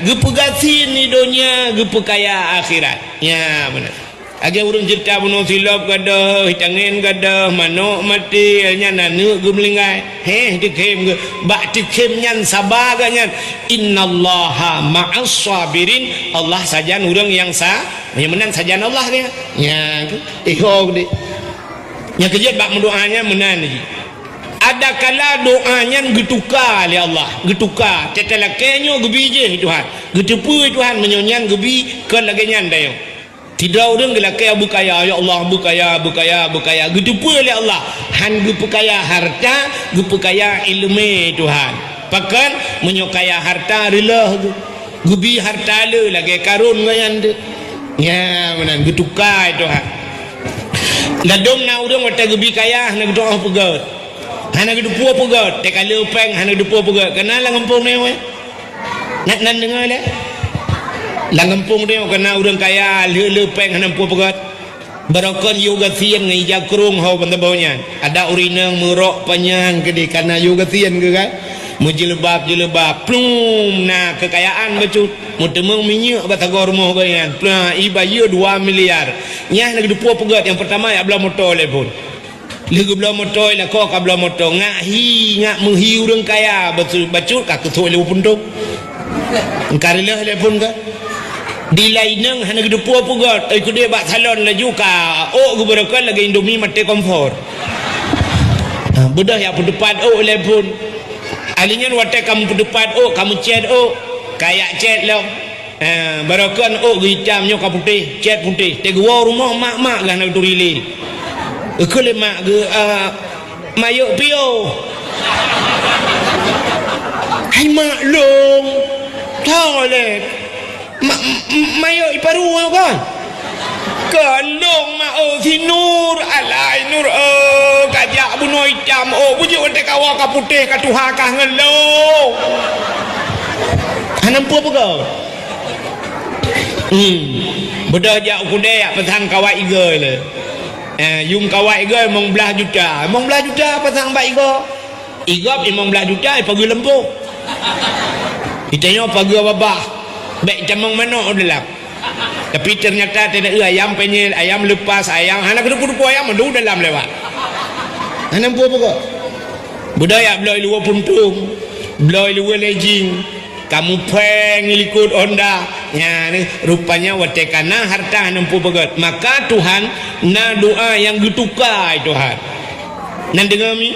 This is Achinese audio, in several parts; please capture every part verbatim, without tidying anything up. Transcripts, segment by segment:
Geupeugasien di donya, geupeukaya akhirat. Nya meunan. Lagèe ureueng ceurita bunoe silop gadôh, tangen gadôh, manok maté, nyan aneuk geumeuninggai. Heh, teukhém geuh. Bak teukhém nyan saba geuh nyan. "Innallaha ma'as sabirin." Allah sajan ureueng nyang sa-, nyang meunan sajan Allah geuh. Nya, iho geuh. Nyang keujeuet bak meudoa nyan meunan jih. Adakala doa nyan geutuka lé Allah, geutuka. Teutalakée nyoe geubi jih Tuhan. Geuteupeue Tuhan meunyoe nyan geubi kon lagée nyan tanyoe. Sidroe ureueng geulakée beukaya, "Ya Allah, beukaya, beukaya, beukaya." Geuteupeue lé Allah, han geupeukaya hareuta, geupeukaya iéleumé Tuhan. Pakon? Meunyoe kaya hareuta reuloh geuh. Geubi hareuta le lagée Karun ngon nyan teuh. Nya, meunan geutuka Tuhan. Ladôm na ureueng watée geubi kaya hana geutu'oh peugét. Hana geuteupeue peugét, teuka le péng hana geuteupeue peugét. Kana lam gampông nyoe. Nyan, nyan deungoe lé. Lam gampông nyoe kana ureueng kaya le, le péng hana geuteupeue peugét. Barokon yue gasien ngon ija krông ho ban saboh nyan. Adak ureueng inong meurok panyang keudeh kana yue gasien geuh kan. Meujeuleuba-jeuleuba, plum, na keukayaan bacut. Meuteumeung minyeuk bak sagoe rumoh geuh nyan. Plum, ibayeue dua miliar. Nyan na geuteupeue peugét, nyang peurtama jak bloe moto lé phon. Lheueh geubloe moto, lakoe ka bloe moto. Ngak hi, ngak meuhi ureueng kaya, bacut, bacut ka keusok lé punto. Engka reuloh lé phon ka. Di laineng hana geuteupeue peugét, eh, keudeh bak salon laju ka ôk geubeurokon lagée Indomie maté kompor. Ha, beudôh jak peuteupat ôk lé phon. Ahli nyan watée ka meupeuteupat ôk, ka meucét ôk, ka jak cét lom. Eh, barokon ôk geuitam nyoe ka putéh, cét putéh. Teuh geuwoe rumoh mak-mak geuh hana geuturi lé. Geukheun lé mak geuh, eh, Mayok piôh. Hai mak long. Tho lé. Ma-, m-, m-, mayok iparu nyoe kon? Kon long mak oh, si Nur. Alai Nur oh, kajak bunoe itam oh. Bujur watée kawa ka putéh ka tuha kah ngon long. Hana peue peugah. Hmm. Beudôh jak u keudè jak peusang kawai igoe lé. Eh, yum kawai igoe limong blaih juta. Limong blaih juta pasang bak igoe. Igob limong blaih juta, ipageue lampôh. Itanyoe pageue babah. Bèk itamong manok u dalam. Tapi ternyata teuneuk ayam penyet, ayam lepas, ayam hana keudeupu-deupu ayam mandum dalam lewat. Hana peue-peue. Beudôh jak bloe luweue puntung, bloe luweue lejing. Kamu péng likot Honda. Nyan, rupanya watée ka na hareuta hana peue peugét. Maka Tuhan na doa nyang geutuka, hai Tuhan. Nan deungoe mi?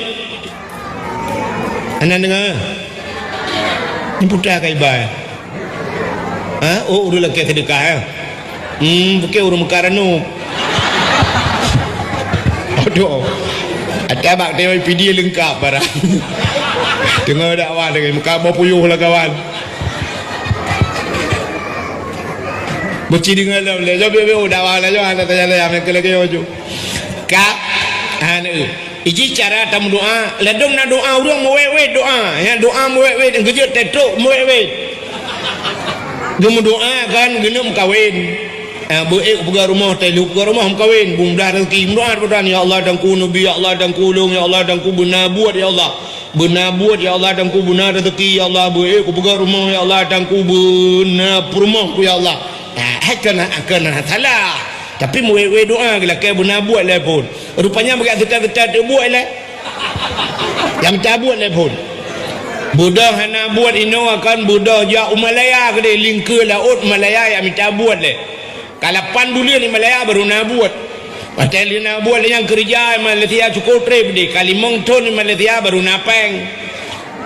Hana deungoe? Ni putra ka iba. Ha? Oh, ureueng lakée seudeukah, eh? Hmm, bukée ureueng meukaranu. Aduh. Ata bak tewe P D leungkap barang. Teungoh dakwah lagée muka boh puyuh lah kawan. Beuci deungoe lom lé. Jom, jom, jom, dakwah lah, jom, hana tanya lé, amé keu lagée jom. Ka, hana. Iji cara tameudoa, ladôm na doa ureueng meuwét-wét doa. Ya, doa meuwét-wét, geujeuet tetrok meuwét-wét. Geumeudoa kan geuneuk meukawen. Ah, beu ék peugah rumoh, tai lheueh peugah rumoh meukawen, beumeublah rezeki. Meudoa, meudoa, "Ya Allah, dangku neubi, ya Allah, dangku ulông, ya Allah, dangku beuna buet, ya Allah. Beuna buet, ya Allah, dangku beuna rezeki, ya Allah, beu ék peugah rumoh, ya Allah, dangku beuna peurumoh ku, ya Allah." Ah, hai keunan, keunan salah. Tapi meuwét-wét doa geulakée beuna buet lé phon. Rupanya bak seuta-seuta teubuet lé. Nyang mita buet lé phon. Beudôh hana buet inoe akan beudôh jak u Malaya keudeh, lingkeue laôt Malaya nyang mita buet lé. Ka lapan buleuen di Malaya baru na buet. Watée lheueh na buet lé nyang keureuja di Malaysia cukôp trép deh, ka limong thon di Malaysia baru na péng.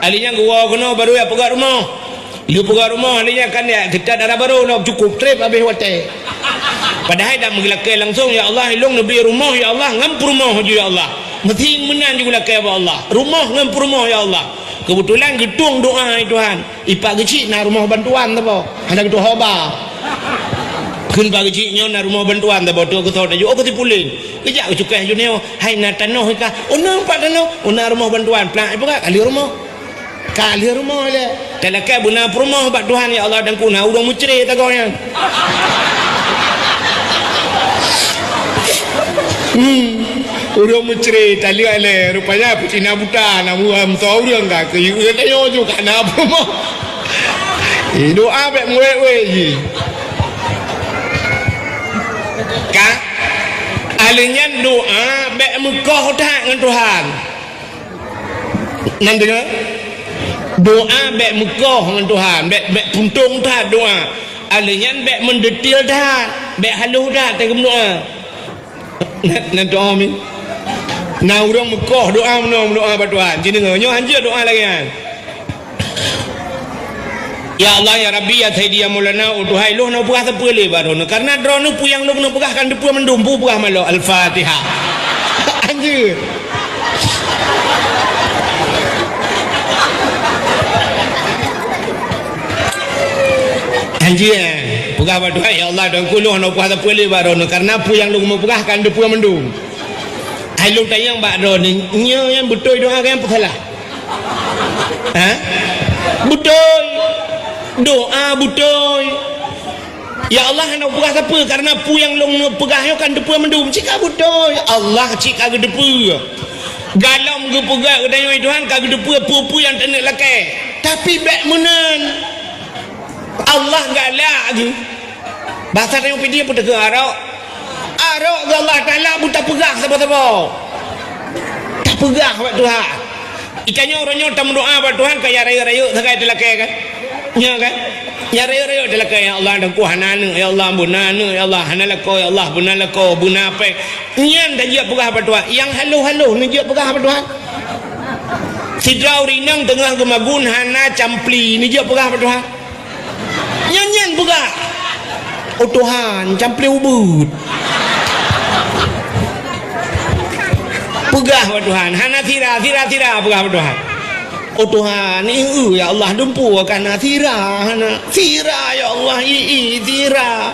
Ahli nyan geuwoe keunoe baru jak peugah rumoh. Lheueh peugah rumoh, ahli nyan kan jak teutat dara barô lom, cukôp trép habéh watée. Padahai dak meugeulakée langsong, "Ya Allah, ilông neubi rumoh, ya Allah, ngon peurumoh ju, ya Allah." Meuthi meunan ju geulakée bak Allah. Rumoh ngon peurumoh, ya Allah. Keubeutulan geutueng doa, hai Tuhan. Ipak geuchik na rumoh bantuan saboh. Hana geutuho ba. Kheun pak geuchik nyoe na rumoh bantuan saboh, tu geuthot laju, oh, keu si Pulen. Geujak geucukéh ju nyoe, hai na tanoh ka. Oh, na pat tanoh. Oh, na rumoh bantuan. Plak, ipeugah, ka lheueh rumoh. Ka lheueh rumoh lé. Talakée beuna peurumoh bak Tuhan, "Ya Allah, dangku na ureueng meucre tagoe nyan." Hmm. Ureueng meucre taleuek lé. Rupanya peucina buta na meusoe ureueng ka keu yue tanyoe ju ka na peurumoh. Eh, doa bék meuwék-wék jih. Ka? Alèh nyan doa bék meukoh that ngon Tuhan. Nan deungö? Doa bék meukoh ngon Tuhan, bék, bék puntông that doa. Alèh nyan bék meudetail that, bék halôh that teuh meudoa. Na, na doa mi. Na ureuëng meukoh doa meunoe, meudoa bak Tuhan. Ci deungö, nyoe hanjeuet doa lagèe nyan. Ya Allah, ya Rabbi, ya Sayyidi, ya Maulana, oh Tuhan, lôn hana peugah sapeue lé bak droeneuh. Karena droeneuh peue nyang lôn peugah kan dipeue mandum, peue peugah malôh. Al-Fatihah. Hanjeuet. Hanjeuet, eh. Peugah bak Tuhan, ya Allah, Tuhanku, lôn hana peugah sapeue lé bak droeneuh. Karena peue nyang lôn peugah kan dipeue mandum. Hai lôn tanyong bak droeneuh, nyoe nyang beutôi doa kah nyang peusalah? Ha? Beutôi. Doa beutôi. Ya Allah, hana peugah sapeue, karena peue nyang lôn peugah nyoe kan dipeue mandum. Cit ka beutôi. Allah cit ka geuteupeue. Galom geupeugah geutanyoe Tuhan ka geuteupeue peue-peue nyang taneuk lakèe. Tapi bék meunan. Allah galak geuh. Basa tanyoe pidie peue teuka arok. Arok geuh Allah Taala bu tapeugah saboh-saboh. Tapeugah bak Tuhan. Itanyoe uroe nyoe tameudoa bak Tuhan ka ya rayeuk-rayeuk sagai teulakèe kan? Nya kan? Ya rayeuk-rayeuk teulakèe, ya Allah, Tuhanku hana aneuk, ya Allah, beuna aneuk, ya Allah, hana lakoe, ya Allah, beuna lakoe, beuna apèe. Nyan tajeuet peugah bak Tuhan. Nyang halôh-halôh neujeuet peugah bak Tuhan. Sidroe ureuëng inong teungoh geumagun hana campli, neujeuet peugah bak Tuhan. Nyan-nyan peugah, "Oh Tuhan, campli ubeut." Peugah bak Tuhan, hana sira, sira-sira peugah bak Tuhan. "Oh Tuhan, ieu ya Allah, dumpeue ka na sira, hana sira ya Allah, i, i, sira."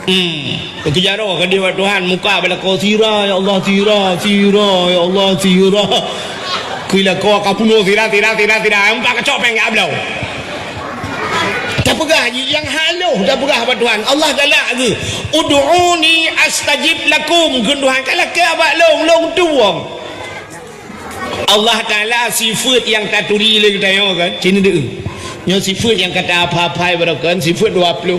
Hmm. Keujaroe keudeh bak Tuhan, muka beulako sira, ya Allah, sira, sira, ya Allah, sira. Keu lako ka punoh sira, sira, sira, sira. Empat kacok péng ya bloe. Tapeugah jih nyang halôh, tapeugah bak Tuhan. Allah galak geuh. "Ud'uni astajib lakum." Kheun Tuhan, ka lakèe bak lôn, lôn tueng. Allah Taala sifeuet nyang taturi lé geutanyoe kan? Ci neudeue. Nyoe sifeuet nyang ka ta-, hafai-hafai baroe kan? Sifeuet dua ploh.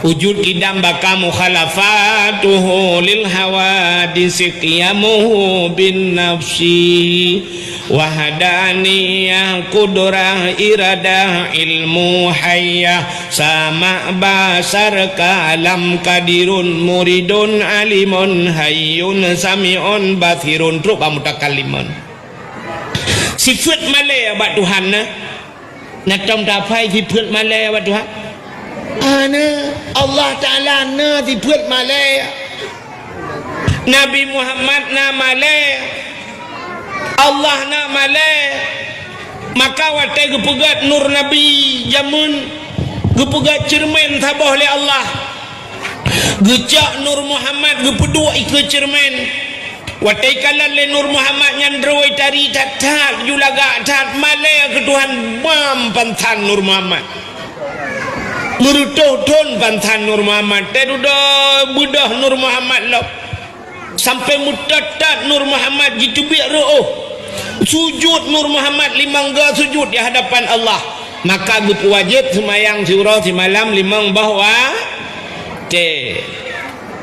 Wujud, qidam, baqa, mukhalafatuhu lil hawadisi, qiyamuhu bin nafsi, wahdaniyah, qudrah, iradah, ilmu, hayyah, sama', basar, kalam, qadirun, muridun, alimun, hayyun, sami'un, basirun, trok bak mutakallimun. Sifeuet malèe bak Tuhan na. Na tom tahafai sifeuet malèe bak Tuhan? Hana. Allah Taala na sifeuet malèe. Nabi Muhammad na malèe. Allah na malèe. Maka watèe geupeugöt nur Nabi jameun, geupeugöt ceureumen saboh lé Allah. Geucok Nur Muhammad geupeuduek ikeue ceureumen. Watèe ikalon lé Nur Muhammad nyan droe tari that-that, ju lagak that, malèe keu Tuhan bam pansan Nur Muhammad. Meureutoh thon pansan Nur Muhammad, teududoe beudôh Nur Muhammad lom. Sampai meutot-tot Nur Muhammad jiteubiet reuôh. Sujud Nur Muhammad limong go sujud di hadapan Allah. Maka geupeuwajéb seumayang siuroe simalam limong boh watèe.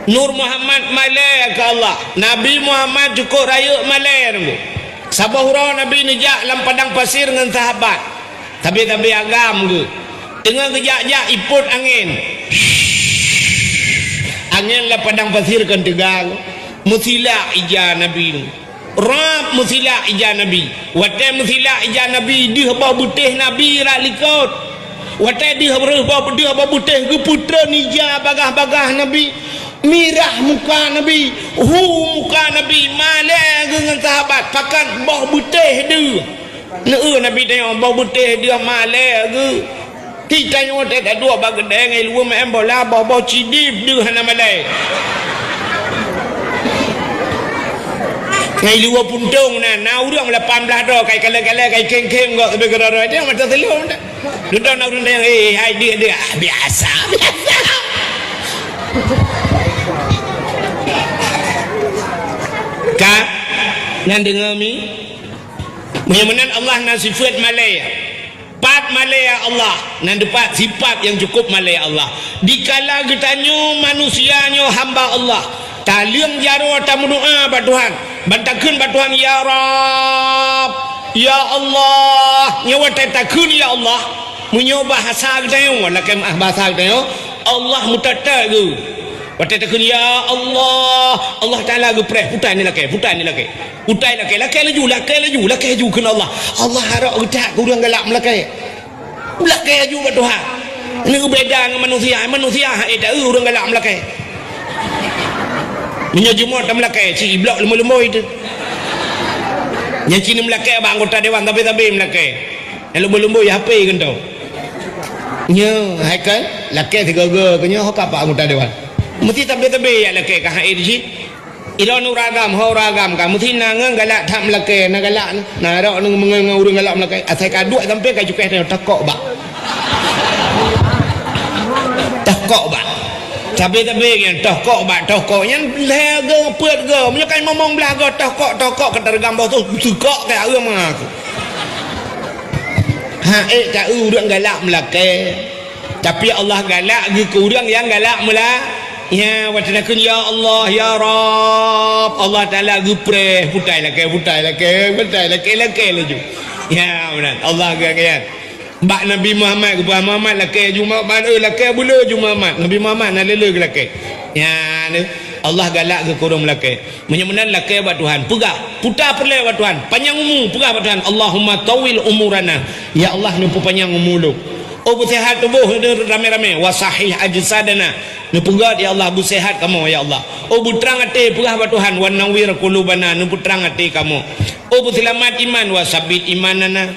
Nur Muhammad malèe keu Allah. Nabi Muhammad cukôp rayeuk malèe teungku. Saboh uroe Nabi neujak lam padang pasir ngon sahabat. Sabe-sabe agam geuh. Teungoh geujak-jak ipot angén. Angén lam padang pasir kon teuga. Meusilak ija Nabi. Rab meusilak ija Nabi. Watèe meusilak ija Nabi, deuh boh beutéh Nabi rot likot. Watèe deuh reuh boh, deuh boh beutéh geupeutreun ija bagaih-bagaih Nabi. Mirah muka Nabi, hu muka Nabi, malèe geuh ngon sahabat, pakat boh beutéh deuh. Neu Nabi tanyong, "Boh beutéh deuh malèe geuh?" Di tanyoe teuh taduek bak keudè ngon luweue meu'en bola, boh-boh cidib deuh hana malèe. Ngon luweue puntông na, na ureueng lapan blah droe, kai kalèe-kalèe, kai khém-khém gok sabe keudroe-droe, tanyong mata seuleueng dak. Dudoe na ureueng tanyong, "Eh, hai deuh, deuh." "Ah, biasa, biasa." Ka? Nyan deungö mi? Meunyoe meunan Allah na sifeuet malèe. Pat Malée Allah, nan teupat sifat nyang cukup malée Allah. Dikala geutanyoe manusia nyoe hamba Allah, taleueng jaroe tameudoá bak Tuhan, ban takheun bak Tuhan, "Ya Rabb, ya Allah." Nyoe watée takheun, "Ya Allah," meunyoe bahasa geutanyoe, lakée meu'ah bahasa geutanyoe, Allah meutot-tot geuh. Watée takheun, "Ya Allah," Allah Taala geupreh, "Putai ni lakée, putai ni lakée." Putai lakée, lakée laju, lakée laju, lakée laju kheun Allah. Allah harok geutak keu ureuëng galak meulakée. Lakée laju bak Tuhan. Nyoe beda ngon manusia. Manusia hana taeu ureuëng galak meulakée. Meunyoe jumôt tameulakée, cit iblok leumboi-leumboi teuh. Nyang cit meulakée bak anggota dewan sabe-sabe meulakée. Nyang leumboi-leumboi H P keunong. Nyoe, hai kan? Lakée sigoe-goe keu nyoe ho ka bak anggota dewan. Meusti sabe-sabe jak lakée ka hai di cit. Ilôn ureuëng agam, ho ureuëng agam ka meusti na ngon galak that meulakée, na galak na, na rok ngon, ngon ureuëng galak meulakée. Asai ka duek sampoe ka cukéh teuh tokok bak. Tokok bak. Sabe-sabe nyan tokok bak, tokok nyan lhée goe, peuet goe. Meunyoe ka limong blaih goe tokok, tokok ka teureugam boh tu, seukok ka ureuëng mangaku. Ha ék taeu ureuëng galak meulakée. Tapi Allah galak geuh keu ureuëng nyang galak meula. Ya, watée takheun, "Ya Allah, ya Rabb," Allah Taala geupreh, putai lakée, putai lakée, putai lakée, lakée laju. Ya, meunan. Allah geuh nyan. Bak Nabi Muhammad geupeugah, "Muhammad lakée ju Muhammad, eh, lakée beu le ju Muhammad." Nabi Muhammad na le-le geulakée. Ya, Allah galak geuh keu ureuëng meulakée. Meunyoe meunan lakée bak Tuhan, peugah, puta peureulée bak Tuhan, panyang umu, peugah bak Tuhan, "Allahumma tawwil umurana." Ya Allah, neupeupanyang umu lôn. Oh, beuseuhat tuboh ramé-ramé, "wa sahih ajsadana." Neupeugét, "Ya Allah, beuseuhat kamoe, ya Allah." Oh, beutrang até, peugah bak Tuhan, "Wa nawwir qulubana," neupeutrang até kamoe. Oh, beuseulamat iman, "Wa sabbit imanana."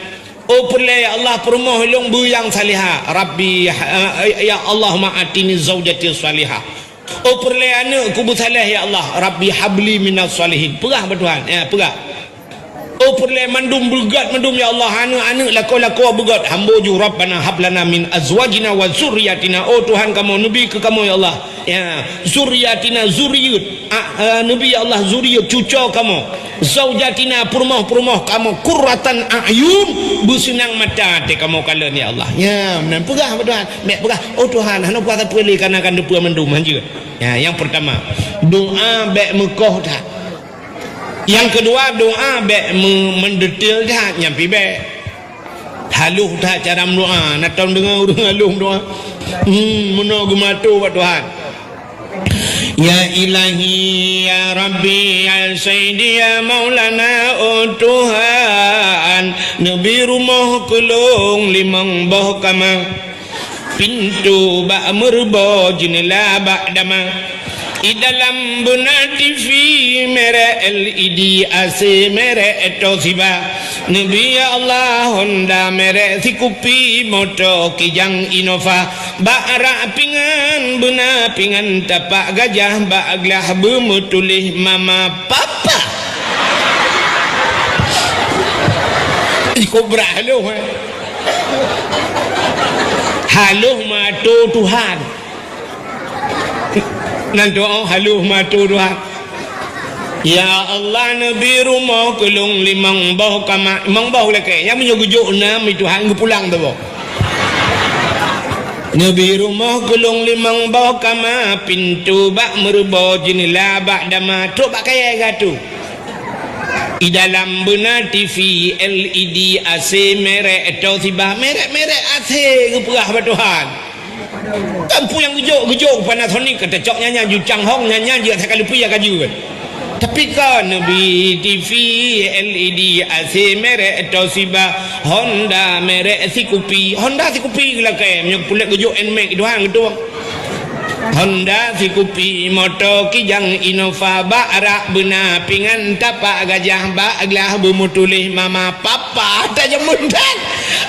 Oh, peureulée, ya Allah, peurumoh lôn beu nyang salihah. Rabbi, eh, ya Allahumma atini zaujati salihah. Oh, peureulée aneuëk keu beusaléh, ya Allah. Rabbi habli minas salihin. Peugah bak Tuhan. Ya, peugah. Oh, peureulée mandum beugét mandum, ya Allah. Aneuëk-aneuëk lakoe-lakoe beugét. Hambo ju, Rabbana hablana min azwajina wa zurriyatina. Oh, Tuhan kamoe, neubi keu kamoe, ya Allah. Ya, zurriyatina, zuriyeuet. A, a, neubi, ya Allah, zuriyeuet cucoe kamoe. Zaujatina, peurumoh-peurumoh kamoe, qurratan a'yun, beuseunang mata até kamoe kalon, ya Allah. Ya, meunan peugah bak Tuhan. Bék peugah, "Oh Tuhan, hana kuasa peue lé kana kan teupeue mandum hanjeuet." Ya, nyang peurtama, doá bék meukoh that. Nyang keudua, doá bék meu-, meudetail that, nyan pih bék. Haloh that cara meudoá, na tom deungoe ureuëng haloh meudoá. Hmm, meunoe geumato bak Tuhan. Ya Ilahi, ya Rabbi, ya Sayyidi, ya Maulana, oh Tuhan, neubi rumoh keu lôn limong boh kama, pintoe bak meureubo, jeuneula bak dama. I dalam beuna T V merek L E D, A C merek Toshiba. Neubi ya Allah Honda merek sikupi, moto Kijang Innova. Bak rak pingan beuna pingan tapak gajah, bak glah beumeutuléh mama papa. Ih, kobra haloh, eh. Haloh mato Tuhan. Nan doa haloh mato Tuhan. Ya Allah, neubi rumoh keu lôn limong boh kama, limong boh lakée. Nyang meunyoe geujok nam, i Tuhan geupulang teuboh. Neubi rumoh keu lôn limong boh kama, pintoe bak meureubo, jeuneula bak dama, trok bak kayée gatu. I dalam beuna T V L E D, A C merek Toshiba, merek-merek A C geupeugah bak Tuhan. Kan peue nyang geujok, geujok Panasonic, ka tacok nyan-nyan ju Changhong, nyan-nyan jeuet asai ka leupie ka jeuet. Tapi kon neubi T V L E D, A C merek Toshiba, Honda merek sikupi. Honda sikupi geulakée, meunyoe peulet geujok Nmax Tuhan geutueng. Honda sikupi, moto Kijang Innova, bak rak beuna pingan tapak gajah, bak glah beumeutuléh mama papa. Ata jameun that.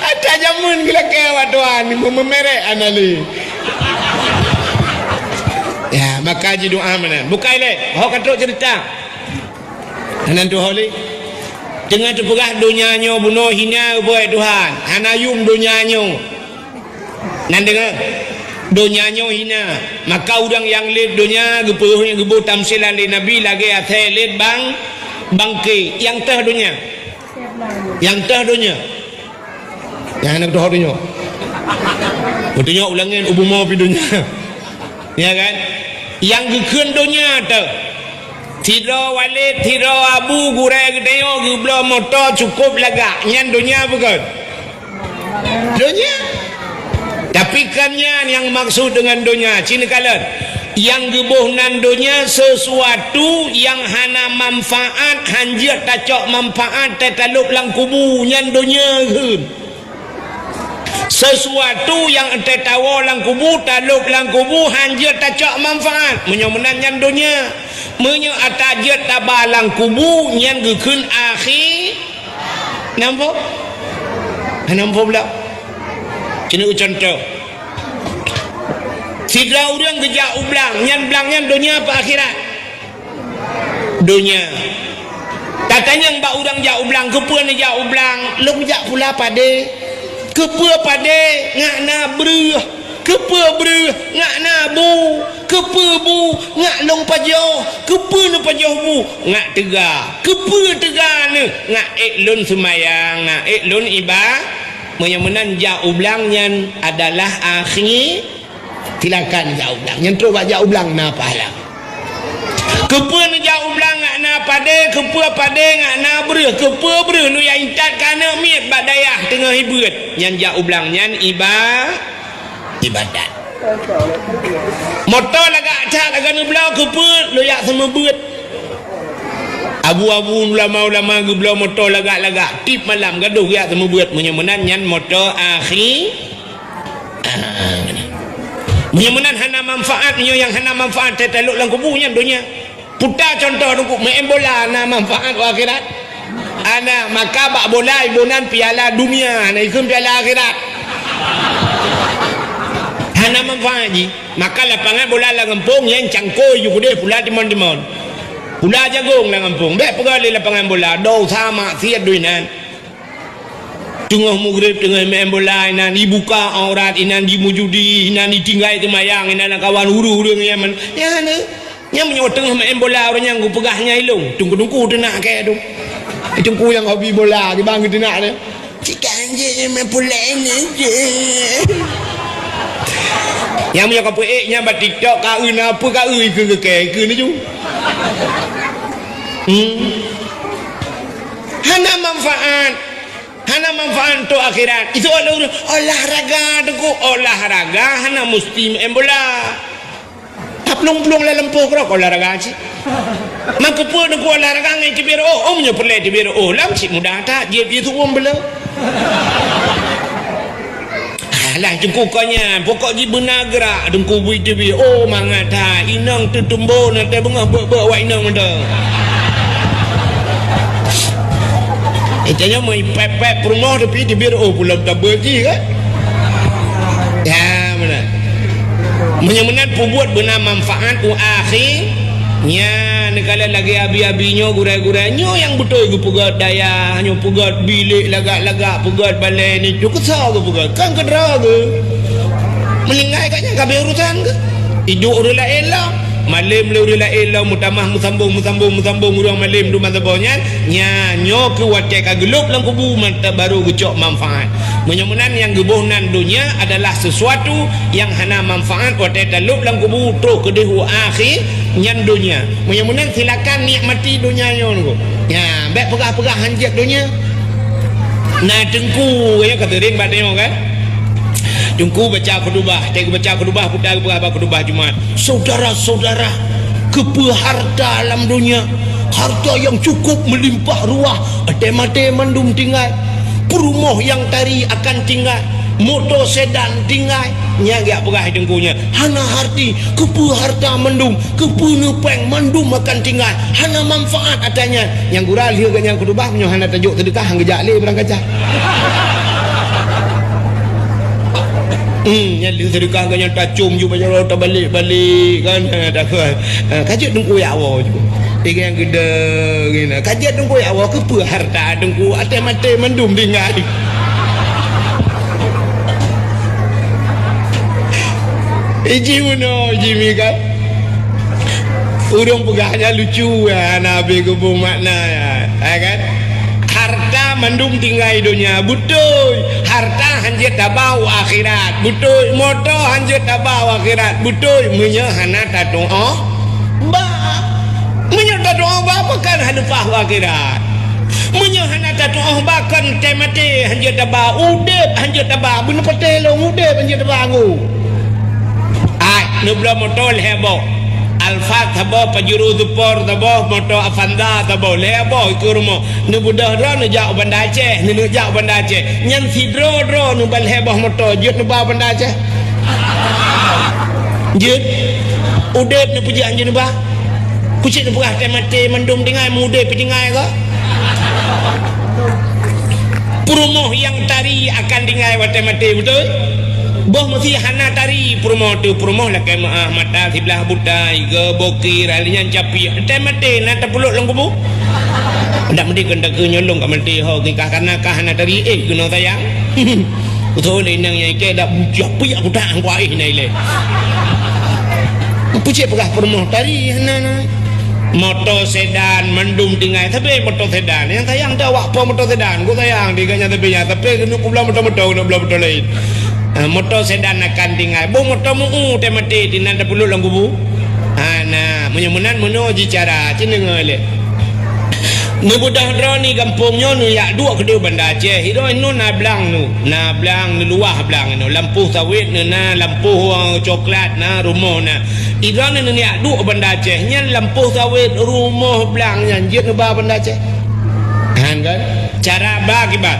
Ata jameun geulakée awak tuan, meumeumerek hana lé. Ya, maka jidoa meunan. Bukai lé, ho ka trok ceurita. Hana tuho lé. Teungoh teupeugah donya nyoe bunoe hina, buet Tuhan. Hana yum donya nyoe. Nan deungoe, donya nyoe hina. Maka ureuëng nyang lét donya geupeugah, geuboh tamsilan lé Nabi lagée asée lét bang, bangke nyang teuh donya. Nyang teuh donya. Nyang hana geutuho donya. Geutunyok u langét, u bumoe pih donya. Ya kan? Nyang geukheun donya teuh. Sidroe walét, sidroe abu, gurée geutanyoe geubloe moto cukôp lagak. Nyan donya bukon? Donya. Tapi kon nyan nyang maksud deungon donya. Ci neukalon. Nyang geuboh nan donya sesuatu nyang hana manfaat, hanjeuet tacok manfaat, teutalôb lam kubu. Nyan donya kheun. Sesuatu nyang teuh tawoe lam kubu, talôb lam kubu, hanjeuet tacok manfaat. Meunyoe meunan nyan donya. Meunyoe ata jeuet taba lam kubu, nyan geukheun akhi. Nampak? Nampak pula? Keuneuk contoh. Sidroe ureuëng geujak u blang, nyan blang nyan donya apa akhirat? Donya. Tatanyong bak ureuëng jak u blang, keupeue neujak u blang? Lôn jak pula padé. Keupeue padé? Ngat na breueh. Keupeue breueh? Ngat na bu. Keupeue bu? Ngat lôn pajoh. Keupeue neupajoh bu? Ngat teuga. Keupeue teuga neuh? Ngat ék lôn seumayang, ngat ék lôn iba-, meunyoe meunan jak u blang nyan adalah akhi-, Silakan jak u blang. Nyan trok bak jak u blang na pahala. Keupeue neujak u blang ngat na padé, keupeue padé ngat na breueh, keupeue breueh neujak intat keu aneuk miet bak dayah teungoh ibeuet. Nyan jak u blang nyan iba-, ibadat. Moto lagak that lagak neubloe keupeue neujak seumeubeuet. Abu-abu ulama-ulama geubloe moto lagak-lagak tiep malam gadoh geujak seumeubeuet meunyoe meunan nyan moto akhi Ah, meunyoe meunan hana manfaat, meunyoe nyang hana manfaat teutalok lam kubu nyan donya. Puta contoh teungku, main bola na manfaat u akhirat? Ana, maka bak bola ibonan piala dunia, na ikheun piala akhirat. Hana manfaat jih. Maka lapangan bola lam gampông nyan cangkôi ju keudeh pula timon-timon. Pula jagong lam gampông. Bék peugah lé lapangan bola, dosa maksiat doi nan. Teungoh mugreb, teungoh main bola inan, ibuka aurat inan, jimujudi inan, itinggai teumayang inan, kawan ureuëng-ureuëng nyan. Nyan, nyan meunyoe teungoh main bola ureuëng nyan geupeugah nyan ilong, teungku-teungku teunak kèe tu. Teungku nyang hobi bola, kiban geuteunak tu. Cit ka anjing main bola ini. Nyang meunyoe ka peuék nyan bak TikTok, ka eu na peue ka eu ikeu geukèe, ikeu ni ju. Hmm. Hana manfaat. Hana manfaat untuk akhirat. Itu olahraga tu ku, olahraga hana mesti main bola. Taplong-plong lam lampôh keudroe olahraga cit. Maka peue tu ku olahraga ngai teubiet oh, oh meunyoe peureulèe teubiet oh, lam cit mudah that, jieb jisuem bela. Alah, teungku kon nyan, pokok jih beuna geurak, teungku bui teubiet. Oh, mangat that. Inong teutumbon, watèe beungoh beuet-beuet wak inong mantong. Eh, tanyoe meu pèp-pèp peurumoh tapi teubiet, oh, pulang tabeuet jih kan? Ya, meunan. Meunyoe meunan peubuet beuna manfaat u akhi, Nyan, neukalon lagèe abi-abi nyoe, gurèe-gurèe nyoe nyang beutôi geupeugöt dayah, nyoe peugöt bilék lagak-lagak, peugöt balèe nyoe, keu soe geupeugöt? Kan keu droe geuh. Meuninggai ka nyan ka abéh urosan geuh. Iduek ureueng laén lom. Malém lé ureueng laén lom, meutamah meusambông, meusambông, meusambông ureueng malém dum masa boh nyan. Nyan, nyoe keuh watèe ka geulôb lam kubu, mantong barô geucok manfaat. Meunyoe meunan nyang geuboh nan donya adalah sesuatu nyang hana manfaat watèe talôb lam kubu troh keudeh u akhi nyan donya. Meunyoe meunan silakan nikmati donya nyoe nyoe. Nya, bèk peugah-peugah hanjeuet donya. Na teungku, ya ka seuring bak tanyoe kan? Teungku baca khutubah, watèe geubaca khutubah, peugah bak khutubah Jumat. Saudara-saudara, keupeue harta lam donya? Harta nyang cukup meulimpah ruah, até maté mandum tinggai. Peurumoh nyang tari akan tinggai, moto sedan tinggai. Nyan jak peugah teungku nyan, hana harti, keupeue harta mandum, keupeue neupèng mandum akan tinggai. Hana manfaat ata nyan. Nyang gura lheueh geuh nyan khutubah, meunyoe hana tajok seudeukah, han geujak lé barangkaca. Hmm, nyan lheueh seudeukah geuh nyan tacôm ju bak jaroe tabalek-balek kan. Ha, takheun. Ha, ka jeuet teungku jak woe ju. Ikan geude geuh na. Ka jeuet teungku jak woe, keupeue harta teungku até maté mandum tinggai. Iji unoe jimi kan. Ureueng peugah nyan lucu, ya, na abéh geuboh makna, ya, ya kan? Harta Mandum tinggai donya, beutôi. Harta hanjeuet taba u akhirat, beutôi. Moto hanjeuet taba u akhirat, beutôi. Meunyoe hana tatuoh ba, meunyoe tatuoh ba, pakon hana leupah u akhirat. Meunyoe hana tatuoh ba, kon teumaté hanjeuet taba, udeb hanjeuet taba, beuneupatéh lôn udeb hanjeuet taba ngu. Ai, neubloe moto lhèe boh. Alphard saboh, Pajero Sport saboh, moto Avanza saboh, lhèe boh ikeue rumoh. Neubeudôh droe neujak u Banda Aceh, neuneuk jak u Banda Aceh. Nyan sidroe droe neuba lhèe boh moto, jeuet neuba u Banda Aceh. Jeuet. Udeb neupeujak jeuet neuba. Kucit neupeugah teumaté mandum tinggai, meudeb pih tinggai kah? Peurumoh nyang tari akan tinggai watèe maté, beutôi? Boh meusé hana tari peurumoh teuh, peurumoh lakèe meu'ah, mata siblah buta, iga bokir, alèh nyan capiek. Watèe maté na tapeuleuk lam kubu? Ndak meudeh keu takeu nyoe lôn ka maté ho, keu kah kana kah hana tari, eh, keunoe sayang. Beutôi lé inong nyang ikèe dak bujah piyak kutak angkuah eh na ilèe. Peue cit peugah peurumoh tari hana na. Moto sedan mandum tinggai, tapi moto sedan. Nyang sayang teuh awak po moto sedan. Ku sayang di ganya tapi nya, tapi keuneuk peubloe moto-moto, keuneuk bloe moto laén. Ah, moto sedan akan tinggai. Boh moto meu-u teuh maté, tinan tapeuleuk lam kubu. Ha, na, meunyoe meunan meunoe ji cara, ci deungö lé. Neubeudôh droe ni gampông nyoe neujak duek keudeh Banda Aceh. Idroe nyoe na blang nyoe, na blang neuluwah blang nyoe. Lampôh sawét nyoe na, lampôh, eh, coklat na, rumoh na. Idroe nyoe neujak duek Banda Aceh, nyan lampôh sawét, rumoh, blang nyan jeuet neuba Banda Aceh. Han kan? Cara ba kiban.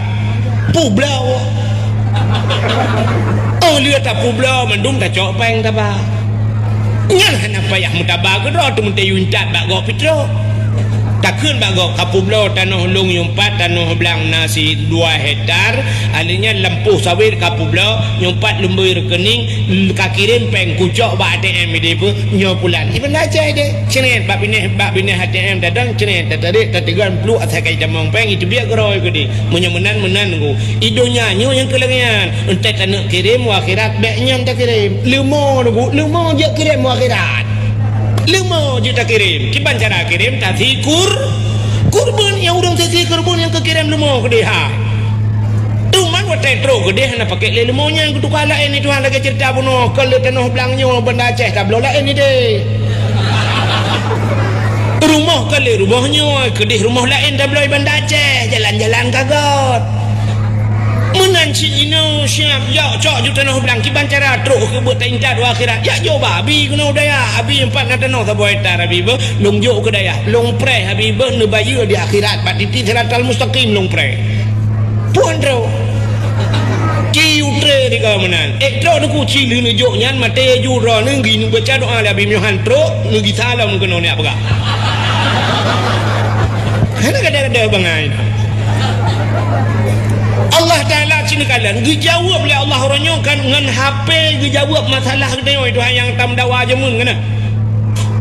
Peubloe. Oh, lheueh tapeubloe mandum tacok péng taba. Nyan hana payah meutaba keudroe, teumeutayue intat bak gob pih trok. Takheun bak gob, kapeubloe tanoh lôn nyang pat, tanoh blang na sidua hektar, alèh nyan lampôh sawét kapeubloe, nyang pat lumbôi rekening, kakirém péng kucok bak A T M idéh peue, nyoe pulan. Iban Aceh deh, cret bak binéh, bak binéh A T M datang, cret, tatarék, tateugon pluek asai ka jitamong péng, iteubiet keudroe keudeh. Meunyoe meunan, meunan nunggu. I donya nyoe nyang keu lagèe nyan. Enteuk taneuk kirém u akhirat, bèk nyan takirém. Leumo nunggu, leumo jeuet kirém u akhirat. Leumo jeuet takirém. Kiban cara kirém, tasi kur-, kurban nyang ureueng tasi kurban nyang keu kirém leumo keudeh hai. Teuma watèe trok keudeh hana pakèk lé leumo nyan, geutuka laén di Tuhan lagèe ceurita bunoe, kon lé tanoh blang nyoe Banda Aceh tabloe laén idéh. Rumoh kon lé rumoh nyoe, keudeh rumoh laén tabloe Banda Aceh, jalan-jalan ka göt. Meunan cit inoe siab, yok cok ju tanoh blang, kiban cara trok keu beuet taintat u akhirat. Jak jok bak abi keunoe u dayah, abi nyoe pat na tanoh saboh hektar abi beuh, lôn jok keu dayah, lôn preh abi beuh neubayeue di akhirat, bak titi siratal mustaqim lôn preh. Puan trok. Ci utre tiga meunan. Eh, trok neuku ci lheueh neujok nyan, maté ju droeneuh, geuneuk baca doa lé abi meuhan trok, neugisa lom keunoe neujak peugah. Hana kada-kada bangai. Allah Taala cit neukalon, geujaweueb lé Allah uroe nyoe kan ngon H P geujaweueb masalah geutanyoe, Tuhan nyang tameudawa jameun keunan.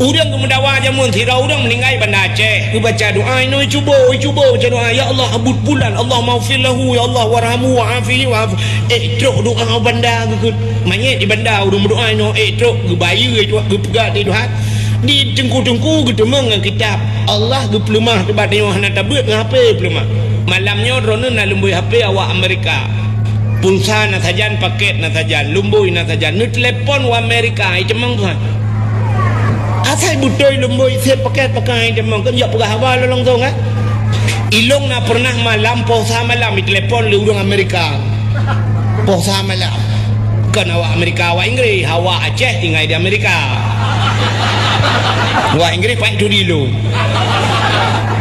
Ureueng geumeudawa jameun sidroe ureueng meuninggai Banda Aceh, geubaca doa inoe cubo, cubo baca doa, "Ya Allah, abut pulan, Allahummaghfir lahu, ya Allah, warhamhu, wa'afihi, wa'fu." Eh, trok doa Banda geukheun. Manyét di Banda ureueng meudoa inoe, eh, trok geubayeue, geupeugah di Tuhan. Di teungku-teungku geuteumeung ngon kitab. Allah geupeuleumah teubat nyoe hana tabeuet ngon H P peuleumah. Malam nyoe droeneuh na lumbôi H P awak Amerika. Pulsa na sajan, paket na sajan, lumbôi na sajan. Neutelepon u Amerika, i teumang tuhan. Asai beutôi lumbôi sép paket pakai i teumang, kan jak peugah haba lôn langsung, kan? Ilong na pernah malam, poh sa malam, itelepon lé ureueng Amerika. Poh sa malam. Kon awak Amerika, awak Inggris, awak Aceh tinggai di Amerika. Awak Inggris paih tu di lôn.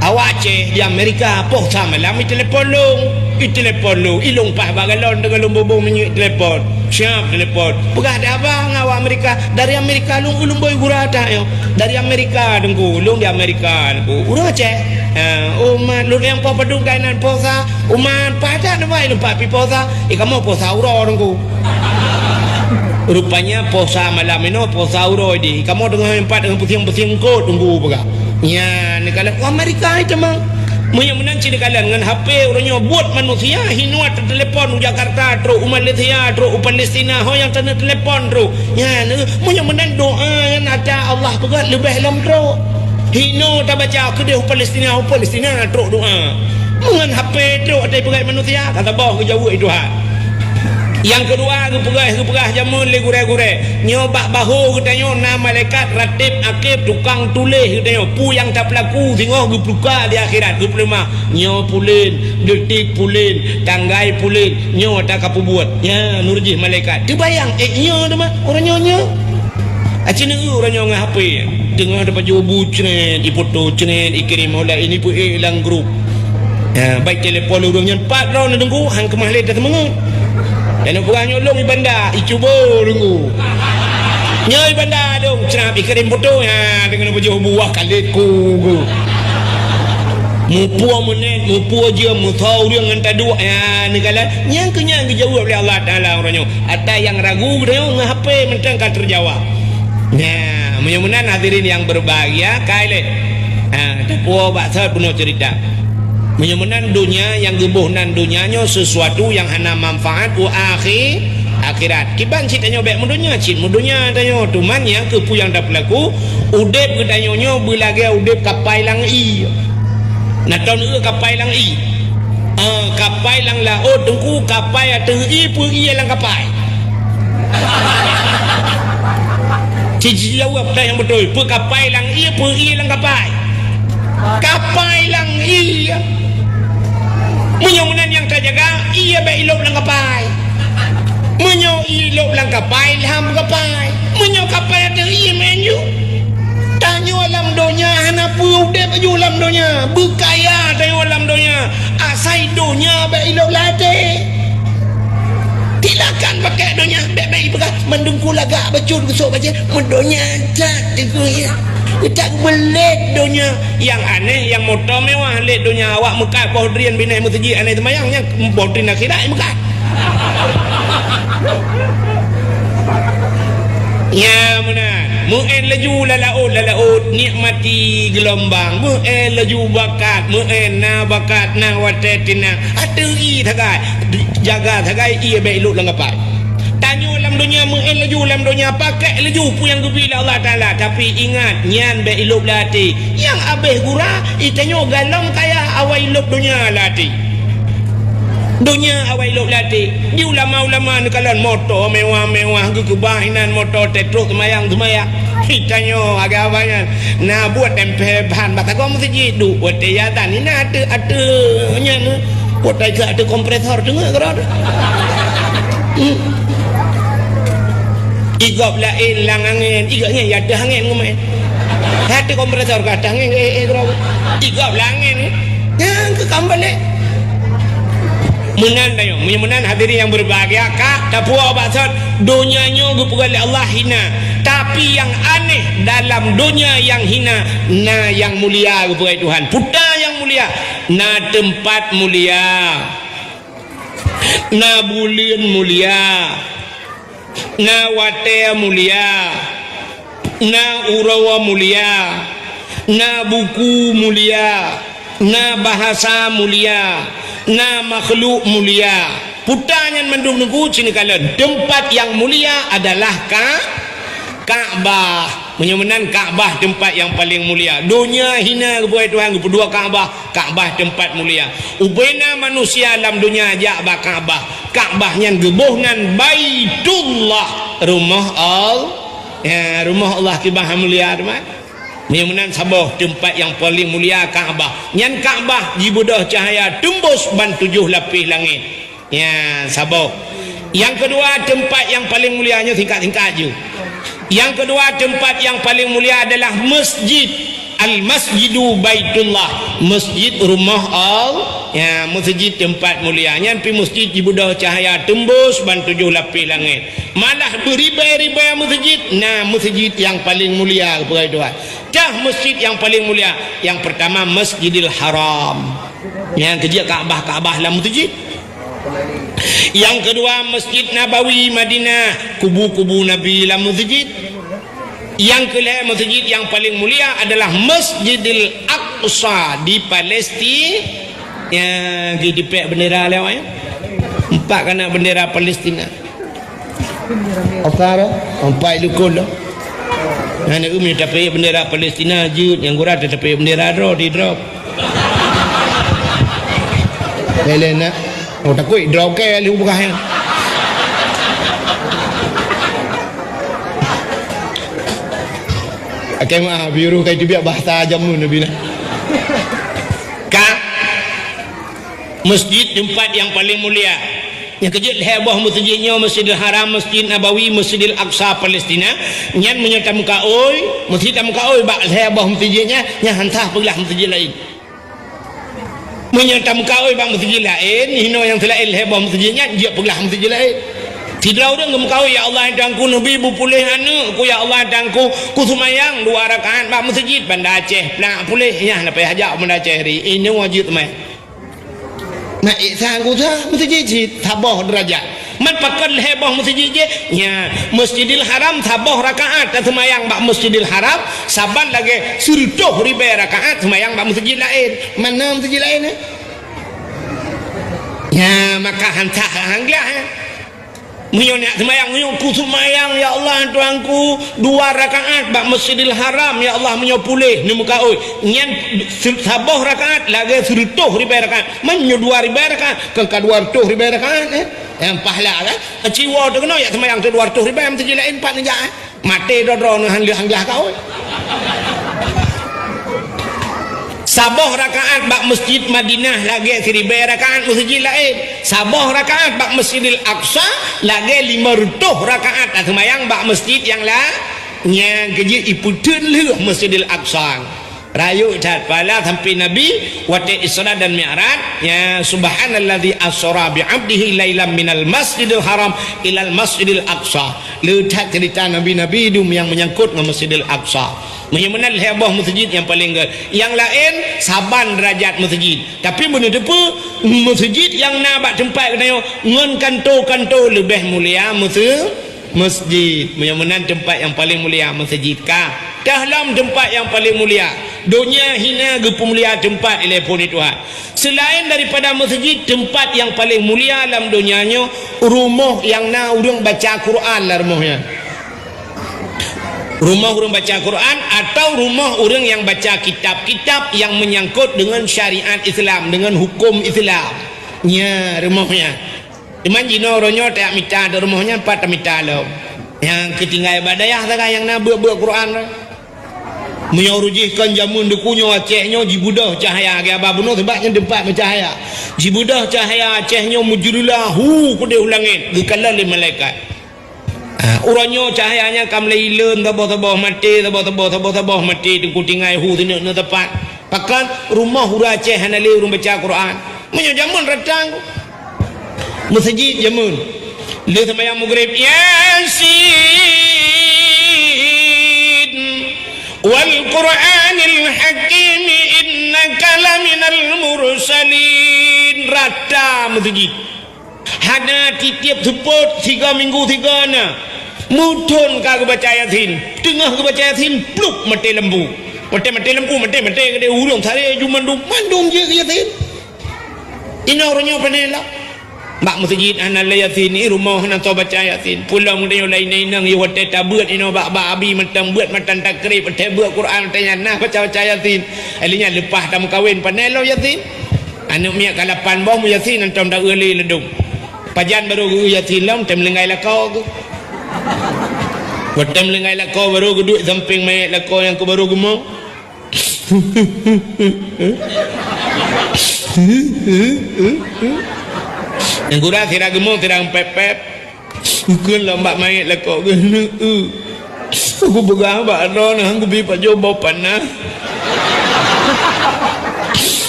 Awak Aceh di Amerika, poh sa malam itelepon lôn. Itelepon lôn, ilong paih bak galon deungon lôn bubong minyeuk telepon. Siap telepon. Peugah dah abang awak Amerika, dari Amerika lôn ulôn boi gura tak yo. Dari Amerika teungku, lôn di Amerika teungku. Ureueng Aceh. Ha, oh mat, lôn nyang poh padum kainan poh sa. Umat padat na bai leumpat pi posa, eh, kamoe posa uroe teungku. Rupanya posa malam inoe posa uroe deh. Kamoe teungoh empat deungon pusieng-pusieng kot teungku peugah. Nyan neukalon u Amerika i teumang. Meunyoe meunan cit neukalon ngon H P uroe nyoe buet manusia hinoe teutelepon u Jakarta, trok u Malaysia, trok u Palestina, ho nyang taneuk telepon trok. Nyan, eh, meunyoe meunan doa nyan ata Allah peugah leubeh lom trok. Hinoe tabaca keudeh u Palestina, u Palestina trok doa. Ngon H P trok até peugah manusia, ka saboh geujaweueb Tuhan. Nyang keudua, geupeugah, geupeugah jameun lé gurée-gurée. Nyoe bak bahô geutanyoe na malaikat ratib akib tukang tuléh geutanyoe. Peue nyang tapeulaku singoh geupeuka di akhirat, geupeuleumah. Nyoe pulen, deutik pulen, tanggai pulen, nyoe ata ka peubuet. Nyan nurjih malaikat. Teubayang, eh, nyoe teuma, uroe nyoe, nyoe. Aci neu uroe nyoe ngon H P. Teungoh tapajoh bu cret, ipoto cret, ikirém oleh ini peuék lam grup. Ya, baik telepon ureueng nyan pat droe neudeungku, han keumah lé tateumeungeut. Dan peugah nyoe lôn i banda, icubo deungku. Nyoe i banda dong, crab ikirém foto, ya, deungon pajoh buah kalet ku. Muphom menit, muphom jeuem, meusoe ureueng ngon taduek, ya, neukalon. Nyang keu nyan geujaweueb lé Allah Taala uroe nyoe. Ata nyang ragu geutanyoe ngon H P mantong ka teujawab. Nah, meunyoe meunan hadirin yang berbahagia, kai lé. Ha, tapuo bak sot bunoe cerita. Meunyoe meunan donya nyang geuboh nan donya nyoe sesuatu nyang hana manfaat u akhi-, akhirat. Kiban cit tanyoe bék meudonya, cit meudonya tanyoe. Teuma nyang keupeue nyang tapeulaku, udeb geutanyoe nyoe beulagée udeb kapai lam ie. Na ton eu kapai lam ie. Ah, kapai lam laôt teungku, kapai ateueh ie, peue ie lam kapai. Ci-, ci jaweueb dah nyang beutôi. Peue kapai lam ie, peue ie lam kapai. Kapai lam ie. Meunyoe meunan nyang tajaga, ie bék ilôb lam kapai. Meunyoe ie ilôb lam kapai, lham kapai. Meunyoe kapai ateueh ie meu'en ju. Tanyoe lam donya hana peue udeb ju lam donya. Beukaya tanyoe lam donya. Asai donya bék ilôb lam até. Silakan pakai donya, bék-bék ipeugah mandum ku lagak bacut geusok bajée, meudonya that teungku ya. Utak beulét donya. Nyang aneh, nyang moto mewah lé donya, awak meukat boh drien binéh meuseujid aneh teumayang, nyang boh drien akhirat meukat. Ya, meunan. Meu'en laju lam laôt, lam laôt, nikmati geulumbang. Meu'en laju bakat, meu'en na bakat, na watée tina. Ateueh ie sagai, jaga sagai ie bék ilôb lam kapai. Tanyoe lam donya meu'en laju lam donya, pakék laju peue nyang geubri lé Allah Taala, tapi ingat, nyan bék ilôb lam até. Nyang abéh gura, i tanyoe galom kaya awai lôb donya lam até. Donya awai lôb lam até. Di ulama-ulama neukalon moto mewah-mewah geukeubah inan moto teutrok seumayang-seumayang. Tanyoe agak abah nyan na buet tempel ban bak sagoe meuseujid duek watée azan inan ateueh-ateueh nyan. Watée ka ateueh kompresor teungoh keudroe. Hmm. Igop laén lam angén, igop nyan ya ateueh angén ngon maén. Ateueh kompresor ka ateueh angén, eh, eh, keudroe. Igop lam angén. Nyang keu kambale. Meunan tanyoe, meunyoe meunan hadirin yang berbahagia, ka tapuo bak sot, donya nyoe geupeugah lé Allah hina. Tapi nyang aneh dalam donya nyang hina, na nyang mulia geupeugah Tuhan. Peue nyang mulia, na teumpat mulia. Na buleuen mulia. Na watée mulia, na uroe mulia, na buku mulia, na bahasa mulia, na makhluk mulia. Peue nyan mandum teungku, ci neukalon. Teumpat nyang mulia adalah Ka-, Ka'bah. Meunyoe meunan Ka'bah teumpat nyang paleng mulia. Donya hina geupeugah Tuhan, geupeuduek Ka'bah. Ka'bah teumpat mulia. Ubena manusia lam donya jak bak Ka'bah. Ka'bah nyan geuboh nan Baitullah, rumoh Al-, ya, rumoh Allah kiban mulia, teuma. Meunyoe meunan saboh teumpat nyang paleng mulia Ka'bah. Nyan Ka'bah jibeudôh cahya teumbôh ban tujoh lapéh langét. Ya, saboh. Nyang keudua, teumpat nyang paleng mulia nyoe singkat-singkat ju. Nyang keudua, teumpat nyang paleng mulia adalah masjid. Al-Masjidu Baitullah, masjid rumoh Al-, ya, masjid teumpat mulia. Nyan pi masjid jibeudôh cahya teumbôh ban tujoh lapéh langét. Malah beuribai-ribai masjid, na masjid nyang paleng mulia, peugah Tuhan. Cah masjid nyang paleng mulia, nyang peurtama Masjidil Haram. Nyang keujeuet Ka'bah, Ka'bah lam masjid. Nyang keudua, Masjid Nabawi Madinah, kubu-kubu Nabi lam masjid. Nyang keulhée, masjid nyang paleng mulia adalah Masjidil Aqsa di Palesti-, nyang geutipék bendera lé awak, ya. Empat kana bendera Palestina. Apa dah? Empat lukon dah. Hana umi tapi bendera Palestina jeuet, nyang gura tapi bendera droe di droe. Lé-lé na. Oh, takut droe kèe lé ubah nyan. Akai meu'ah, biuru kai teubiet bahasa jameun Nabi na. Ka, masjid teumpat nyang paleng mulia. Nyang keujeuet lhèe boh meuseujid nyoe, Masjidil Haram, Masjid Nabawi, Masjidil Aqsa, Palestina. Nyan meunyoe tameukaôi, meusti tameukaôi bak lhèe boh meuseujid nyan, nyan han sah peuglah meuseujid laén. Meunyoe tameukaôi bak meuseujid laén, hinoe nyang seulaén lhèe boh meuseujid nyan, jeuet peuglah meuseujid laén. Sidroe ureueng geumeukaôi, "Ya Allah, Tuhanku, neubi beupuléh aneukku, ya Allah, Tuhanku, kuseumayang dua rakaat bak meuseujid Banda Aceh, plak puléh, nyan na payah jak Banda Aceh ri, inoe jeuet seumayang." Na ék sa geusa meuseujid cit saboh deurajat. Man pakon lhèe boh meuseujid jih? Nya, Masjidil Haram saboh rakaat taseumayang bak Masjidil Haram, saban lagèe sireutôh ribèe rakaat seumayang bak meuseujid laén. Man na meuseujid laén, eh? Nya, maka han sah han glah, eh? Meunyoe neujak seumayang, meunyoe kuseumayang, ya Allah, Tuhanku, dua rakaat bak Masjidil Haram, ya Allah, meunyoe puléh neumeukaôi. Nyan se-, saboh rakaat lagèe sireutôh ribèe rakaat. Meunyoe dua ribèe rakaat, kan ka dua reutôh ribèe rakaat, eh? Nyang pahala kan? Siwoe teuh keunoe jak seumayang teuh dua reutôh ribèe, meuseujid laén pat neujak, eh? Maté droe-droe neuh han lheueh han glah kaôi. Saboh rakaat bak Masjid Madinah lagèe siribèe rakaat meuseujid laén. Saboh rakaat bak Masjidil Aqsa lagèe limong reutôh rakaat taseumayang bak masjid nyang la-, nyang keujeuet ipeutheun lheueh Masjidil Aqsa. Rayeuk that pahala sampoe Nabi watèe Isra dan Mi'raj, ya, "Subhanalladzi asra bi 'abdihi lailam minal masjidil haram ilal masjidil aqsa." Le that ceurita nabi-nabi dum nyang meunyangkot ngon Masjidil Aqsa. Meunyoe meunan lhèe boh meuseujid nyang paleng gèt. Nyang laén saban deurajat meuseujid. Tapi beuneuteupeu meuseujid nyang na bak teumpat geutanyoe ngon kanto-kanto leubeh mulia meuse-, Masjid, meunyoe meunan teumpat nyang paleng mulia meuseujid ka. Teuh lom teumpat nyang paleng mulia. Donya hina geupeumulia teumpat ilèe phon Tuhan. Seulaén daripada meuseujid, teumpat nyang paleng mulia lam donya nyoe, rumoh nyang na ureueng baca Quran lam rumoh nyan. Rumoh ureueng baca Quran atau rumoh ureueng nyang baca kitab-kitab nyang meunyangkot deungon syariat Islam, deungon huköm Islam. Nya rumoh nyan. Teuma jinoe uroe nyoe tajak mita di rumoh nyan pat tamita lom. Nyang keutinggai bak dayah sagai nyang na beuet-beuet Quran. Meunyoe uroe jih kon jameun dikeue nyoe Aceh nyoe jibeudôh cahya, geuba bunoe sabab nyan teumpat meucahya. Jibeudôh cahya Aceh nyoe meujeuleulah hu keudeh u langét, geukalon lé malaikat. Ah, uroe nyoe cahya nyan ka mulai ilôn saboh-saboh maté, saboh-saboh, saboh-saboh maté, teungku tinggai hu sineuk-neuk teumpat. Pakon rumoh ureueng Aceh hana lé ureueng baca Quran. Meunyoe jameun ratang, meuseujid jameun. Lheueh seumayang Maghrib, Yasin, wal Qur'anil Hakim, innaka laminal mursalin. Rata meuseujid. Hana tiep-tiep seupôt, sigoe minggu sigoe na. Meuthon ka geubaca Yasin. Teungoh geubaca Yasin, pluk, maté lampu. Maté, maté lampu, maté, maté keudeh ureueng saré ju mandum, mandum jeuet Yasin. Inoe uroe nyoe pane lom. Bak meuseujid hana lé Yasin, i rumoh hana soe baca Yasin. Pulang meunyoe laén inong, i watèe tabeuet inoe bak, bak abi mantong beuet matan takrib, watèe beuet Quran, watèe nyan na baca-baca Yasin. Ai lheueh nyan leupah tameukawen, pane lom Yasin. Aneuk miet ka lapan boh meuyasin, hantom ta-eu lé ladôm. Pajan barô geu-eu Yasin lom, tém leunggai lakoe geuh. Watèe tém leunggai lakoe, barô geuduek sampéng manyét lakoe nyang keu barô geumong. Nyang gura sira geumong, sira pép-pép. Geukheun lom bak manyét lakoe geuh, "Neu-eu, kupeugah bak droeneuh han kubi pajoh boh panah.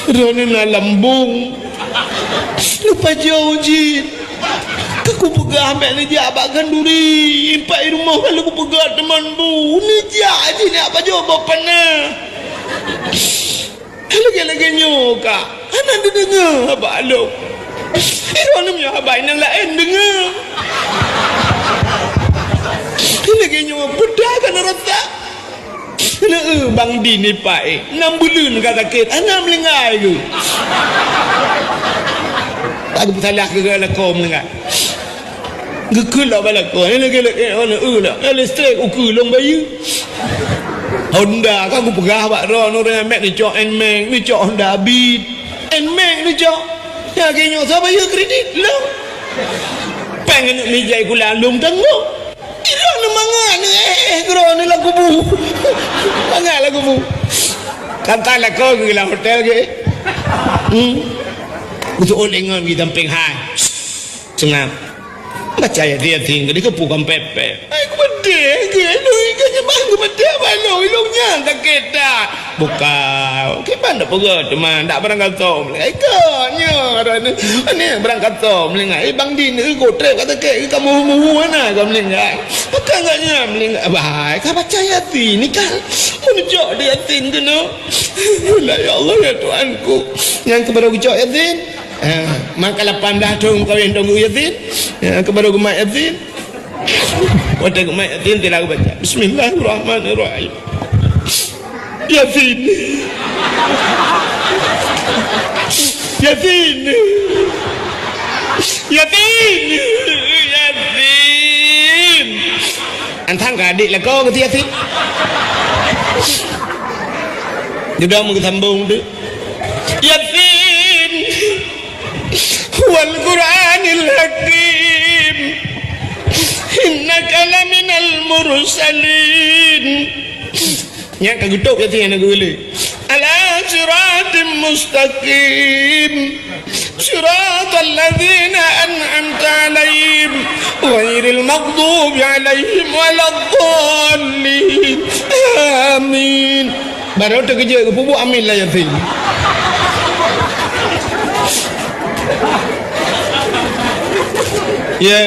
Droeneuh na lambông. Neupajoh jih. Ka kupeugah bèk neujak bak khanduri, pat i rumoh ka lheueh kupeugah teuma bu. Neujak jih neujak pajoh boh panah." Lagèe-lagèe nyoe ka, hana neudeungö haba lôn. Droeneuh meunyoe haba inong laén deungö. Lagèe nyoe peue ka neurasa. Neu-eu Bang Din ipak, eh, nam buleuen ka sakét, hana meuleunggai geuh. Ka geupeusalah keu lakoe meuleunggai. Geukheun lom bak lakoe, eh, lagèe, lagèe, eh, listrik ukeue lôn bayeue. Honda ka kupeugah bak droeneuh, ureueng mèt neucok Nmax, neucok Honda Beat. Nmax neucok. Lagèe nyoe sabe yue kredit lom. Péng aneuk mijai kula lom tanggong. Ilôn mangat, eh, eh, keudroe lam kubu. Mangat lam kubu. Ka tan lakoe geuh lam hotel geuh. Hmm. Beutôi lé ngon geuh sampéng hai. Seungab. Baca Yasin, Yasin, geuh keupeue kan pèpè. Ai, geuh peudeh, geuh, lôn, geuh, nyang ban geuh peudeh, ban lôn, lôn nyan sakét that. Bukan, kiban dak peugah teuma, dak barangkasoe meulinggai. Ka nyoe, ni, ni barangkasoe meulinggai. Eh, Bang Din, eh, gotrek ka sakét, ka muhu-muhu hana ka meulinggai. Bukan geuh nyan meulinggai. Bah, ka baca Yasin, ni kan. Mun cok di Yasin keunoe. La, ya Allah, ya Tuhanku. Nyang keubaru geucok Yasin. Ha, maka lapan blah thôn meukawen Teungku Yasin. Ha, keubaru geumat Yasin. Watèe geumat Yasin, tilawa baca, "Bismillahirrahmanirrahim." Yasin. Yasin. Yasin. Yasin. Antang ka adik lakoe keu Yasin. Dudoe meugeusambong tu. Yasin. Wal Qur'anil Hakim. Innaka laminal mursalin. Nyan ka geutôb Yasin nyang na geuh lé. Ala siratim mustaqim. Siratal ladzina an'amta 'alaihim ghairil maghdubi 'alaihim waladdallin. Amin. Barô teukeujot geupeubuet amin lam Yasin. Ya.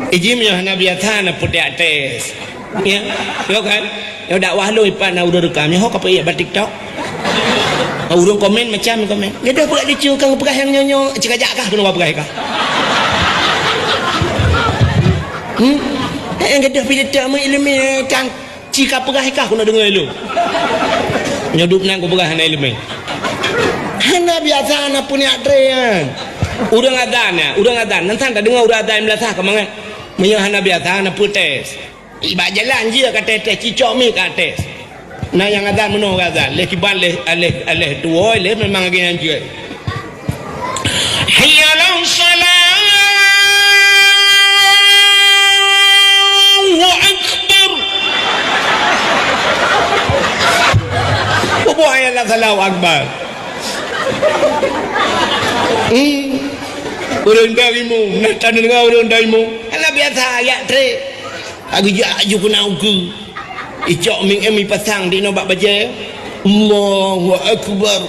Ijih meunyoe hana biasa na putéh até. Ya, yo kan? Yo dakwah lôn ipat na ureueng rekam, nyoe ho ka peuék bak TikTok. Ureueng komen macam komen. Gadoh peurak lucu kang peugah nyang nyoe-nyoe, cit kajak kah keunoe peugah kah. Hmm? Eh, gadoh pih TikTok meu ileumèe kang cit ka peugah kah keunoe deungoe lôn. Nyoe dup nan kupeugah hana ileumèe. Hana biasa na peuneuk tré nyan. Ureueng azan ya, ureueng azan. Nan san tadeungoe ureueng azan meunasah ka mangat. Meunyoe hana biasa na peutes. Bak jalan jih ka tes-tes, cicok mi ka tes. Na nyang azan meunoe ka azan, leh kiban leh, leh, leh tuwoe leh memang lagèe nyan jeuet. Hayya 'alas shalah, Allahu Akbar. Bubuh hayya 'alas shalah, Allahu Akbar. Hmm. Ureueng daimu, na tadeungoe ureueng daimu. Hana biasa ayat tré. Geujak laju keunan ukeue. Icok ming em ipasang di inoe bak bajèe. Allahu Akbar.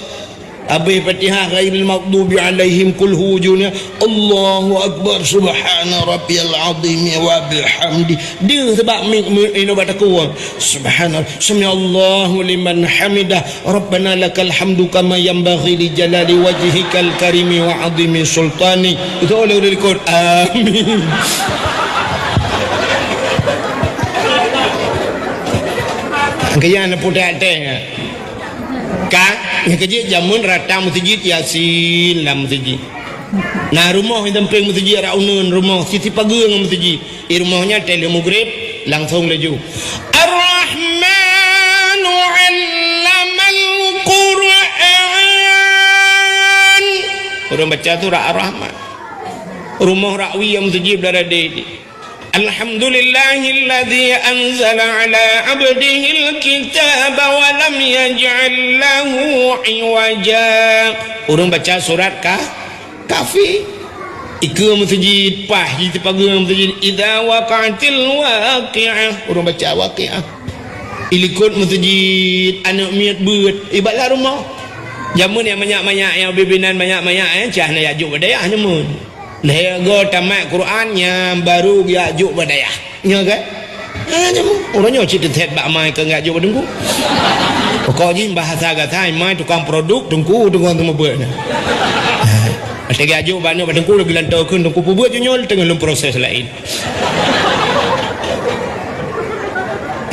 Abéh Fatihah, ghairil maghdubi 'alaihim, qul hu, ujoe nyan. Allahu Akbar, subhana rabbiyal azim wa bihamdi. Deuh sabab ming, ming inoe bak takue. Subhana, sami'allahu liman hamidah. Rabbana lakal hamdu kama yanbaghi li jalali wajhikal karimi wa azimi sultanik. Beutôi lé ureueng likot. Amin. Keu nyan na putéh até. Ka, nyang keujeuet jameun rata meuseujid Yasin lam meuseujid. Na rumoh nyang sampéng meuseujid, rot uneuen rumoh, sisi pageue ngon meuseujid. Di rumoh nyan teuh lheueh mugreb, langsong laju. Ar-Rahmanu 'allamal Qur'an. Ureueng baca surat Ar-Rahman. Rumoh rakwi nyang meuseujid beuladada di. Alhamdulillahilladzi anzala 'ala 'abdihil kitaba wa lam yaj'al lahu 'iwaja. Ureueng baca surat ka Kahfi. Ikeue meuseujid, paih jih sipageue meuseujid, idza waqa'atil waqi'ah. Ureueng baca Waqi'ah. Ilikot meuseujid, aneuk miet beuet, ibalah rumoh. Jameun nyang manyak-manyak, nyang bibinan manyak-manyak, eh, cah na jak jok bak dayah jameun. Lhèe goe tamat Quran, nyan baru geujak jok bak dayah. Nyo kan? Ha, nyo. Ureueng nyoe cit teutet bak mai keu geujak jok bak teungku. Pokok jih bahasa gata mai tukang produk teungku, tukang teumeubuet nyan. Ha. Watèe geujak jok bak nyoe bak teungku, lagi lantoe kheun teungku peubuet jih nyoe teungoh lom proses laén.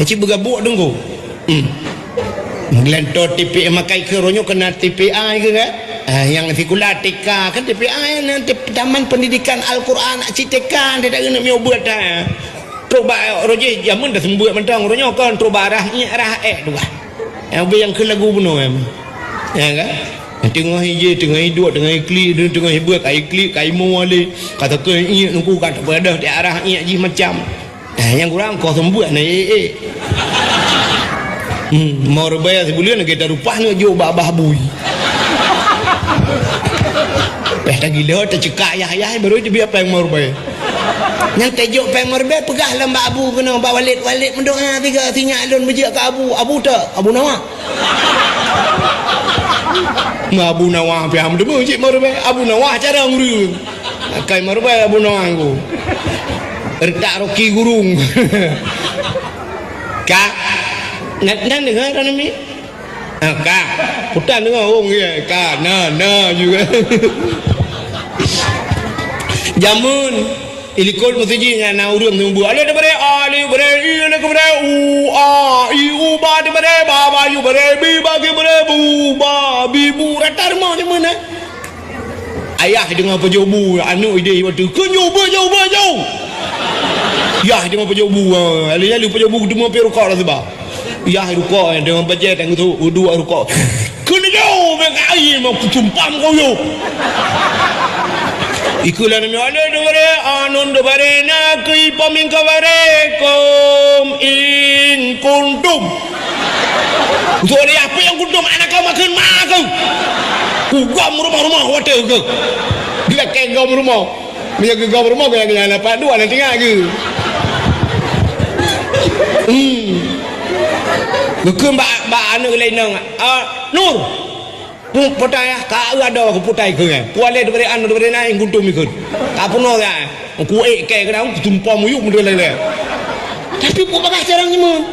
Cit beugabuk teungku. Hmm. Meugeulantô T P A makai keu uroe nyoe keunan T P A keu kan? Ah, nyang sikula T K kan T P A nyan, T-, Taman Pendidikan Al-Quran, cit T K, tidak kena miobet dah. Trok bak uroe jih jameun dah seumeubeuet mantong uroe nyoe kon trok bak rah nyek rah ék tu bah. Nyang ubé nyang keu lagu bunoe. Ya kan? Teungoh ijé, teungoh iduek, teungoh iklik, teungoh ibeuet, ka iklik, ka imoe lé. Ka teukeue iék nungku, ka teupeudeh di arah iék jih macam. Eh, nyang kurang koh seumeubeuet na ék-ék. Hmm, meurubai sibuleuen lagèe tarupah neuk jok bak bah bui. Peh tagila, tacekak yah-yah, baru teubiet péng meurubai. Nyang tajok péng meurubai peugah lam bak abu keunoe, bak walét, walét meudoa tiga, sinyak lôn beujeuet keu abu. Abu tak? Abu Nawa. Abu Nawa pih ham teuma cit meurubai. Abu Nawa cara ureueng. Akai meurubai Abu Nawa ngku. Retak roki gurung. Ka. Nan, nan deungoe droeneuh mi? Ah, ka. Putan deungoe wong ye. Ka. Na, na juga. Jameun. Ilikot meuseujid nyan na ureueng seumeubeuet. Alif teubaré, alif baré, i, alif teubaré, u, a, i, u, ba teubaré, ba, ba, yu baré, bi, ba, ki baré, bu, ba, bi, bu. Rata rumoh di mana? Ayah deungoe pajoh bu, aneuk idéh waktu, "Keu nyoe bu, jauh, bu, jauh." Yah deungoe pajoh bu, ha. Lalu, lalu pajoh bu, teuma pi rukok dah sebab. Yah rukok, eh, deungon bajèe tang tu, uduk rukok. Keuneuk jauh, bèk ka akhé mah kutumpam kau yo. Ikeu lah nami alai dubare, anon dubare, na keu ipom ingkau bare, kum in kuntum. Untuk dia apa yang kuntum, anak kau makan mak kau. Kugom rumah-rumah watèe keu. Bila kegom rumah. Meunyoe geugom rumoh, geuya-geuya na pat dua, na tinggai geu. Hmm. Geukheun bak, bak aneuk lé inong, "Ah, Nur! Pu-, putai ah, ka eu adoe keu putai keu nyan. Pualé dibri aneuk dibri na in kuntum ikheun. Ka peunoh ya. Ku ék kèe keunan, ku tumpom muyup meudeh lé-lé." Tapi peue bagah carông jameun.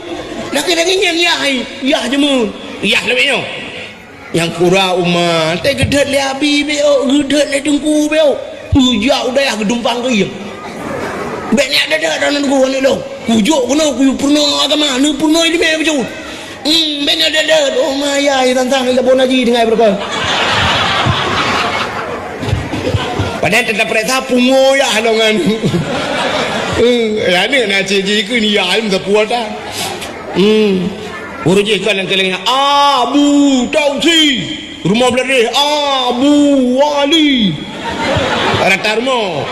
Lagèe-lagèe nyan yah, yah jameun. Yah leubeh nyoe. Nyang kura uma, teuh geudhôt lé abi beu, geudhôt lé teungku beu. Peujak u dayah geudumpang keu ié. Bèk nyak dada dan teungku aneuk lôn. Kujok keunoe, kuyue peurunoe agama, neupeurunoe ileumèe bacut. Hmm, bèk nyak dada, oh maya, tantang lé bon haji tinggai beureukoh. Padahai teuta peuriksa pungo yah longan. Eh, ya ni na cik ji keu ni ya alim sapuata. Hmm. Ureueng jih ka lam keuleng, Abu Tausi, rumoh Bladeh, Abu Wali. Rata rumoh.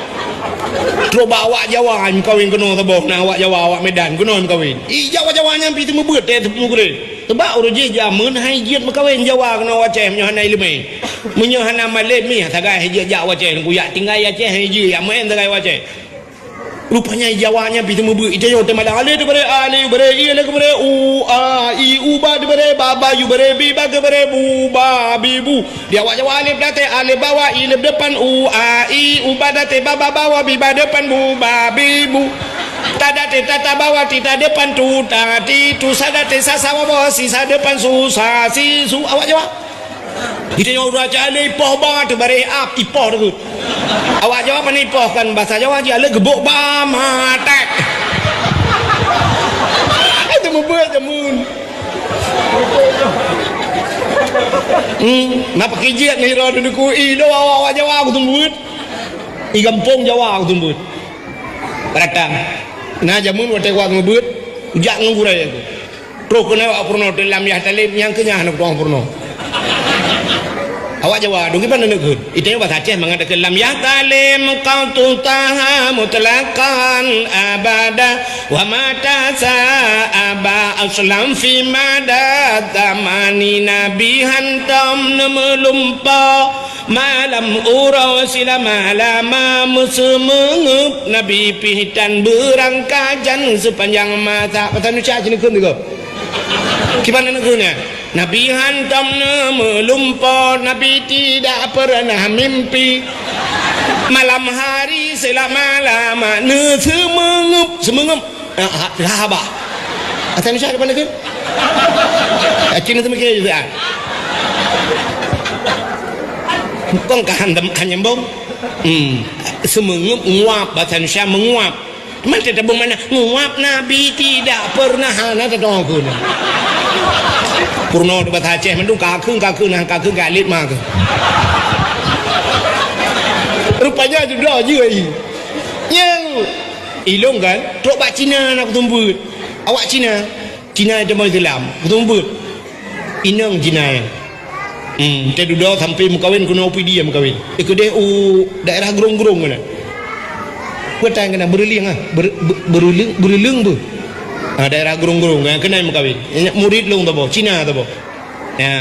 Trok bak awak Jawa, meukawen keunoe saboh, na awak Jawa, awak Medan, keunoe meukawen. Ih, Jawa-Jawa nyan pih teumeubeuet teuh teupeu gurée. Sebab ureueng jih jameun hai jeuet meukawen Jawa keunoe u Aceh meunyoe hana ileumèe. Meunyoe hana malém mih, sagai hai jeuet jak u Aceh, nunggu yak tinggai Aceh hai jeuet, yak maén sagai u Aceh. Rupanya Jawa nyan pih teumeubeuet, ita nyoe teumadah. Alif teubaré, alif baré, i alif baré, u, a, i, u ba teubaré, ba, ba, yu baré, bi ba teubaré, bu, ba, bi, bu. Di awak Jawa alif daté, alif bawah, i alif depan, u, a, i, u ba daté, ba, ba bawah, bi ba depan, bu, ba, bi, bu. Ta daté, ta, ta bawah, ti ta depan, tu, ta, ti, tu sa daté, sa, sa bawah, si sa depan, su, sa, si, su. Awak Jawa. Geutanyoe ureueng Aceh lé ipoh ba teubaré ap, ipoh teugeut. Awak Jawa pane ipoh kan, basa Jawa jih alé geubok ba matek. Itu meubeuet jameun. Hmm, na pakijeuet ni ro duku i lo awak, awak Jawa aku teumeubeuet. I gampông Jawa aku teumeubeuet. Rata. Na jameun watèe awak ngeubeuet, jak ngon gurèe aku. Troh keunoe awak peurunoe teuh lam yah talém nyang keu nyan hana kutu'oh peurunoe. Awak Jawa, dong kiban aneuk kheun. Ita nyoe basa Aceh mangat takheun lam yah talém kau tutaha mutlaqan abada wa mata sa'aba aslam fi mada tamani nabi hantom neumeulumpo. Malam uroe silama-lama meuseumeungeup Nabi pih tan beurangkajan seupanjang masa. Masa Indonesia sini kheun juga. Kiban aneuk kheun nyan. Nabi hantom neumeulumpo, Nabi tidak pernah mimpi. Malam hari selama-lama neuseumeungeup, seumeungeup. Ah, ha, ha, haba. Asai Indonesia depan lagi. Aceh ni seumeungeup juga. Bukan kahan dem hanyambong. Hmm. Seumeungeup nguap, bahasa Indonesia menguap. Mana tabung mana? Nguap Nabi tidak pernah, ha, na tatong aku ni. Purno di bahasa Aceh mandum kakun, kakun, nah, kakun galit mah ke. Rupanya jodoh je, ai. Nyang ilong kan, trok bak Cina nak kutumbut. Awak Cina, Cina itu mau Islam, kutumbut. Inong Cina ya. Hmm, teududoe sampai meukawen keunoe U P D meukawen. Eh, keudeh u daerah Grong-Grong keunan. Peue tan keunan, Beureulieng ah. Ber-, Be-, Beureulieng, Beureulieng beuh. Ah, daerah Grong-Grong, ah, keunan meukawen. Nyan murit lôn saboh, Cina saboh. Ya,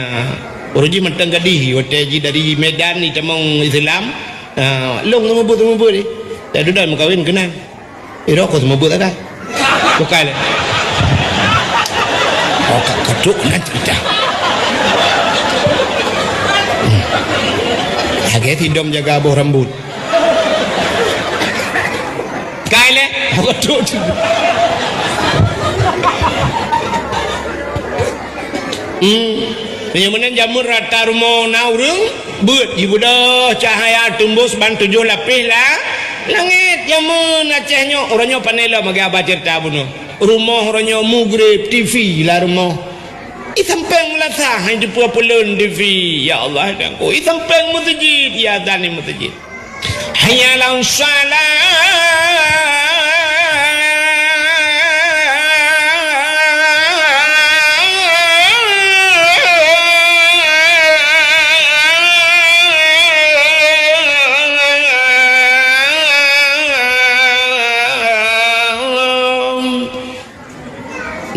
ureueng jih mantong gadih, watèe jih dari Medan jitamong Islam. Ah, lôn seumeubeuet-seumeubeuet jih. Teududoe meukawen keunan. Iro ko seumeubeuet akai. Bukai lé. Oh, ka, ka trok nan cerita. Hmm. Lagèe si dom jaga boh rambut. Kai lé. Oh, ka trok. Hmm. Meunyoe meunan jameun rata rumoh na ureueng beuet, jibeudôh cahya teumbus ban tujoh lapéh la-, langét. Jameun Aceh nyoe, uroe nyoe pane lom lagèe haba ceurita bunoe. Rumoh uroe nyoe mugreb, T V lam rumoh. Di sampéng meulasah, hana teupeu peuleuen T V. Ya Allah, dan ko. Di sampéng meuseujid, ya, dan di meuseujid. Hayya 'alas shalah.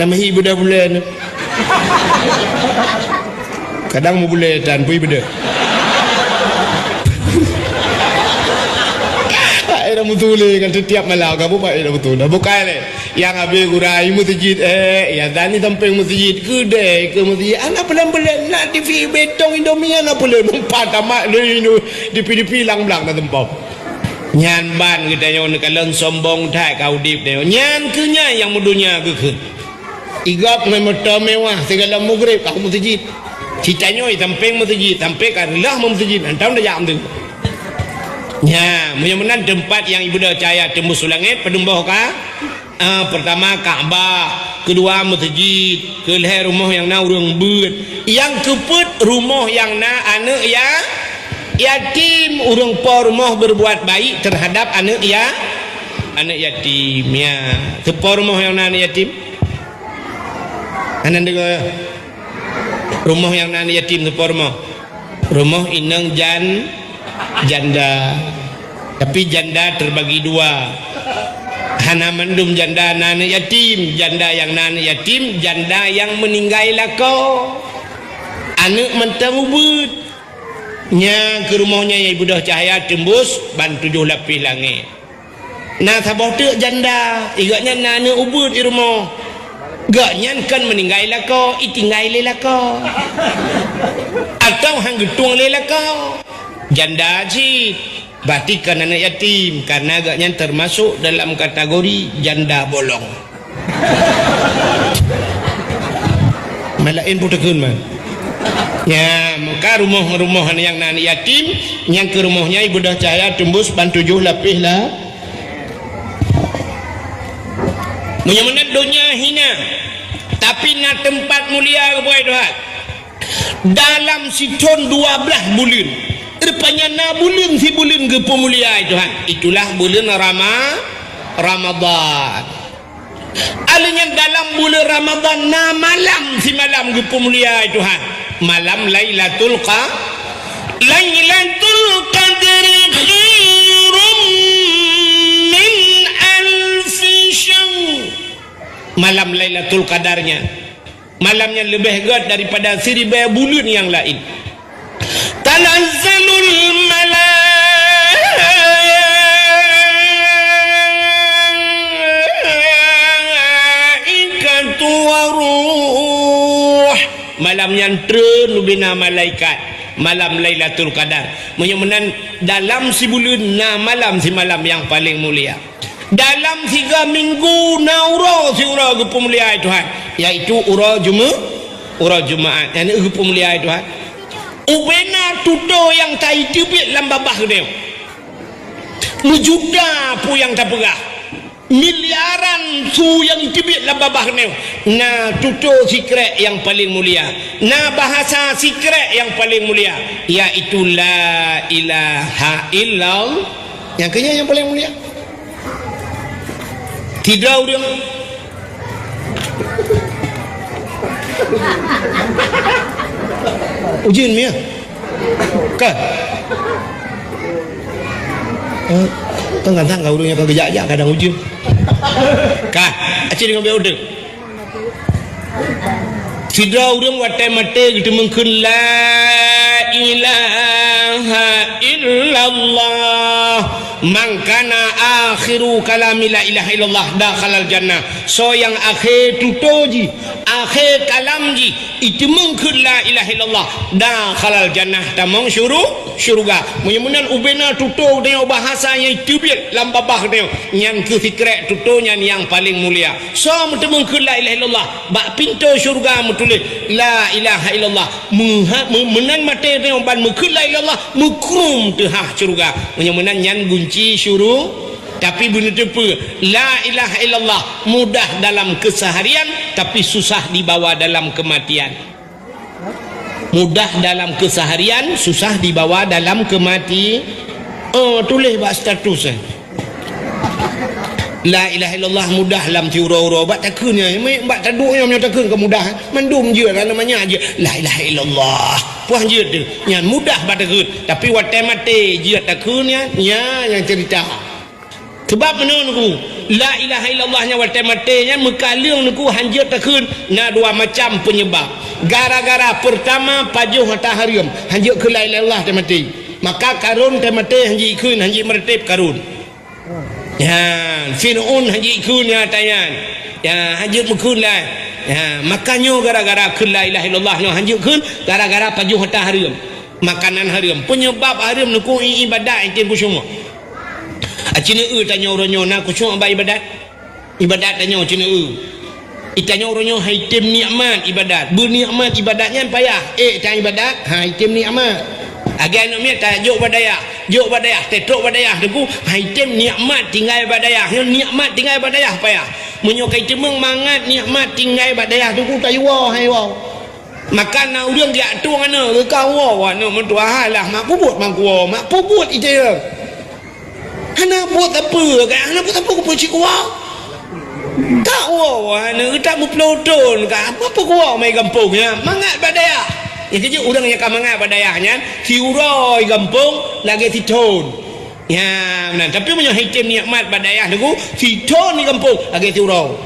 Nama hi beudôh buleuen. Kadang meubuleuen tan, pui beudôh. Hai dah meutuléh kan setiap malam, kamu baik dah betul. Dah bukai lé. Yang habis gura, i meuseujid, eh, ya, dan di sampéng meuseujid, keudè keu meuseujid. Anak pelan-pelan, nak T V betong Indomie, anak pelan. Empat tamat, lé, di P D P lang blang dah tempom. Nyan ban geutanyoe neukalon sombong that ka udeb tanyoe. Nyan keuh nyan nyang meudonya geukheun. Igop ngon moto mewah sigohlom mugreb ka meuseujid. Sitanyoe i sampéng meuseujid, sampoe ka reuloh meuseujid, hantom tajak meuseujid. Nya, meunyoe meunan teumpat nyang ibeudôh cahya teumbus u langét, padum boh ka? Ah, peurtama Ka'bah, keudua meuseujid, keulhèe rumoh nyang na ureueng beuet, nyang keupeuet rumoh nyang na aneuk ya-, yatim. Ureueng po rumoh berbuat baik terhadap aneuk ya-, aneuk yatim. Ya, soe po rumoh nyang na aneuk yatim? Hana deungoe. Rumoh nyang na aneuk yatim soe po rumoh? Rumoh inong jan-, janda. Tapi janda terbagi dua. Hana mandum janda na aneuk yatim. Janda nyang na aneuk yatim, janda nyang meuninggai lakoe. Aneuk mantong ubeuet. Nya keuh rumoh nyan nyang ibeudôh cahya teumbus ban tujoh lapéh langét. Na saboh teuk janda, i gobnyan na aneuk ubeuet i rumoh. Gobnyan kon meuninggai lakoe, itinggai lé lakoe. Atawa han geutueng lé lakoe. Janda cit, berarti kon aneuk yatim, karena gobnyan termasuk dalam kategori janda bolong. Malaén putôkeun man. Nya, maka rumoh-rumoh nyang na aneuk yatim, nyang keu rumoh nyan ibeudôh cahya teumbus ban tujoh lapéh la-, Meunyoe meunan donya hina, tapi na teumpat mulia, geuboh Tuhan. Dalam sithon dua blaih buleuen. Rupanya na buleuen sibuleuen geupeumulia, Tuhan. Itulah buleuen Rama-, Ramadan. Alèh nyan dalam buleuen Ramadan na malam simalam geupeumulia, Tuhan. Malam Lailatul Qa-, Lailatul Qadri khairum min alfi syahr. Malam Lailatul Qadar nyan. Malam nyan leubeh gèt daripada siribèe buleuen nyang laén. Tanazzalul malaikatu waruh. Malam nyan treun ubena malaikat. Malam Lailatul Qadar. Meunyoe meunan dalam sibuleuen na malam simalam nyang paleng mulia. Dalam siga minggu na uroe siuroe geupeumulia, Tuhan, yaitu uroe Jume-, uroe Jumaat. Nyan geupeumulia, Tuhan. Ubena tutoe nyang taiteubiet lam babah geuneue. Meujuta peue nyang tapeugah. Miliaran su nyang iteubiet lam babah geuneue. Na tutoe sikrek nyang paleng mulia. Na bahasa sikrek nyang paleng mulia, yaitu la ilaha illallah. Nyang keu nyan nyang paleng mulia. Sidroe ureueng. Ujeuen miah. Kan? Eh, kan kadang ka ureueng nyang ka geujak-jak kadang ujeuen. Kan? Aci deungon bèk udeueng. Sidroe ureueng watèe maté geuteumeung kheun la ilaha illallah. Man kana akhiru kalami la ilaha illallah dakhalal jannah. Soe nyang akhé tutoe jih, akhé kalam jih, iteumeung kheun la ilaha illallah, dakhalal jannah, tamong syuru-, syuruga. Meunyoe meunan ubena tutoe geutanyoe bahasa nyang teubiet lam babah geutanyoe, nyan keuh sikrek tutoe nyan nyang paleng mulia. Soe meuteumeung kheun la ilaha illallah, bak pintoe syuruga meutuléh la ilaha illallah. Meuha-, meu-, meunan maté geutanyoe ban meukheun la ilaha illallah, meukrum teuhah syuruga. Meunyoe meunan nyan gunci syuru-, Tapi beuneuteupeu, la ilaha illallah mudah dalam keseharian, tapi susah dibawa dalam kematian. Mudah dalam keseharian, susah dibawa dalam kemati-, oh, tuléh bak status, eh. La ilaha illallah mudah lam tiuroe-uroe, bak takheun nyan, bak taduek nyan meunyoe takheun ka mudah, eh. Mandum jeuet, hana manyang jeuet, la ilaha illallah. Puah jeuet tu, nyan mudah bak takheun. Tapi watèe maté jeuet takheun nyan, nyan nyang cerita. Sabab meunoe Teungku, la ilaha illallah nyan watèe maté nyan meukaleueng Teungku hanjeuet takheun na dua macam peunyebab. Gara-gara peurtama pajoh ata hareuem, hanjeuet kheun la ilaha illallah watèe maté. Maka Karun watèe maté hanjeuet kheun, hanjeuet meureuteb Karun. Nyan, Fir'aun hanjeuet kheun nyan ata nyan. Ya, hanjeuet meukheun la. Ya, maka nyoe gara-gara kheun la ilaha illallah nyoe hanjeuet kheun gara-gara pajoh ata hareuem. Makanan hareuem. Peunyebab hareuem Teungku i-, ibadat i tem khusyuk. Aci neueu tanyoe uroe nyoe na khusyuk bak ibadat? Ibadat tanyoe aci neueu. I tanyoe uroe nyoe hai tem nikmat ibadat. Beunikmat ibadat nyan payah. Eh, tan ibadat, hai tem nikmat. Lagèe aneuk miet tajok bak dayah. Jok bak dayah, tetrok bak dayah Teungku, hai tem nikmat tinggai bak dayah. Nyoe nikmat tinggai bak dayah payah. Meunyoe ka iteumeung mangat nikmat tinggai bak dayah Teungku, tayue hai woe. Maka na ureueng geujak tueng aneuk, geuka woe aneuk meutuah, "Alah, mak peubuet mangkue, mak peubuet ite." Hana buet sapeue, ka hana buet sapeue, kupeue cit kuwoe. Ka woe aneuk geutak meupulo thon, ka apa peukuwoe mai gampông nyan, mangat bak dayah. Nyang keujeuet ureueng nyang ka mangat bak dayah nyan, siuroe gampông lagèe sithon. Ya, meunan. Tapi meunyoe hai tem nikmat bak dayah Teungku, sithon di gampông lagèe siuroe.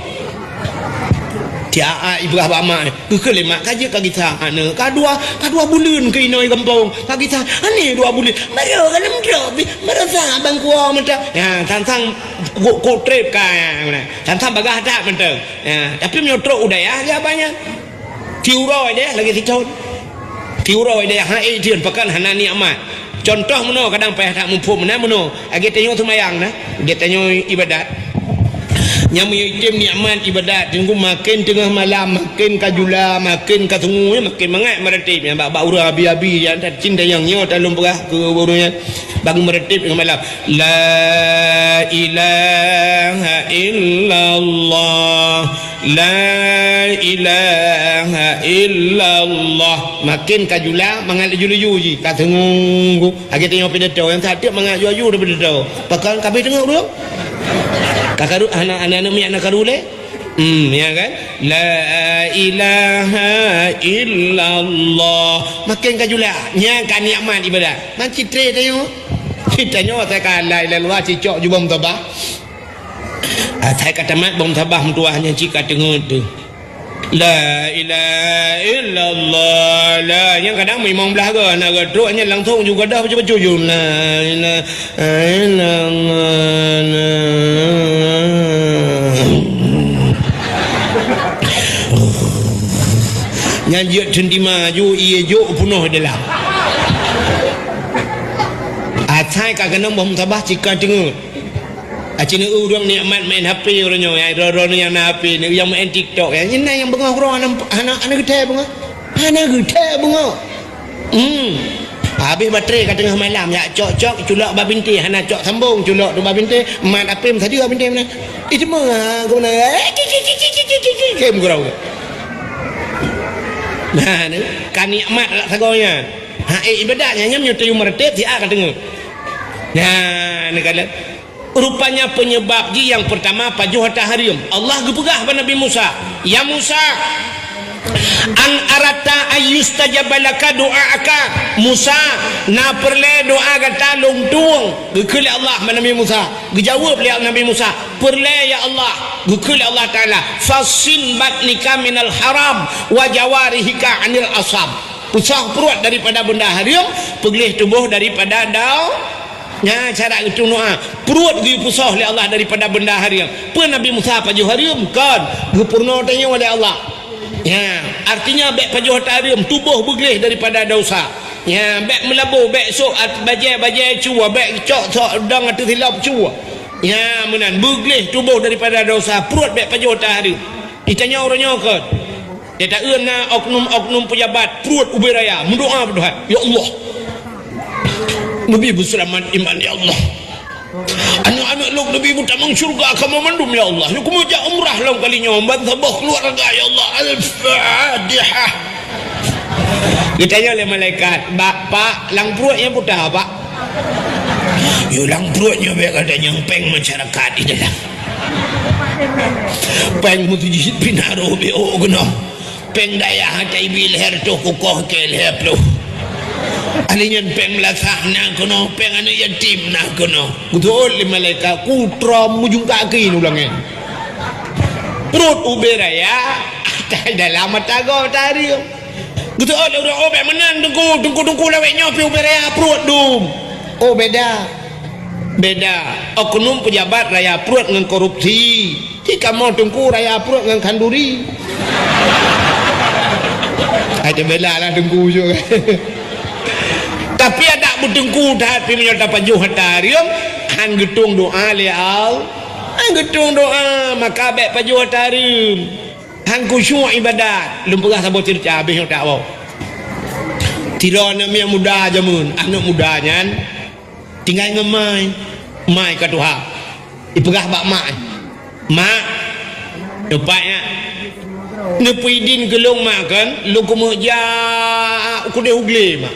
Tiap ibrah bak mak, geukheun lé mak, "Ka jeuet ka gisa aneuk, ka dua, ka dua buleuen keu inoe gampông, ka gisa aneuk dua buleuen." Baru ka lom drop, baru sa bang kuah mantong. Ya, sang-sang gok, gok trép ka, ya, meunan. Sang-sang bagah that mantong. Ya, tapi meunyoe trok u dayah, ya banyak. Siuroe deh lagèe sithon. Siuroe deh, hai, eh, thon pakon hana nikmat. Contoh meunoe, kadang payah that muphom, na meunoe. Lagèe tanyoe seumayang na, lagèe tanyoe ibadat. Nyan meunyoe item nikmat ibadat, Teungku, maken teungoh malam, maken ka jula, maken ka sungu, nyan maken mangat meureuteb. Nyan bak, bak ureueng abi-abi, nyan that cit nyang nyoe talôn peugah keu ureueng nyan. Bangun meureuteb teungoh malam. La ilaha illallah. La ilaha illallah. Maken ka jula, mangat laju-laju jih. Ka teungoh. Lagèe tanyoe pidato, nyang that mangat laju-laju pidato. Pakon ka abéh teungoh ureueng? Ka karu, aneuk, aneuk miet na karu lé? Hmm, ya kan? La ilaha illallah. Maken ka jula. Nyan ka nikmat ibadat. Man citré tanyoe. Tanyoe asai ka la ilaha illallah, cicok jubah musabah. Asai ka tamat bak musabah meutuah nyan cit ka teungeut teuh. La ilaha illallah. La, nyang kadang limong blaih goe, na goe trok nyan langsung ju gadoh bacut-bacut ju. La ilaha illallah. Nyan jeuet teuntima ju, ié jok peunoh dalam. Asai ka keunong bak musabah cit ka teungeut. Aci neueu ureueng nikmat main H P uroe nyoe, ya, droe-droe nyang na H P, nyang main TikTok, ya. Nyan na nyang beungoh uroe hana, hana, hana geuthèe beungoh. Hana geuthèe beungoh. Hmm. Habéh baterai ka teungoh malam, ya, cok-cok, culok bak bintéh, hana cok sambong, culok tu bak bintéh, mat H P meusadeue bak bintéh meunan. Ih, cuma, ha, keu meunan, eh, ki, ki, ki, ki, meugroe. Nah, ni, ka nikmat lak sagoe nyan. Ha, eh, ibadat nyan, nyan meunyoe tayue meureuteb, siat ka teungeut. Nah, ni kalon. Rupanya penyebab jih nyang peurtama pajoh ata hareuem. Allah geupeugah bak Nabi Musa, "Ya Musa, An aratta ayyustajaba laka du'aaka. Musa, na peureulée doa gata lôn tueng. Geukheun lé Allah bak Nabi Musa. Geujaweueb lé Nabi Musa, "Peureulée ya Allah." Geukheun lé Allah Taala, "Fassin batnika minal haram wa jawarihika anil asam." Peusoh pruet daripada beunda hareuem, peugleh tuboh daripada dau. Nyan cara geutueng doa. Pruet geupeusoh lé Allah daripada beunda hareuem. Peue Nabi Musa pajoh hareuem? Kon. Geupeurunoe tanyoe lé Allah. Ya, artinya bék pajoh hareuem, tuboh beugleh daripada dosa. Ya, bék meulaboh, bék sôk at-, bajée-bajée cue, bék cok sok dong ateueh silop cue. Ya, meunan, beugleh tuboh daripada dosa, pruet bék pajoh hareuem. Di tanyoe uroe nyoe kon. Di taeu na oknum-oknum pejabat pruet ubé raya, meudoa beudoa, "Ya Allah, neubi beuseulamat iman, ya Allah. Aneuk-aneuk lôn neubi meutamong syeuruga kamoe mandum, ya Allah. Lôn keumeujak umrah lom kali nyoe ban saboh keuluwarga, ya Allah. Al-Fatihah." Geutanyong lé malaikat, "Bak, Pak, lam pruet nyang peue teuma, Pak?" "Yo, lam pruet nyoe bék gata nyang péng masyarakat di dalam. Péng meuseujid pih na rôh B O keunoe. Péng dayah ata ibi lhèe reutôh kukoh keu lhèe ploh. Ahli nyan péng meulasah na keunoe, péng aneuk yatim na keunoe." Geuteuôt lé malaikat, "Ku trom meujungkak keu ulang nyan." Pruet ubé raya, ata dalam mata gob tari. Geuteuôt lé ureueng, "Oh, bék meunan, Teungku, Teungku, Teungku, lawét nyoe pih ubé raya pruet dum." "Oh, beda. Beda. Oknum pejabat raya pruet ngon korupsi. Ci kamoe Teungku raya pruet ngon khanduri." Hai teubela lah Teungku jok. Tapi adak beuteungku that pih meunyoe tapajoh ata hareuem, han geutueng doa lé Allah. Han geutueng doa, maka bék pajoh ata hareuem. Han khusyuk ibadat. Lôn peugah saboh ceurita habéh nyoe tak woe. Sidroe aneuk miet muda jameun, aneuk muda nyan tinggai ngon mai. Mai ka tuha. Ipeugah bak mak, "Mak, neupat nyak. Neupeuidin keu lôn mak kon, lôn keumeujak keudeh u glé, Mak."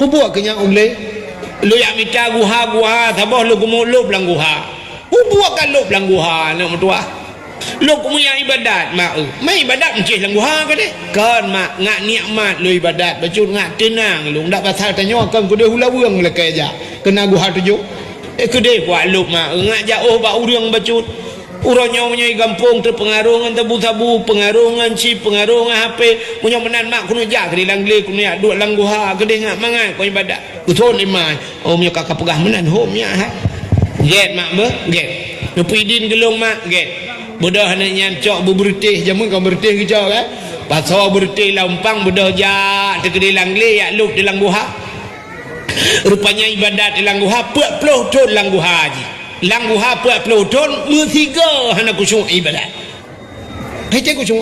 "Peue buet keu nyan u glé?" "Lôn jak mita guha-guha saboh lôn keumeulôb lam guha." "Peue buet ka lôb lam guha, aneuk meutuah?" "Lôn keumeujak ibadat, Mak, eu." "Mai ibadat meucéh lam guha keudeh?" "Kon, Mak, ngat nikmat lôn ibadat bacut, ngat teunang lôn. Dak pasal tanyoe kon keudeh u laweueng lakée jak, keu na guha tujoh. Eh, keudeh kuat lôb, Mak, eu, ngat jak ôh bak ureueng bacut. Uroe nyoe meunyoe i gampông teupeungaroh ngon sabu-sabu, peungaroh ngon chip, peungaroh ngon H P. Meunyoe meunan, Mak, keuneuk jak keudeh lam glé, keuneuk jak duek lam guha, keudeh ngat mangat kon ibadat." Geuteuôt lé mai. "Oh, meunyoe ka kapeugah meunan, hom nyak, ha." "Gét, Mak, beuh, gét. Neupeuidin keu lôn, Mak, gét." Beudôh aneuk nyan cok beubeureutéh, jameun kon beureutéh geucok, kan? Pasoe beureutéh lam umpang, beudôh jak teukeudeh lam glé, jak lôb di lam guha. Rupanya ibadat di lam guha, peuet ploh thon lam guha jih. Lam guha peuet ploh thon, meusigoe hana khusyuk ibadat. Hai cit khusyuk.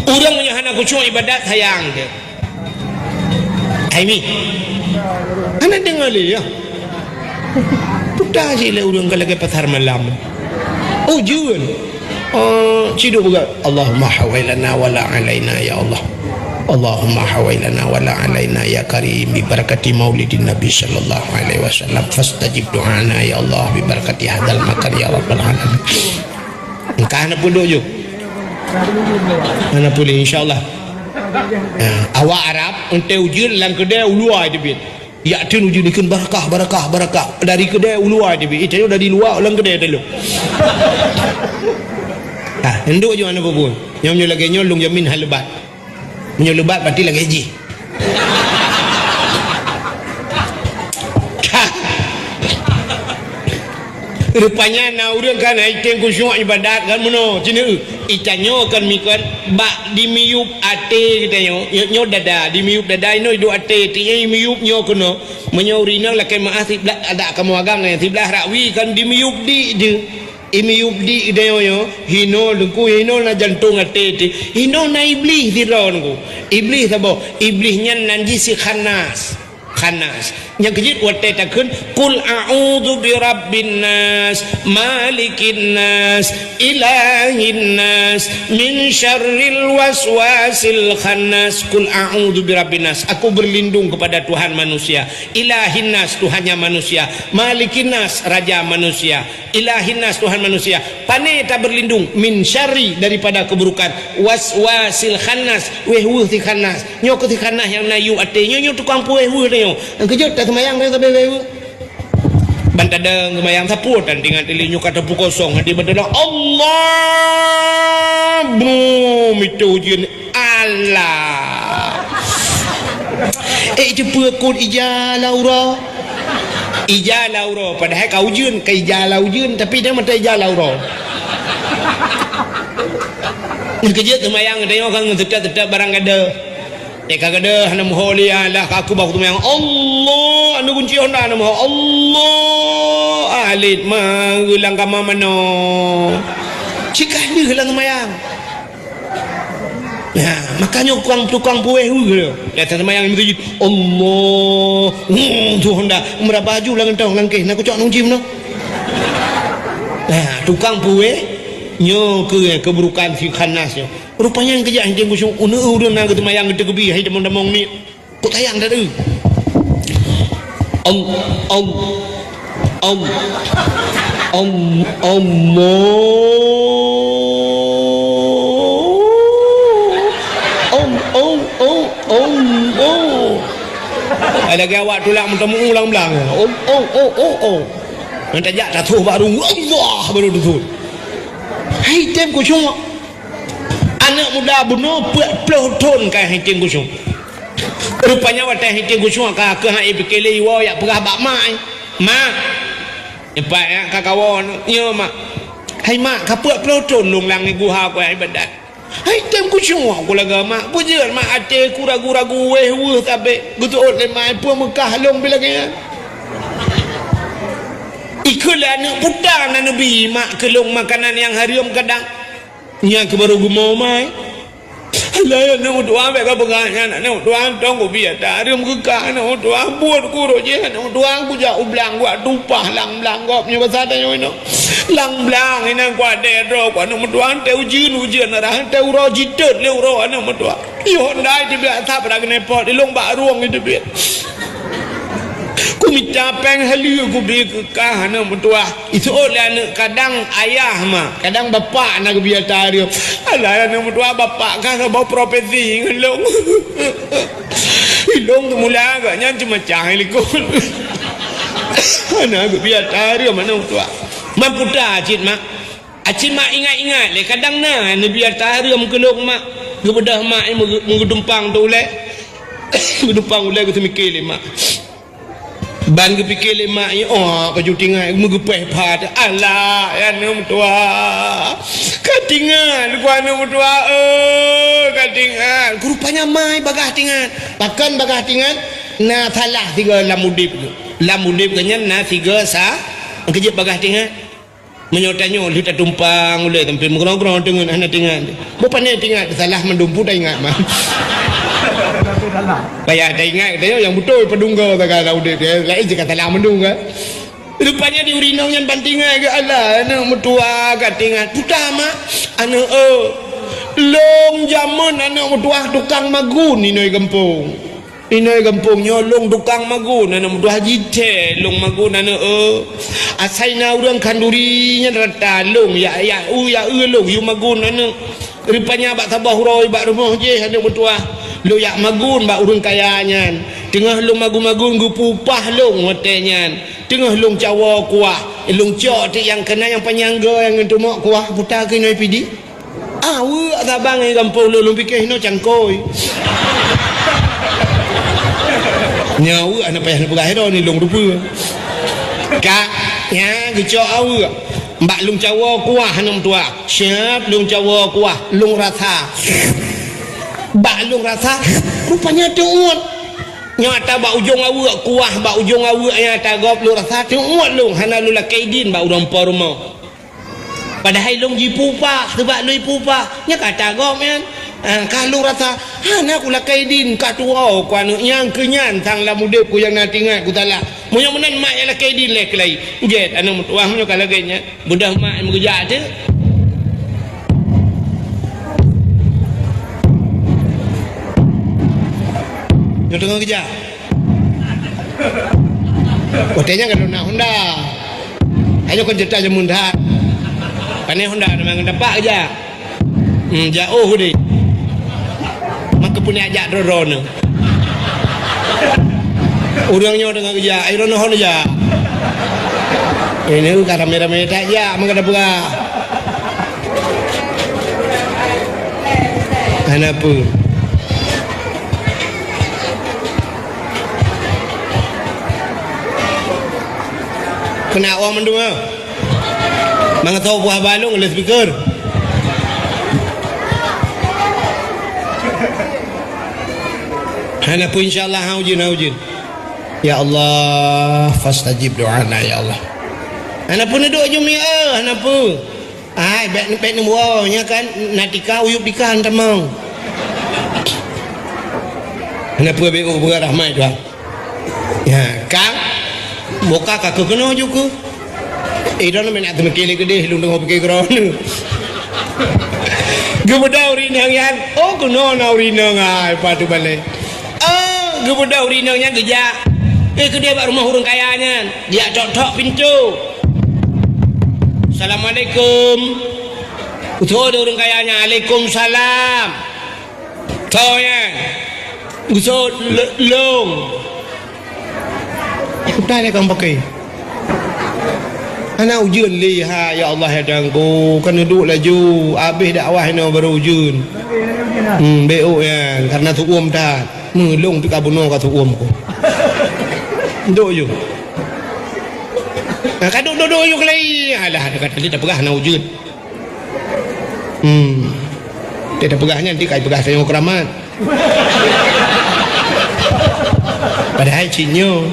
Ureueng nyang hana khusyuk ibadat sayang teuh. Hai mi. Hana deungoe lé, ya. Puta cit lé ureueng ka lagée pasar malam. Ujeuen. Oh, ciduk beugah. Allahumma hawailana wala alaina, ya Allah. Allahumma hawailana wala alaina, ya Karim, bi barakati maulidin Nabi sallallahu alaihi wasallam. Fastajib du'ana, ya Allah, bi barakati hadzal makan, ya Rabbal alamin. Engkah hana peuduek ju. Hana peuduek, insya Allah. Ha, awak Arab, enteuk ujeuen lam keudè u luwa teubiet. Jak teun ujeuen dikeuen barakah, barakah, barakah. Dari keudè u luwa teubiet. Eh, tanyoe dari luwa lam keudè teuh lom. Ha, enduek ju hana peubuet. Nyoe meunyoe lagèe nyoe lôn jamin hana leubat. Meunyoe leubat, berarti lagèe jih. Rupanya na ureueng kan hai teuh khusyuk ibadat kan meunoe, cit nyoe. Itanyoe kan mikot bak dimiyueb até geutanyoe, nyoe dada, dimiyueb dada inoe iduek até, tiep imiyueb nyoe keunoe. Meunyoe ureueng inong lakèe meu'ah siblah, adak kamoe agam nyan, siblah rakwi kan dimiyueb di deuh. Imiyueb di geutanyoe nyoe, hinoe Teungku, hinoe na jantong até teuh, hinoe na Iblih sidroe Teungku. Iblih saboh, Iblih nyan nan jih si Khannas. Khannas. Nyang keujeuet watée takheun, "Qul a'udzu birabbin nas, malikin nas, ilahin nas, min syarril waswasil khannas." "Qul a'udzu birabbin nas." Aku berlindung kepada Tuhan manusia. Ilahin nas, Tuhannya manusia. Malikin nas, raja manusia. Ilahin nas, Tuhan manusia. Pane ta berlindung, min syarri, daripada keburukan, waswasil khannas, wéh-weuh si khannas. Nyoe keuh si khannas nyang na yub até. Nyoe, nyoe tukang puwéh-weuh nyoe. Nyang keujeuet ta seumayang nyoe sabe wéh-weuh. Ban tadong seumayang sapeue tan teuingat lé nyoe ka teupeu kosong hati beutôi. Allah! Bum, itu ujeuen. Alah. Eh, ceupeu kon ija la uroe. Ija la uroe, padahai ka ujeuen, ka ija la ujeuen, tapi dia mata ija la uroe. Keujeuet seumayang, tengok kan, tetap-tetap barang kada. Eh, ka kada, hana meuho lé, alah, ka aku baku seumayang. Allah, anu kunci honda, hana meuho. Allah, alit ma, geulang kama mano. Cik kali geulang seumayang. Nah, makanya tukang, tukang puwéh-weuh. Datang seumayang di masjid. Allah. Hmm, tu honda. Meuraba aju lam geuntong, lam kéh. Nak kucok nong jim noh. Nah, tukang puwéh, nyoe keuh keburukan si khannas nyoe. Rupanya nyang keujak hintém khusyuk, uneuk ureueng na geuseumayang geuteukeubie, hai damong-damong ni. Kok sayang dah tu. Al, al, al, al, Allah. Al, al, al, Allah. Ada lagi awak tulak meuteumeu ulang-ulang. Oh, oh, oh, oh, oh. Nanti jak tatuh baru Allah baru tu. Hai tem khusyuk. Aneuk muda bunoe peuet ploh thon ka hintém khusyuk. Rupanya watée hintém khusyuk ka keuh hai pike lé iwoe yak peugah bak mak, eh, "Mak, nyepat yak ka kawoe nyoe, Mak. Hai Mak, ka peuet ploh thon lôn lam guha ku ibadat. Hai tem khusyuk ku lagée Mak. Peujeuet Mak até ku ragu-ragu wéh-weuh sabe geuseuôt lé Mak peue meukah lôn pi lagée nyan." Ikheun lé aneuk puta na neubi mak keu lôn makanan nyang hareuem kadang. Nyan keuh barô geumo mai. Alah, aneuk meutuah, bék ka peugah nyan, aneuk meutuah, tong kubi ata hareuem keu kah, aneuk meutuah, buet kurok jih, aneuk meutuah, kujak u blang, kuat tupah lam blang gob nyoe basa tanyoe inoe. Lam blang inan kuat deh droe, ku aneuk meutuah, teuh ujeuen, ujeuen arah, teuh uroe jitot lé uroe aneuk meutuah. Yoh ndai teubiet asap pada keuneupot, ilong bak rueng teubiet. Kumita péng haleue kubi keu kah aneuk meutuah. Iseuôt lé aneuk kadang ayah ma, kadang bapak na geubi ata hareuem. Alah aneuk meutuah bapak ka saboh profesi ngon lôn. Ilong teumula agak nyan ceumacang likot. Hana geubi ata hareuem aneuk meutuah. Mamputa cit mak. Aci mak ingat-ingat lé kadang na neubi ata hareuem keu lôn mak. Geubeudôh mak meuge-, meugeudumpang teu ulée. Geudumpang ulée geuseumiké lé mak. Ban geupike lé mak nyan, oh, baju tingat meugeupéh pha teuh. Alah, ya aneuk meutuah. Ka tingat ku aneuk meutuah, eh, ka tingat. Rupanya mai bagah tingat. Pakon bagah tingat? Na salah sigoe lam udeb geuh. Lam udeb geuh nyan na sigoe sa-, keujeuet bagah tingat. Meunyoe tanyoe lheueh tatumpang ulée sampoe meugroe-groe teungeut hana tingat. Bukon pane tingat, salah mandum peue taingat mah. Payah taingat tanyoe nyang beutôi padunggoe sagai lam udeb, ya. Laén cit ka salah mandum kan. Rupanya di ureueng inong nyan ban tingat geuh, alah, aneuk meutuah ka tingat. Puta mak, aneuk, eh. Lôn jameun aneuk meutuah tukang magun inoe gampông. Inoe gampông nyoe lôn tukang magun, aneuk meutuah jithée lôn magun aneuk, eh. Asai na ureueng khanduri nyan rata lôn, ya, ya, u, ya, eu lôn, yue magun aneuk. Rupanya bak saboh uroe bak rumoh jih aneuk meutuah. Lôn yak magun bak ureueng kaya nyan. Teungoh lôn magun-magun geupeu upah lôn watée nyan. Teungoh lôn cawoe kuah, lôn cok tiek nyang keunan nyang panyang goe nyang ngon tumok kuah puta keunoe pidi. Ah, weuek saban ngon gampông lôn, lôn pike hinoe cangkôi. Nyoe weuek hana payah neupeugah droe ni lôn rupeue. Ka, nya geucok aweuek. Bak lôn cawoe kuah aneuk meutuah. Siap lôn cawoe kuah, lôn rasa. Bak lôn rasa, rupanya teuôt. Nyoe ata bak ujong aweuek kuah, bak ujong aweuek nyang ata gob lôn rasa teuôt lôn, hana lôn lakée idin bak ureueng po rumoh. Padahai lôn jipeu upah, seubab lôn jipeu upah. Nyan ka ata gob nyan. Ah, ka lôn rasa, Hana kulakée idin, ka tuwoe ku aneuk nyan, keu nyan sang lam udeb ku nyang na teuingat ku salah. Meunyoe meunan mak nyang lakée idin lé keulai. Gét aneuk meutuwah meunyoe ka lagée nyan. Beudôh mak nyang meugeujak teuh. Nyoe teungoh geujak. Watée nyan ka lôn na Honda. Ayo kon ceurita jameun that. Pane Honda teuma ngon tapak geujak. Hmm, jak oh deh. Maka pun jak droe-droe nyoe. Ureuëng nyoe teungoh geujak, ai droe nyoe jak. Ini ka ramé-ramé that jak, maka tapeugah. Hana peue. Keuneuk awak mandum, ha? Mangat tho buah balong lé speaker. Hana peue, insya Allah, ha, ujeuen, ha, ujeuen. Ya Allah, fastajib doana, ya Allah. Hana peue, neuduek jumi, eh, hana peue. Ai, bék, bék neuwoe, nyan kan, na tika, uyueb tika, han tamong. Hana peue, bék u beurahmat, Tuhan. Ya, kang, boka ka keuh keunoe ju keuh. Eh, droeneuh meunan teumeuke lé keudeh, lôn teungoh pike keudroe. Geubeudôh ureuëng inong nyan, oh, keunoe na ureuëng inong, ai, pat u balée. Oh, geubeudôh ureuëng inong nyan geujak. Eh, keudeh bak rumoh ureuëng kaya nyan. Geujak tok-tok pintoe. "Assalamualaikum." Geuseuôt ureuëng kaya nyan, "Waalaikumsalam." Tho nyan. Geuseuôt le-, lôn. Utai lé kang pakai. Hana ujeuen lé, ha, ya Allah, ya Tuhanku. Kan neuduek laju. Habéh dakwah inoe baru ujeuen. Hmm, bék ôk nyan. Karena seuuem that. Meulông pih ka bunoe ka seuuem ku. Duek ju. Nah, ka duek-duek ju keulai. Alah, ka tadi tapeugah hana ujeuen. Hmm. Dia dah peugah nyan, dia kai peugah tanyoe keuramat. Padahai cit nyoe.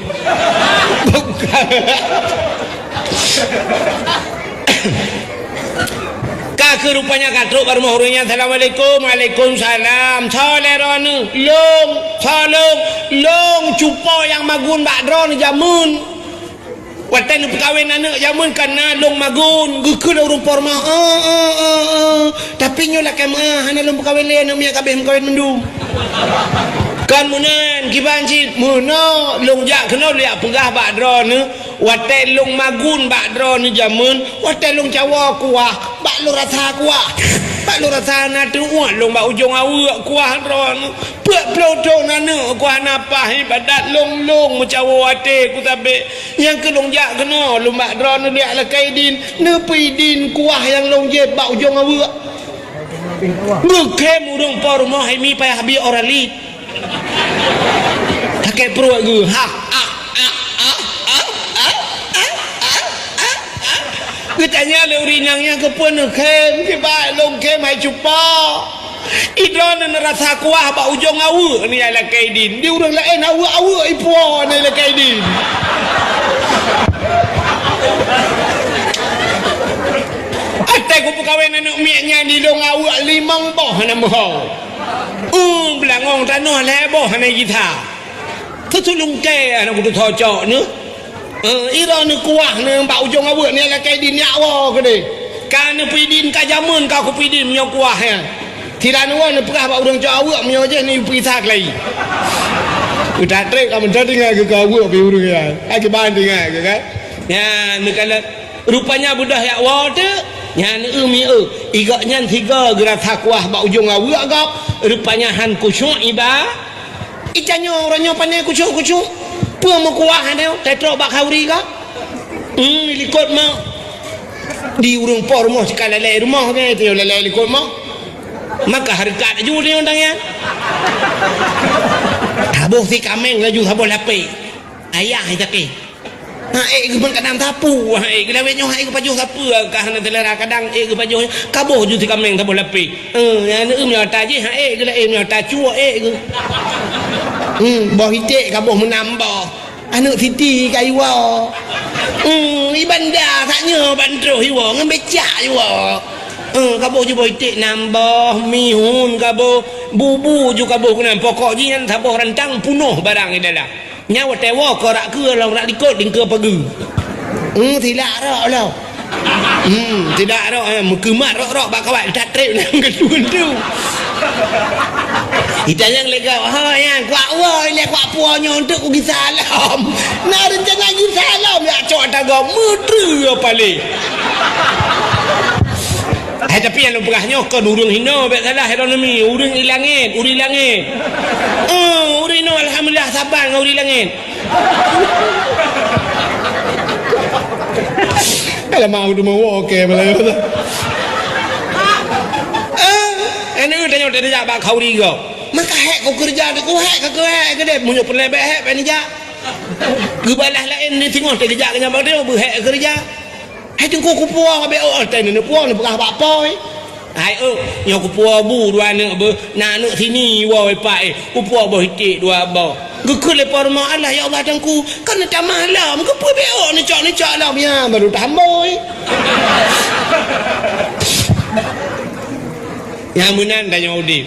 Bukan. Ka keuh rupanya ka trok bak rumoh ureuëng nyan, "Assalamualaikum." "Waalaikumsalam." "Soe lé droeneuh?" "Lôn." "Soe lôn?" "Lôn cupo nyang magun bak droeneuh jameun." Watée neupeukawen aneuëk jameun ka na lôn magun, geukheun lé ureuëng po rumoh, "Eh, eh, eh, eh, tapi nyoe lakée meuáh, hana lôn peukawen lé, aneuëk miet ka abéh meukawen mandum." Kon meunan, kiban cit, meunoe lôn jak keunoe lôn jak peugah bak droeneuh, watée lôn magun bak droeneuh jameun, watée lôn cawoe kuah, bak lôn rasa kuah. Bak lôn rasa na teuuet lôn bak ujong aweuek kuah droeneuh. Peuet ploh thon aneuëk kuah na paih ibadat lôn-lôn meucawoe até ku sabé. Nyang keuh lôn jak keunoe lôn bak droeneuh jak lakée idin, neupeue idin kuah nyang lôn jieb bak ujong aweuek. Geukheun ureuëng po rumoh hai mi payah bi Orali. Sakét pruet geuh. Ha, ha, ha, ha. Geutanyong lé ureuëng inong nyan keupeue neukhém, kiban lôn khém hai cupa. Idroeneuh neurasa kuah bak ujong aweuek nyan lakée idin. Di ureuëng laén aweuek-aweuek ipuwoe nyan lakée idin. Até kupeukawen aneuëk miet nyan di lôn aweuek limong boh hana meuho. Uh, beulangong tanoh lhée boh hana jitha. Teutu lungkée hana kuteutocok neuh. Eh, idroeneuh kuah neuh bak ujong aweuek nyan lakée idin nyak woe keudeh. Ka neupeue idin ka jameun ka kupeue idin meunyoe kuah nyan. Sira neuwoe neupeugah bak ureuëng cok aweuek meunyoe jih neupeugisa keulai. Utak trek ka meuntang tinggai keu aweuek pi ureuëng nyan. Akiban tinggai keu kan. Nyan neukalon rupanya beudôh jak woe teuk. Nyan eu mi eu. Igok nyan sigoe geurasa kuah bak ujong aweuek gob. Rupanya han khusyuk iba Itanyoe uroe nyoe pane kucok-kucok. Peue meukuah aneuk, tetrok bak khauri ka? Hmm, likot mak. Di ureuëng po rumoh sika lalai rumoh ke, tanyoe lalai likot mak. Maka hareukat laju tanyoe tangian. Taboh si kaméng laju saboh lapék. Ayah sakét. Ha, ék geuh ban kadang sapu, ha, ék geuh lawét nyoe, ha, ék geuh pajoh sapu, ka hana seulera kadang, ék geuh pajoh, kaboh ju si kaméng saboh lapék. Eh, aneuk meunyoe ata jih, ha, ék geuh laén meunyoe ata cuek, ék geuh. Hmm, boh iték kaboh meunam boh. Aneuk siti ka iwoe. Hmm, i banda sak nyoe ban troh iwoe, ngon becak iwoe. Eh, kaboh ju boh iték nam boh, mihun kaboh, bubu ju kaboh keunan. Pokok jih nyan saboh rantang punoh barang di dalam. Nyan watèe woe keu rak keue lom rak likot dikeue pageue. Hmm, silak rok lom. Hmm, silak rok, eh, meukeumat rok-rok bak kawat, that trép nang geundu-geundu. Itanyong lé gob, "Ho nyan, kuak woe ilèe kuak puwoe nyoe eunteuk kugisa lom." Na reuncana gisa lom, jak cok ata gob, meutreue paleng. Hai, tapi nyang lôn peugah nyoe kon ureueng hinoe, bèk salah ironomi, ureueng i langèt, ureueng i langèt. Eh, ureueng hinoe alhamdulillah saban ngon ureueng i langèt. Alamak, udah mau oke, malah. Eh, aneuk tanyoe teurijak bak khauri gob. Maka hék ku keureuja, ku hék ka keu hék keudeh. Meunyoe peureulèe bèk hék, bèk neujak. Geubalah laén ni singoh teurijak keu nyan bak teuh, beuhék keureuja. Hai teungku kupuwoe bèk, oh, teuh neupuwoe neupeugah bak po. Hai, oh, nyoe kupuwoe bu dua aneuk beuh, na aneuk sini woe pat, eh, kupuwoe boh iték dua boh. Geukheun lé po rumoh, "Allah, ya Allah, teungku, kan neutamah lom, keupeue bèk oh neucok-neucok lom?" Ya, baru tambôi. Nyang meunan tanyoe udép.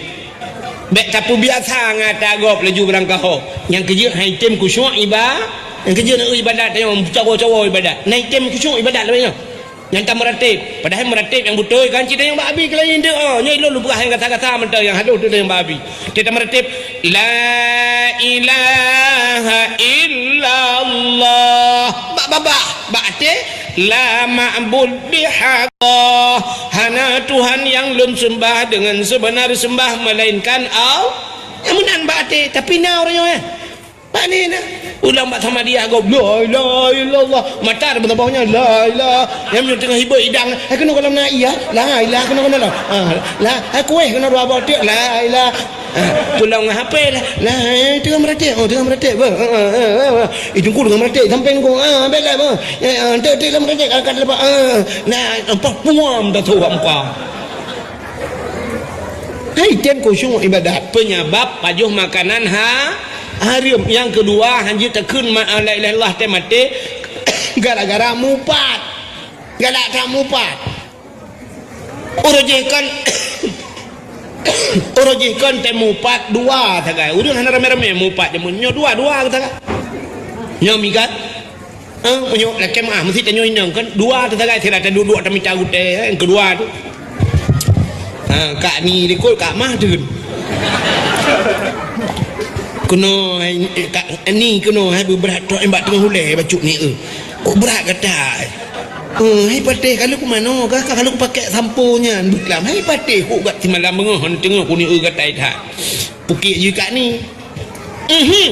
Bèk tapeubiasa ngon ata gob laju beurangkaho. Nyang keujeuet han item khusyuk iba-, nyang keujeuet ibadat tanyoe, cawo-cawo ibadat. Na item khusyuk ibadat lagèe nyoe. Nyang tameurateb, padahai meurateb nyang beutôi kan cit nyang bak abi keulayi deuh, oh, nyoe lôn lôn peugah nyang gata-gata mantong nyang halôh deuh nyang bak abi. Teuh tameurateb, "La ilaha illallah." Bak babah, bak até, "La ma'bud bihaqq." Hana Tuhan nyang lôn seumbah deungon seubeuna seumbah melainkan Allah. Nyang meunan bak até, tapi na uroe nyoe, eh. Pane na? Ulang bak samadiyah gob, "La ilaha illallah." Mata dah beutapong nyan, "La ilaha." Nyang meunyoe teungoh hibot idang, "Hai keunoe gohlom na iya?" "La ilaha keunoe gohlom." Ah, la, "Hai kueh keunoe dua boh teuk?" "La ilaha." Ah, pulang ngon H P lah. "La, hai teungoh meuratéb." "Oh, teungoh meuratéb." Bah, ah, ah, ah, ah, ah. Itu ku teungoh meuratéb sampai nunggu. Ah, bela bah. Ya, ya, teuk teuk lam meuratéb angkat lepas. Ah, nah, nampak puam dah tu muka. Hai tem khusyuk ibadat. Penyebab pajoh makanan ha-, hareuem. Nyang keudua, hanjeuet takheun ma-, la ilaha illallah teuh maté gara-gara mupat. Galak that mupat. Uroe jih kon, uroe jih kon teuh mupat dua sagai. Ureueng hana ramé-ramé mupat jameun nyoe dua-dua sagai. Nyoe mikat. Ha, meunyoe lakèe meu'ah, meusti tanyoe inong kan, dua teuh sagai sira taduek-duek tamita gutèe, ha, nyang keudua tu. Ha, Kak Ni likot, Kak Mah teun. Keunoe, hai, eh, Kak Ni keunoe, hai, beubrat trok, eh, bak teungoh ulèe bacut ni, eh. Kok brat gata, eh? Eh, hai patéh, ka lheueh kumanoe kah, ka lheueh kupakék sampo nyan, beuklam. Hai patéh, kok gat simalam beungoh, teungoh kuni, eh, gata that. Pukik jih Kak Ni. Mhm.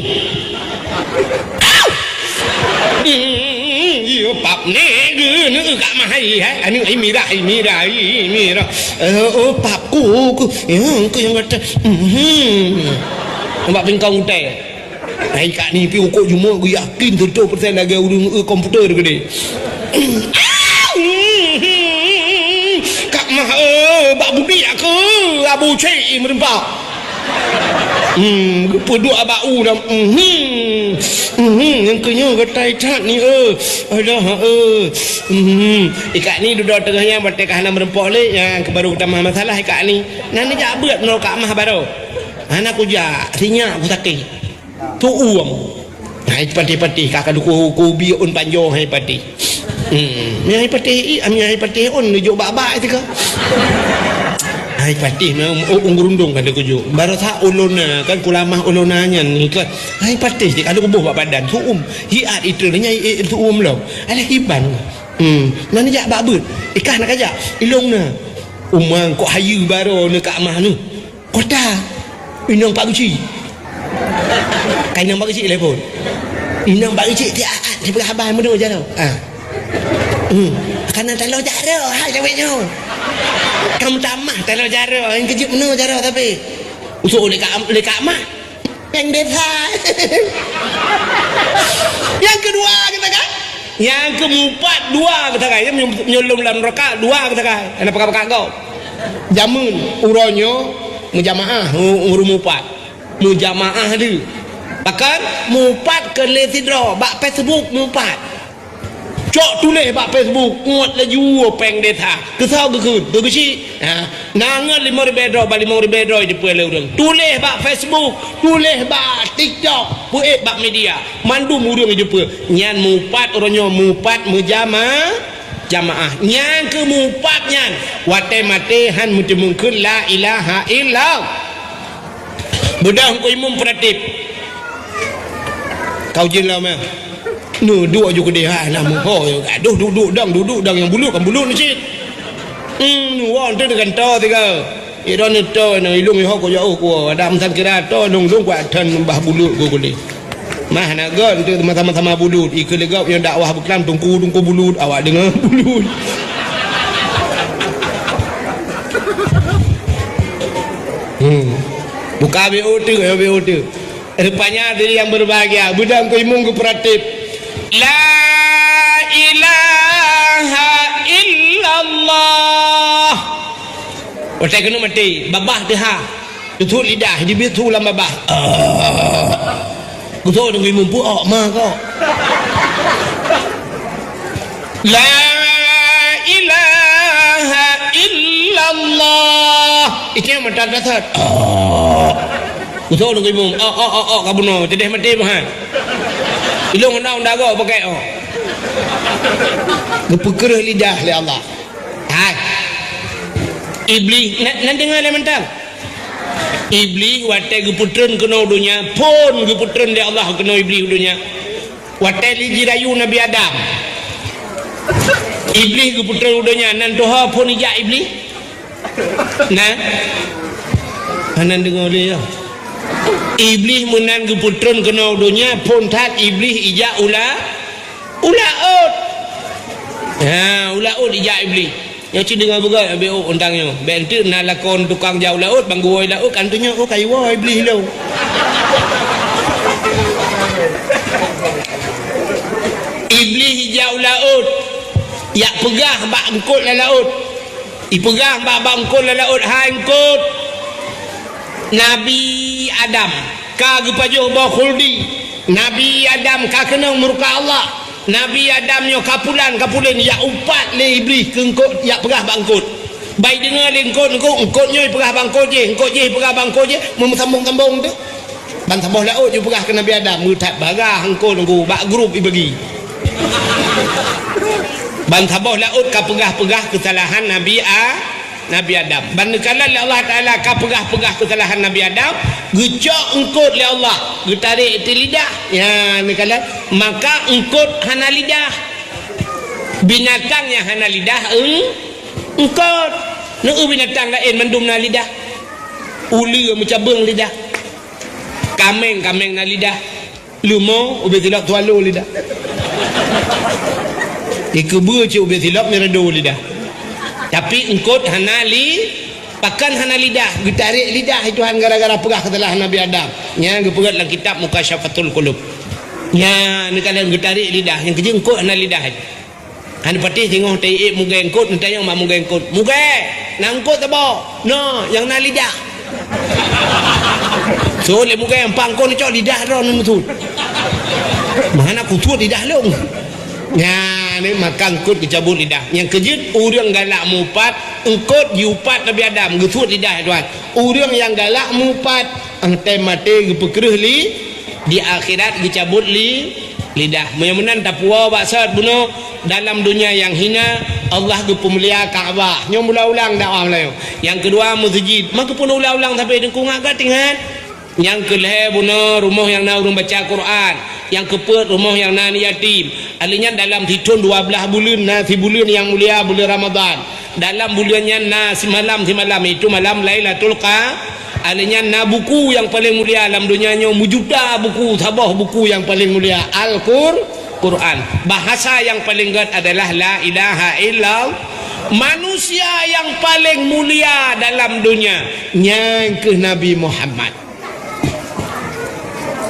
Au! Mhm. Iyo, pap ni, geuneuk Kak Mah, hai, hai. Anu, hai, mirah, hai, mirah, hai, mirah. Eh, oh, pap ku, ku. Ya, ku nyang kata. Mhm. Nampak pingkong utai. Hai, Kak Ni, pi ukok jumuk, gu yakin seratus persen lagèe ureueng, eh, komputer gede. Au! Mhm. Kak Mah, eh, bak budi aku, Abu Cik meureumpok. Hmm, geupeuduek bak u lam, mhm. Mhm, nyang keu nyoe geutai that ni, eh. Alah, eh. Mhm. Ikak ni dudoe teungoh nyan, watèe ka hana meureumpok lé, nyan keu baru tamah masalah ikak ni. Nah, neujak beuet nyoe Kak Mah baroe. Hana kujak, sinyak kusakét. Tu'uem. Hai patéh-patéh, ka ka duku kubi ôn panjoe hai patéh. Hmm, mi hai patéh i, mi hai patéh ôn neujok bak-bak itu ka. Hai patéh, mi, oh, ôn geurundong ka dikujok. Barosa ulôn na, kan kulamah ulôn na nyan ni kan. Hai patéh, dik ada kuboh bak badan, tu'uem. Hiat itu nya, i, i, tu'uem lo. Alah iban. Hmm, na neujak bak beuet. Ikah nak kajak, ilong na. Umang kok hayu baroe ni Kak Mah ni. Kota. Inong Pak Geuchik. Ka inong Pak Geuchik telepon. Inong Pak Geuchik tiap saat sipeugah haba meunoe jaroe. Ha. Hmm. Kana taloe jaroe, hai cawek nyoe. Ka meutamah taloe jaroe, nyang keujeuet meunoe jaroe tapi. Usok lé Kak, lé Kak Mah. Nyang desa. Nyang keudua kita kan? Nyang keumupat dua geusagai, nyo-, nyolong lam raka dua geusagai. Hana pakai-pakai gob. Jameun uroe nyoe meujamaah u-, ureueng mupat. Meujamaah deuh. Bahkan mupat keu lé sidroe bak Facebook mupat. Cok tuléh bak Facebook, ngot laju péng desa. Keusoe geukheun, geugeuchik. Ha, na ngon limong ribèe droe, bak limong ribèe droe jipeu lé ureueng. Tuléh bak Facebook, tuléh bak TikTok, peuék bak media. Mandum ureueng jipeu. Nyan mupat, uroe nyoe mupat meujama-, jamaah. Nyan keuh mupat nyan. Watèe maté han meuteumeung kheun la ilaha illallah. Beudôh Teungku Imum peuratib. Kau jeuet lom, eh? Nyoe duek ju keudeh, hai, lam ho. Duek, duek, duek dang, duek, duek dang nyang bulut, kan bulut cit. Hmm, nyoe woe, enteuk di kantô tiga. Idong nyoe to, nyoe ilong ho ko jauh ko. Ada meusan kira to, dong, dong kuat tan bah bulut ko keudeh. Mah na gèt, enteuk sama-sama bulut. Ikeue lé gob nyang dakwah beuklam, tungku-tungku bulut, awak deungoe bulut. Hmm. Buka B O teuk, ya, B O teuk. Rupanya hadirin yang berbahagia, beudôh Teungku Imum geupeuratéb. La ilaha illallah. Watèe keuneuk maté, babah teuhah. Teutut lidah, jibiet su lam babah. Ah. Geusoe Teungku Imum, peue ôk ma kok. La ilaha illallah. Itu yang mata dasar. Oh. Geusoe Teungku Imum. Oh, oh, oh, oh, ka bunoe. Teuh maté meuhan. Ilong na unda go pakai, oh. Geupeukreuh lidah lé Allah. Hai. Iblih, na, na deungö lé mantong. Iblih watèe geupeutreun keunoe donya, phon geupeutreun lé Allah keunoe Iblih donya. Watèe lé jirayu Nabi Adam, Iblih geupeutreun u donya, nan tuha phon ijak Iblih? Na? Hana deungö lé, ya. Iblih meunan geupeutreun keunoe donya, phon that Iblih ijak u la-, u laôt. Ha, u laôt ijak Iblih. Nyoe cit deungoe beugöt, bèk ôk untang nyoe. Bèk enteuk na lakon tukang jak u laôt, bang geuwoe laôt, kan tunyok, oh, ka iwoe Iblih lôn. Iblih ijak u laôt, jak peugah bak eungkôt lam laôt. Ipeugah bak, bak eungkôt lam laôt, "Hai eungkôt, Nabi Adam ka geupajoh boh khuldi. Nabi Adam ka keunong murka Allah. Nabi Adam nyoe ka pulan, ka pulen, jak upat lé Iblih keu eungkôt, jak peugah bak eungkôt." Bah ideungoe lé eungkôt, eungkôt, eungkôt nyoe ipeugah bak eungkôt jéh, eungkôt jéh ipeugah bak eungkôt jéh, meumeusambông-sambông teuh. Ban saboh laôt jipeugah keu Nabi Adam, meutat bagah eungkôt ngon bak grup ibagi. Ban saboh laôt ka peugah-peugah keusalahan Nabi A-, Nabi Adam. Ban neukalon lé Allah Taala ka peugah-peugah keusalahan Nabi Adam, geucok eungkôt lé Allah, geutarek di lidah. Ya, neukalon, maka eungkôt hana lidah. Binatang nyang hana lidah eung-, eungkôt. Neu binatang laén mandum na lidah. Uleue meucabeueng lidah. Kaméng, kaméng na lidah. Leumo ubé silop swallow lidah. Dikeubeu cit ubé silop meurado lidah. Tapi eungkôt hana li-, pakon hana lidah, geutarek lidah lé Tuhan gara-gara peugah keusalahan Nabi Adam. Nyan geupeugét lam kitab Mukasyafatul Qulub. Nyan neukalon geutarek lidah, nyang keujeuet eungkôt hana lidah. Hana patéh teungoh taiék mugée eungkôt, neutanyong bak mugée eungkôt, "Mugée, na eungkôt saboh?" "Na, nyang na lidah." Seuôt lé mugée, "Empat eungkôt neucok lidah droeneuh neusut." "Meuhana kusut lidah lôn." Nyan, maka eungkôt geucabot lidah. Nyang keujeuet ureuëng galak mupat, eungkôt jiupat Nabi Adam, geusut lidah Tuhan. Ureuëng nyang galak mupat, 'oh tém maté geupeukreueh li-, di akhirat geucabot li-, lidah. Meunyoe meunan tapuwoe bak sot bunoe, dalam donya nyang hina, Allah geupeumulia Ka'bah. Nyoe meulang-ulang dakwah Meulayu. Nyang keudua meuseujid. Maka pun ulang-ulang sampai deungon gata ingat. Nyang keulhée bunoe rumoh nyang na ureuëng baca Quran. Nyang keupeuet rumoh nyang na yatim. Alheuh nyan dalam sithon dua blaih buleuen na sibuleuen nyang mulia buleuen Ramadhan. Dalam buleuen nyan na simalam, simalam, itu malam Lailatul Qa-, alheuh nyan na buku nyang paleng mulia lam donya nyoe, meujuta buku, saboh buku nyang paleng mulia, Al-Qur-, Quran. Bahasa nyang paleng gét adalah la ilaha illallah. Manusia nyang paleng mulia dalam donya, nyan keuh Nabi Muhammad.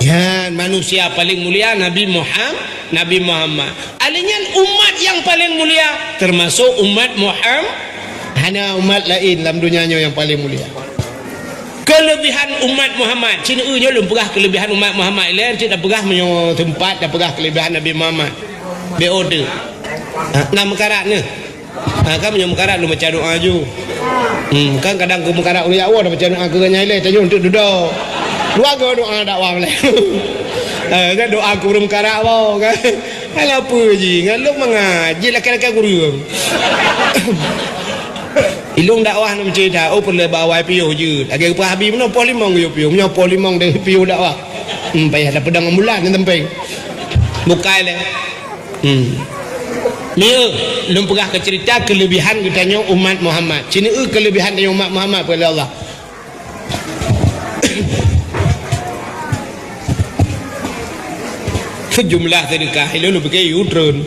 Nyan manusia paleng mulia Nabi Muham-, Nabi Muhammad. Alheuh nyan umat nyang paleng mulia, teumasok umat Muham-, hana umat laén lam donya nyoe nyang paleng mulia. Keuleubihan umat Muhammad, cit nyoe lôn peugah keuleubihan umat Muhammad, ilée cit tapeugah meunyoe teumpat tapeugah keuleubihan Nabi Muhammad. Beu deuh. Ha, na meukarat nyoe. Ha, kan meunyoe meukarat lôn baca doa ju. Hmm, kan kadang keu meukarat ureueng jak woe baca doa keu nyan ilée tanyoe untuk dudoe. Dua go doa dakwah lé. Ha, kan doa keu ureueng meukarat woe kan. Hana peue jih, ngon lôn mangat jih lakée-lakée kureueng. Ilôn dakwah nam cerita, oh peureulée bak awai piôh jeuet. Lagée geupeugah Habib meunoe poh limong geuyue piôh, meunyoe poh limong deh piôh dakwah. Hmm, payah tapeudong bulan nyang teumpeng. Bukai lé. Hmm. Nyoe lôn peugah keu cerita keulebihan geutanyoe umat Muhammad. Ci neueu keulebihan tanyoe umat Muhammad peue lé Allah. Seujumlah sedekah ilôn lôn pike yue treun.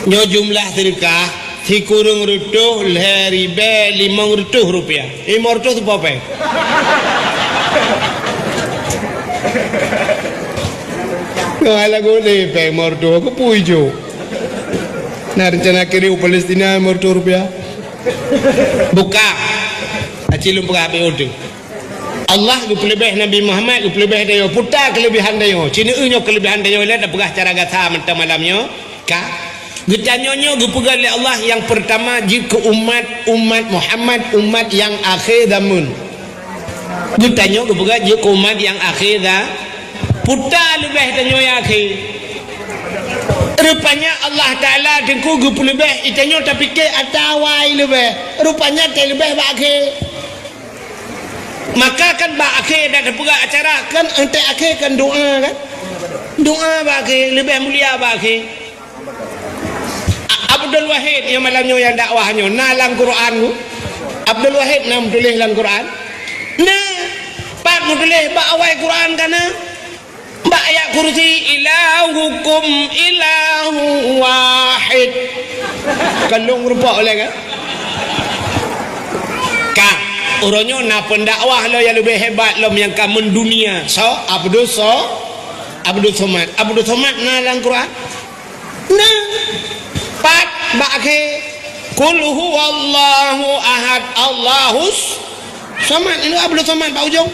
Nyoe jumlah sedekah sikureueng reutôh lhée ribée limong reutôh rupiah. Limong reutôh teupeu péng. Nyoe hai lagoe lé péng limong reutôh, keupeue ijok? Na reuncana kirim u Palestina limong reutôh rupiah? Buka. Aci lôn peugah habéh udeueng. Allah geupeuleubeh Nabi Muhammad, geupeuleubeh tanyoe. Peue ta keulebihan tanyoe? Ci neueu nyoe keulebihan tanyoe lé tapeugah cara gata mantong malam nyoe. Ka. Geutanyoe nyoe geupeugah lé Allah nyang peurtama jeuet keu umat, umat Muhammad, umat nyang akhé zameun. Geutanyoe geupeugah jeuet keu umat nyang akhé za-, peue ta leubeh tanyoe nyang akhé. Rupanya Allah Taala teungku geupeuleubeh, geutanyoe tapike ata awai leubeh. Rupanya teuleubeh bak akhé. Maka kan bak akhé dak teupeugah acara kan, entek akhé kan doa kan? Doa bak akhé, leubeh mulia bak akhé. A-, Abdul Wahid nyang malam nyoe nyang dakwah nyoe, na lam Quran tu? Abdul Wahid na meutuléh lam Quran? Na. Pat meutuléh bak awai Quran ka na? Bak ayat kursi, "Ilahukum ilahu wahid." Kan lôn rumpok lé kan? Ka, uroe nyoe na pendakwah lom nyang leubeh hebat lom nyang ka mendunia. So, Abdul So-, Abdul Somad. Abdul Somad na lam Quran? Na. Pat bak akhé, "Qul huwallahu ahad, Allahus Somad." Ini Abdul Somad bak ujong.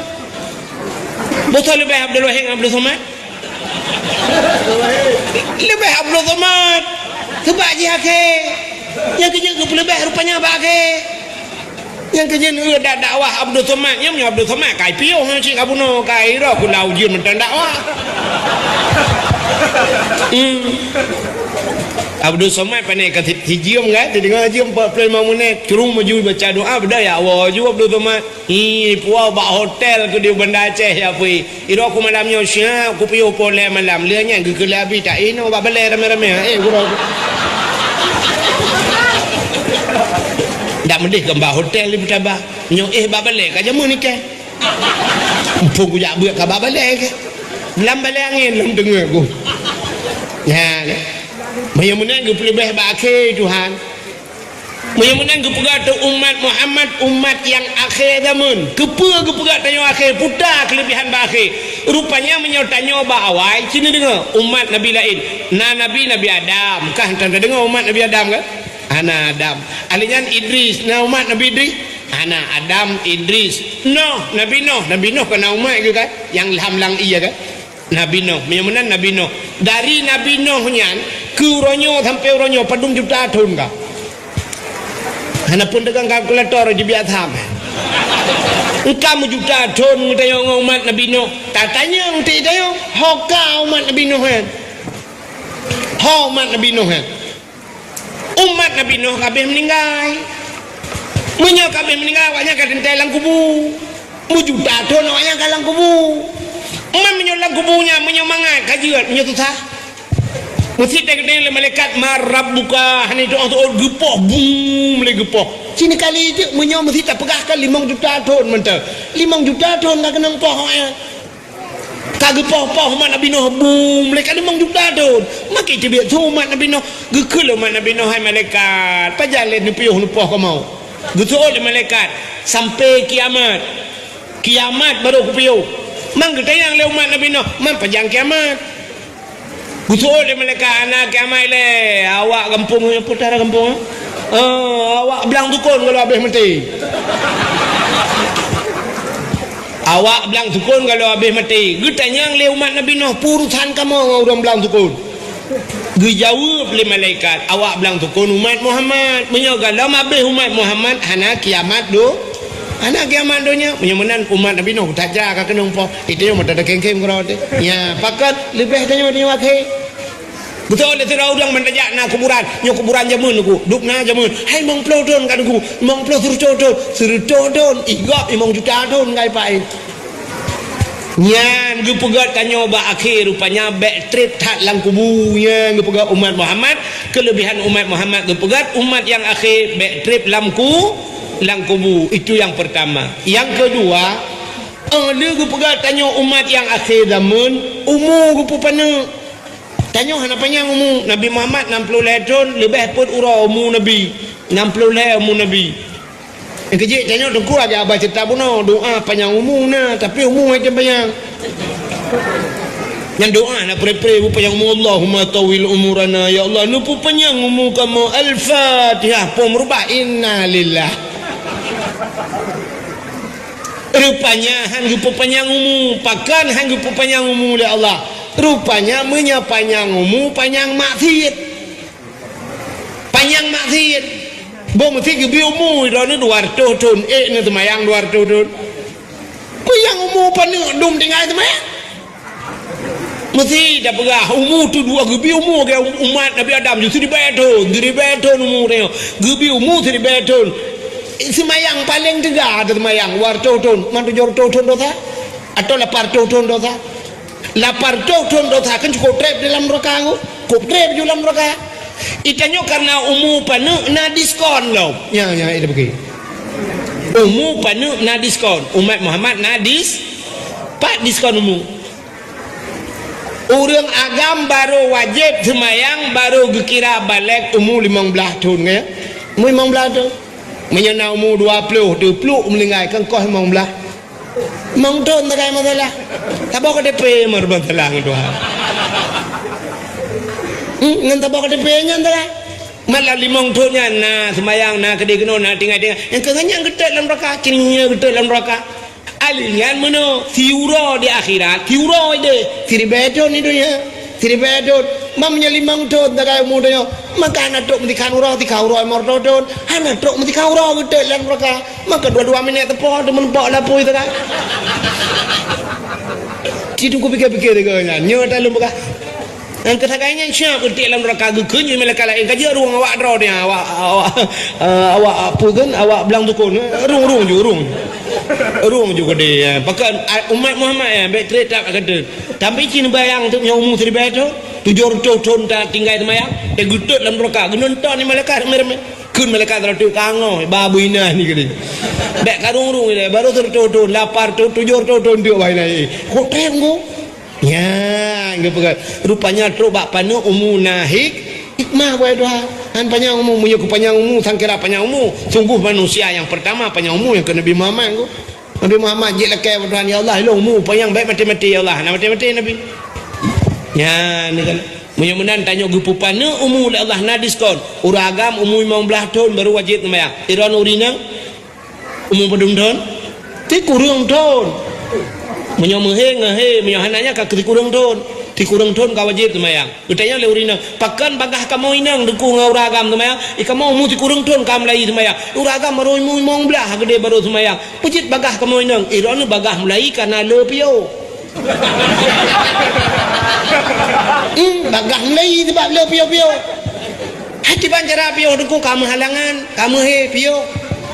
Boh soe leubeh Abdul Wahid ngon Abdul Somad? Leubeh Abdul Somad. Seubab jih akhé. Nyang keujeuet geupeuleubeh rupanya bak akhé. Nyang keujeuet, eh, dak dakwah Abdul Somad. Nyan meunyoe Abdul Somad kai piôh nyan cit ka bunoe, kai roh kula ujeuen mantong dakwah. Hmm. Abdul Somad pané ka si-, sijeuem kan, sideungoe jeuem empat puluh lima menit, curung maju baca doa, beudah ya Allah ju Abdul Somad. Hi, puwoe bak hotel keu di Banda Aceh ya pui. Iroku malam nyoe siap kupiôh poh lhée malam. Lheueh nyan geukheun lé Abi, "Tak inoe bak balée ramé-ramé." Eh, gurôe. Dak meudeh keu bak hotel di Peutabah. Nyoe eh bak balée ka jameun ikai. Muphom kujak beuet ka bak balée ke. Lam balée angén lom teungoh ku. Nyan. Meunyoe meunan geupeuleubeh bak akhé Tuhan. Meunyoe meunan geupeugah teuh umat Muhammad, umat nyang akhé zameun. Keupeue geupeugah tanyoe akhé? Peue ta keulebihan bak akhé? Rupanya meunyoe tanyoe bak awai, ci neudeungoe umat nabi laén. Na nabi, Nabi Adam. Kah tan tadeungoe umat Nabi Adam kan? Hana Adam. Ahli nyan Idris. Na umat Nabi Idris? Hana Adam, Idris. Noh, Nabi Noh. Nabi Noh kon na umat geuh kan? Nyang lam lang ié kan? Nabi Nuh, meunyoe meunan Nabi Nuh. Dari Nabi Nuh nyan keu uroe nyoe sampoe uroe nyoe padum juta thon ka? Hana pun teugang kalkulator jibiasa meh. Engka meujuta thon geutanyoe ngon umat Nabi Nuh. Tatanyong teuh tanyoe, ho ka umat Nabi Nuh nyan? Ho umat Nabi Nuh nyan? Umat Nabi Nuh ka habéh meuninggai. Meunyoe ka habéh meuninggai, awaknyan ka teuntée lam kubu. Meujuta thon awaknyan ka lam kubu. Man meunyoe lam kubu nyan, meunyoe mangat ka jeuet, meunyoe susah. Meusi teukeudeh lé malaikat, "Man rabbuka?" Hana jitu'oh-tu'oh geupoh, bum lé geupoh. Sinoe kali teuk meunyoe meusi tapeugah ka limong juta thon mantong. Limong juta thon ka keunong poh awaknyan. Ka geupoh-poh umat Nabi Nuh, bum, lé ka limong juta thon. Makai teubiet su umat Nabi Nuh. Geukheun lé umat Nabi Nuh, "Hai malaikat, pajan lé neupiôh neupoh kamoe?" Geuseuôt lé malaikat, "Sampai kiamat. Kiamat barô kupiôh." Man geutanyong lé umat Nabi Nuh, "Man pajan kiamat?" Geuseuôt lé malaikat, "Hana kiamat lé, awak gampông nyoe." "Peue ta gampông?" "Eh, awak blang tukon gohlom habéh maté." Awak blang sukon galom habéh maté. Geutanyong lé umat Nabi Nuh, "Peue urusan kamoe ngon ureuëng blang sukon?" Geujaweueb lé malaikat, "Awak blang sukon umat Muhammad. Meunyoe galom habéh umat Muhammad, hana kiamat do-, hana kiamat donya." Meunyoe meunan umat Nabi Nuh, taja ka keunong poh. Itu nyang mata dakeng-keng keudroe teuh. Nya, pakon leubeh tanyoe, tanyoe akhé. Beutôi lé sidroe ureuëng ban tajak na kuburan. Nyoe kuburan jameun Teungku. Duek na jameun. Hai limong ploh thon ka Teungku. Limong ploh, sireutoh thon. Sireutoh thon. Igop limong juta thon ka ipak. Nyan geupeugét tanyoe bak akhé rupanya bék treb that lam kubu. Nyan geupeugét umat Muhammad. Keulebihan umat Muhammad geupeugét umat nyang akhé bék treb lam ku-, lam kubu. Itu yang pertama. Yang kedua, eh, lé geupeugét tanyoe umat nyang akhé zaman, umu geupeupaneuk. Tanyoe hana panyang umu. Nabi Muhammad nam ploh lhée thon, leubeh peuet uroe umu Nabi. Nam ploh lhée umu Nabi. Nyang keujeuet tanyoe Teungku lagée haba ceurita bunoe, doá panyang umu na, tapi umu hana panyang. Nyan doá na pre-pre beupanyang umu, "Allahumma tawwil umurana, ya Allah, neupeupanyang umu kamoe." Al-Fatihah, pom rubah, innalillah. Rupanya han geupeupanyang umu, pakon han geupeupanyang umu lé Allah. Rupanya meunyoe panyang umu, panyang maksiet. Panyang maksiet. Boh meusti geubi umu droeneuh dua reutôh thon, ék neuh seumayang dua reutôh thon. Panyang umu paneuk dum tinggai seumayang. Meusti tapeugah umu tu dua geubi umu keu umat Nabi Adam ju siribée thon, siribée thon umu tanyoe. Geubi umu siribée thon. Seumayang paleng teuga ata seumayang dua reutôh thon, man tujoh reutôh thon dosa. Atau lapan reutôh thon dosa. Lapan reutôh thon dosa kan cukôp treb di lam neuraka tu. Cukôp treb ju lam neuraka. Itanyoe karena umu paneuk na diskon lom. Nya, nya, ida bagi. Umu paneuk na diskon. Umat Muhammad na dis-, pat diskon umu. Ureuëng agam barô wajéb seumayang barô geukira balek umu limong blaih thon, ya. Umu limong blaih thon. Meunyoe na umu dua ploh, dua ploh meuninggai, kan koh limong blaih. Limong thon takai masalah. Saboh K T P meureubah salah ngon Tuhan. Hmm, ngon saboh K T P nyan salah. Malah limong thon nyan na seumayang, na keudeh keunoe, na tinggai-tinggai. Nyang keu nyan geutot lam neuraka, cit nyan geutot lam neuraka. Alèh nyan meunoe, siuroe di akhirat, siuroe ideh, siribèe thon di donya, siribèe thon. Mam nyoe limong thon tagai umu donya, maka hana trok meusikhan uroe, sikhan uroe limong reutôh thon, hana trok meusikhan uroe geutot lam neuraka. Maka dua-dua minèt teupo, teumeuneupok lapui tagai. Cit Teungku pikir-pikir deungon nyan, nyoe ata lôn peugah. Nyang keusagai nyan siap geutik lam neuraka geukheun nyoe malaikat laén ka jeuet rhueng awak droe nyan, awak, awak, eh, awak peue kheun, awak blang tukon, eh, rhueng, rhueng ju, rhueng. Rhueng ju keudeh, eh. Pakon, ah, umat Muhammad, eh, bèk trép that akan teuk. Tapi cit neubayang teuk nyoe umu siribèe thon, tujoh reutôh thon ta tinggai seumayang, teugeutôt lam neuraka, geunonton lé malaikat ramé-ramé. Kheun malaikat siratoh ka ngoh, ba beuinan ni keudeh. Bèk ka rhueng-rhueng ilèe, barô siratoh thon, lapan reutôh, tujoh reutôh thon teuk beuinan. Eh, kok trép ngon? Nyan geupeugah, rupanya trok bak paneuk umu na hik-, hikmah, wahai Tuhan. Han panyang umu, meunyoe keu panyang umu, sangkira panyang umu. Sungguh manusia nyang peurtama panyang umu nyang keu Nabi Muhammad nyan. Nabi Muhammad jeuet lakèe bak Tuhan, "Ya Allah, ilôn umu panyang bèk maté-maté, ya Allah." Hana maté-maté Nabi. Nyan kan. Meunyoe meunan tanyoe geupeupaneuk umu lé Allah na diskon. Ureueng agam umu limong blaih thon barô wajéb seumayang. Droeneuh ureueng inong? Umu padum thon? Sikureueng thon. Meunyoe meuhé ngon hé, meunyoe hana nyan ka keu sikureueng thon. Sikureueng thon ka wajéb seumayang. Geutanyong lé ureueng inong, "Pakon bagaih kamoe inong Teungku ngon ureueng agam seumayang? Eh, kamoe umu sikureueng thon ka mulai seumayang. Ureueng agam barô umu limong blaih keudeh barô seumayang. Peue cit bagaih kamoe inong?" Eh, droeneuh bagaih mulai ka na le piôh. Hmm, bagaih mulai sabab le piôh-piôh. Hai kiban cara piôh Teungku, ka meuhalangan, ka meuhé piôh.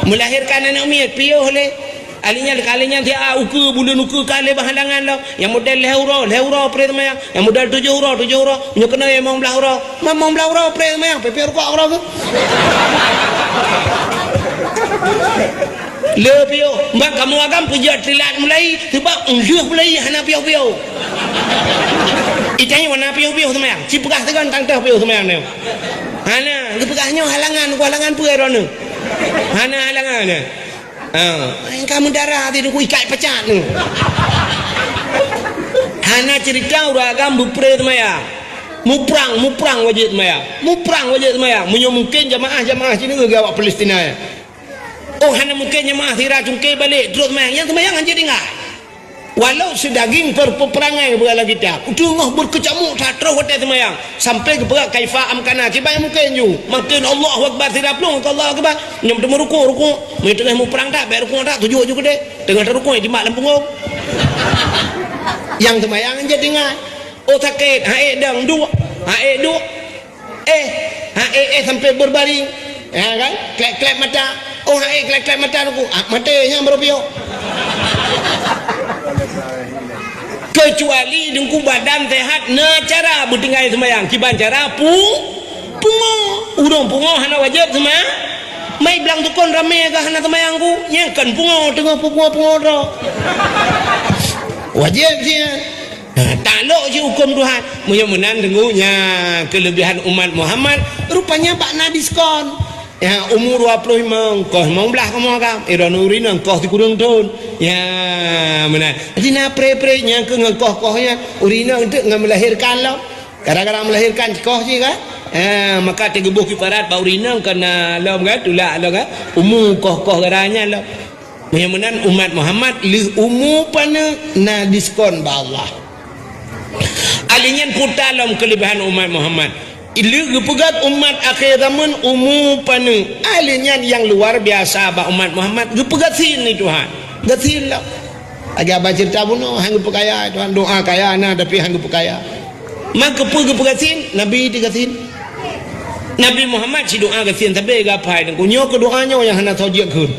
Melahirkan aneuk miet piôh lé. Alèh nyan, alèh nyan siat ukeue, buleuen ukeue ka lé bak halangan lom. Nyang model lhèe uroe, lhèe uroe pré seumayang. Nyang model tujoh uroe, tujoh uroe. Meunyoe keunoe limong blaih uroe, limong blaih uroe pré seumayang, peuet-peuet rukok uroe tu. Le piôh, bak kamoe agam peujeuet teulat mulai, sabab lheueh mulai hana piôh-piôh. Itanyoe hana piôh-piôh seumayang, sipeugah teugon tang teuh piôh seumayang nyoe. Hana, geupeugah nyoe halangan, ku halangan peue droeneuh? Hana halangan nyoe. Ha, ka meudara di Teungku ikat pecat tu. Hana cerita ureueng agam beupré seumayang. Muprang, muprang wajéb seumayang. Muprang wajéb seumayang. Meunyoe mungken jamaah-jamaah sineuk geuh awak Palestina nyan. Oh, hana mungken jamaah sira cungké balek, trok seumayang. Nyang seumayang hanjeuet tinggai. Walau seudaging per-, peperangai, beugalah kita. Teungoh beukeucamuk that troh watée seumayang. Sampai geupeugah kaifa amkana. Kiban mungken ju. Mungken Allahu Akbar, sira plueng keu Allahu Akbar. Nyoe teuma rukuk, rukuk. Meunyoe teungoh muprang that, bèk rukuk that, tujoh ju keudeh. Teungoh tarukuk, jimat lam punggong. Nyang seumayang jeuet ingat. Oh sakét, ha ék dong, duek. Ha ék duek. Eh, ha, eh, eh, sampai berbaring. Ya kan? Klep-klep mata. Oh, ha, eh, klep-klep mata aku. Ah, mati nyang baru piôh. Kecuali dengku badan sehat, na cara beutinggai sembahyang. Kiban cara pu-, pungo. Ureueng pungo hana wajéb sembahyang. Mai blang tukon ramé ka hana sembahyang ku. Nyang kan pungo teungoh pungo-pungo droe. Wajéb sih. Ha, taklok cit huköm Tuhan. Meunyoe meunan deungoe nyan keuleubihan umat Muhammad, rupanya bak na diskon. Ya, umu dua ploh limong, koh limong blaih kamoe agam. Eh, droeneuh ureueng inong koh sikureueng thon. Ya, meunan. Jadi na pre-pre nyang keu ngon koh-koh nyan, ureueng inong teuk ngon melahirkan lom. Gara-gara melahirkan koh cit kan? Ha, maka teugeuboh kiparat bak ureueng inong keu na lom kan, tulak lom kan. Umu koh-koh gara nyan lom. Meunyoe meunan umat Muhammad lheueh umu paneuk na diskon bak Allah. Ahli nyan puta lom keuleubihan umat Muhammad. Lheueh geupeugét umat akhé zaman umu paneuk. Ahli nyan nyang luar biasa bak umat Muhammad geupeugét sin ni Tuhan. Geusin lom. Lagée abang cerita bunoe, han geupeukaya Tuhan, doa kaya na tapi han geupeukaya. Maka peue geupeugét sin? Nabi teuh geusin. Nabi Muhammad sidoa geusin sabe geuhafai teungku. Nyoe keu doa nyoe nyang hana soe jeuet kheun.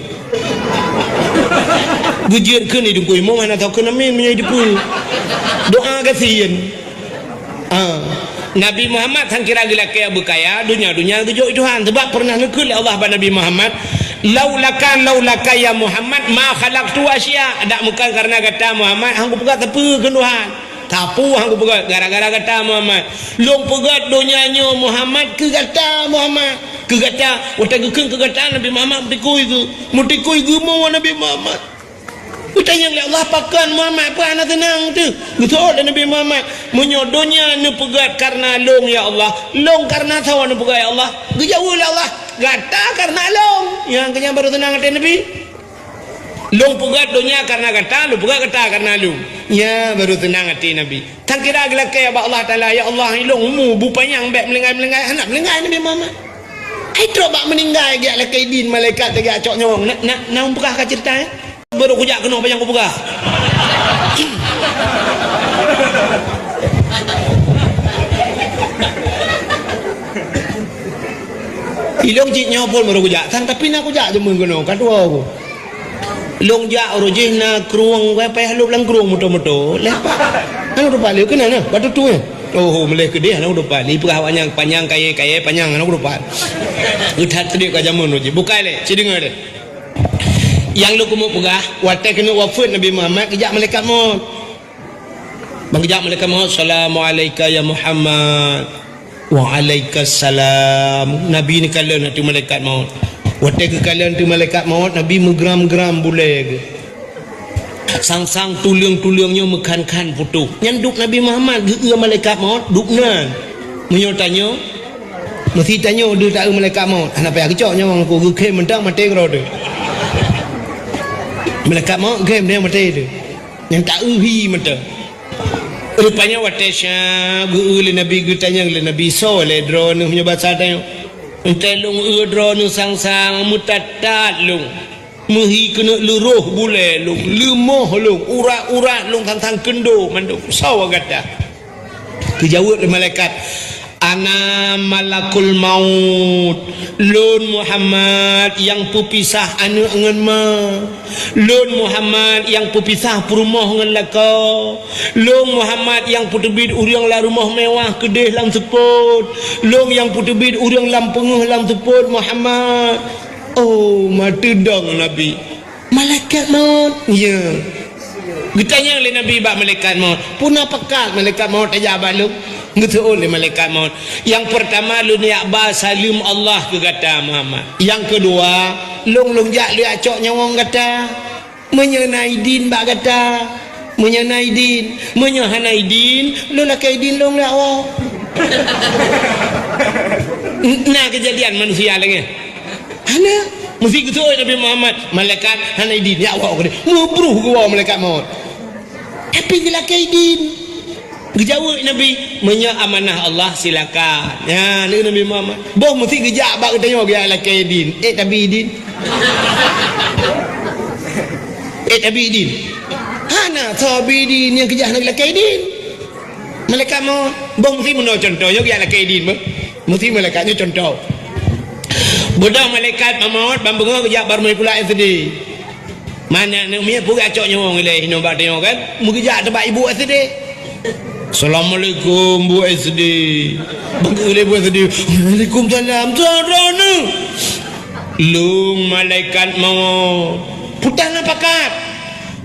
Geujeuet kheun di teungku imum hana soe kheun amin meunyoe dipeue. Doa geusin. Ah. Nabi Muhammad sang kira geulakée beukaya, donya-donya geujok Tuhan. Sebab pernah neukheun lé Allah bak Nabi Muhammad, "Laulaka, laulaka ya Muhammad, ma khalaqtu asya." Dak meukan karena gata Muhammad, han kupeugah sapeue kheun Tuhan. Sapeue han kupeugah gara-gara gata Muhammad. Lôn peugét donya nyoe Muhammad keu gata Muhammad. Keu gata, watée geukheun keu gata Nabi Muhammad meutikui geuh. Meutikui geuh mo Nabi Muhammad. Geutanyong lé Allah pakon Muhammad peue hana seunang teuh. Geuseuôt lé Nabi Muhammad, meunyoe donya neupeugét karna lôn ya Allah, lôn karna soe neupeugét ya Allah? Geujaweueb lé Allah, gata karna lôn. Nyang keu nyan baru seunang até Nabi. Lôn peugét donya karna gata, lôn peugét gata karna lôn. Nyan baru seunang até Nabi. Tan kira geulakée bak Allah Taala, "Ya Allah, ilôn umu beu panyang bèk meulinggai-meulinggai, hana meulinggai Nabi Muhammad." Ai trok bak meuninggai geujak lakée idin malaikat lagée acok nyawöng. Na, na, na peugah ka ceurita, eh? Baru kujak keunoe panyang kupeugah. Ilôn cit nyoe phon baru kujak, tan tapi na kujak jameun keunoe, ka tuwoe ku. Lôn jak uroe jih na krueng, wai payah lôb lam krueng moto-moto. Leh pat. Hana rupa lé keunan na, batu tu nyan. Oh, meuleh keudeh hana rupa. Li peugah awak nyan panyang kayée-kayée panyang hana rupa. Geuthat keudeh ka jameun uroe jih. Bukai lé, ci deungoe lé. Nyang lôn keumeung peugah, watée keuneuk wafeuet Nabi Muhammad geujak malaikat maut. Ban geujak malaikat maut, "Salamu alaika ya Muhammad." "Wa alaikas salam." Nabi neukalon ateueh malaikat maut. Watée geukalon ateueh malaikat maut, Nabi meugram-gram bulée geuh. Sang-sang tuleueng-tuleueng nyoe meukhan-khan putôh. Nyan duek Nabi Muhammad geueu malaikat maut, duek nan. Meunyoe tanyoe, meusi tanyoe deuh taeu malaikat maut. Hana payah geucok nyawöng ku, geukhém mantong maté keudroe teuh. Malaikat maut khém nyang maté teuh. Nyang taeu hi mantong. Rupanya watée syab geu-eu lé Nabi, geutanyong lé Nabi, "Soe lé droeneuh?" Meunyoe basa tanyoe, "Enteuk lôn eu droeneuh sang-sang, meutat-tat lôn, meuhi keuneuk leuroh bulée lôn, leumoh lôn, urat-urat lôn sang-sang keundo mandum. Soe gata?" Geujaweueb lé malaikat, "Ana malakul maut." Lôn Muhammad nyang peupisah aneuëk ngon ma. Lôn Muhammad nyang peupisah peurumoh ngon lakoe. Lôn Muhammad nyang peuteubiet ureuëng lam rumoh mewah keudeh lam seupôt. Lôn nyang peuteubiet ureuëng lam peungeuh lam seupôt Muhammad. Oh, meuteudong Nabi. Malaikat maut, ya. Geutanyong lé Nabi bak malaikat maut, "Puna pakat malaikat maut tajak bak lôn?" Geuseuôt lé malaikat maut, "Nyang peurtama lôn jak ba saleuem Allah keu gata Muhammad. Nyang keudua, lôn lôn jak lôn jak cok nyawöng gata. Meunyoe na idin bak gata, meunyoe na idin, meunyoe hana idin, lôn lakée idin lôn lé Allah." Na keujadian manusia lagée Hana. Meusi geuseuôt Nabi Muhammad, malaikat hana idin, jak woe keudeh. Meubruh geuwoe malaikat maut. Tapi geulakée idin. Geujaweueb Nabi, "Meunyoe amanah Allah, silakan." Nyan lé Nabi Muhammad. Boh meusi geujak bak geutanyoe geujak lakée idin. Eh, tabi idin. Eh, tabi idin. Hana soe bi idin nyang keujak hana geulakée idin. Malaikat maut, boh meusi meunoe contoh, nyoe geujak lakée idin boh. Meusi malaikat nyoe contoh. Beudôh malaikat maut ban beungoh geujak bak rumoh sikula S D. Mana aneuk miet peugah cok nyawöng ilée hinoe bak tanyoe kan? Meugeujak teubak ibu S D. "Assalamualaikum, Bu S D." Bangke lé Bu S D. "Waalaikumsalam. Soe droeneuh?" "Lôn malaikat maut." "Peue teuma pakat?"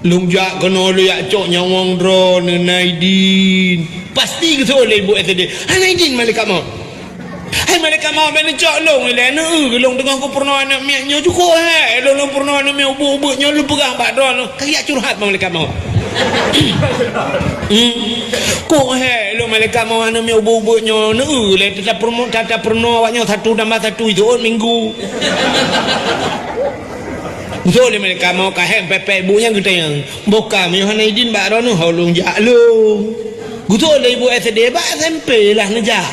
"Lôn jak keunoe lôn jak cok nyawöng droeneuh, na idin." Pasti geuseuôt lé ibu S D. "Hana idin malaikat maut." "Hai malaikat maut, bèk neucok lôn ilée, neueu lôn teungoh kupeurunoe aneuk miet nyoe, cukôp hék lôn, lôn peurunoe aneuk miet ubeut-ubeut nyoe, lôn peugah bak droeneuh." Ka geujak curhat bak malaikat maut. Hmm. "Cukôp hék lôn malaikat maut, aneuk miet ubeut-ubeut nyoe, neueu lé, tata peurunoe, tata peurunoe awak nyoe satu tambah satu jiseuôt minggu." Geuseuôt lé malaikat maut, ka hék pèpè ibu nyan geutanyong. "Boh ka meunyoe hana idin bak droeneuh, ho lôn jak lôn." Geuseuôt lé ibu S D, bak S M P lah neujak.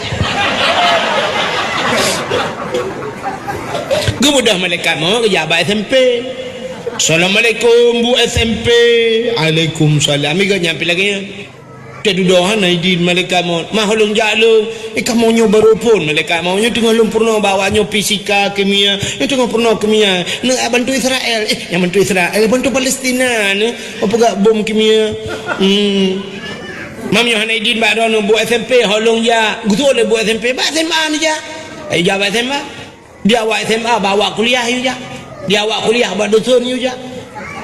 Geubeudôh malaikat maut geujak bak S M P. "Assalamualaikum, Bu S M P." "Waalaikumsalam." Iga nyampe lagèe nyan. Teududoe hana idin malaikat maut. "Mah ho lôn jak lôn." "Eh, kamoe nyoe barô phôn malaikat maut. Nyoe teungoh lôn peurunoe bak awak nyoe fisika, kimia. Nyoe teungoh peurunoe kimia. Nyoe bantu Israel. Eh, nyang bantu Israel, bantu Palestina nyoe. Peugah bom kimia." Hmm. "Mah meunyoe hana idin bak droeneuh, Bu S M P, ho lôn jak." Geuseuôt lé Bu S M P, bak S M A neujak. Ayo jak bak S M A. Di awak S M A, bak awak kuliah yue jak. Di awak kuliah, bak dosen yue jak.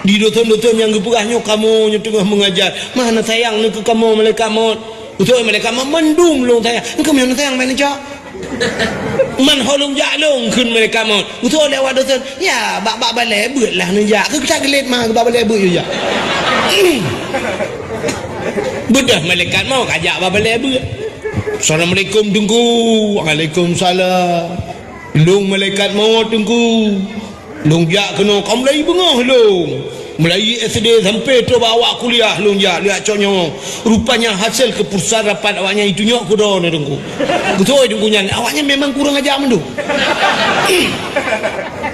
Di dosen-dosen nyang geupeugah nyoe kamoe nyoe teungoh meungajar. Mah hana sayang neuh keu kamoe malaikat maut. Geuseuôt malaikat maut, "Mandum lôn sayang." "Engkau meunan sayang, meunan jak." "Man ho lôn jak lôn," kheun malaikat maut. Geuseuôt lé awak dosen, "Ya, bak, bak balèe beuet lah neujak. Keu that geulet mah, bak balèe beuet yue jak." Beudôh malaikat maut ka jak bak balèe beuet. "Assalamualaikum, Teungku." "Waalaikumsalam." "Lôn malaikat maut, Teungku. Lôn jak keunoe ka mulai beungoh lôn. Mulai S D sampai trok bak awak kuliah lôn jak, jak cok nyawöng. Rupanya hasil keputusan rapat awak nyan itunyok keu droeneuh, Teungku." Beutôi Teungku nyan, awak nyan memang kurang ajar mandum.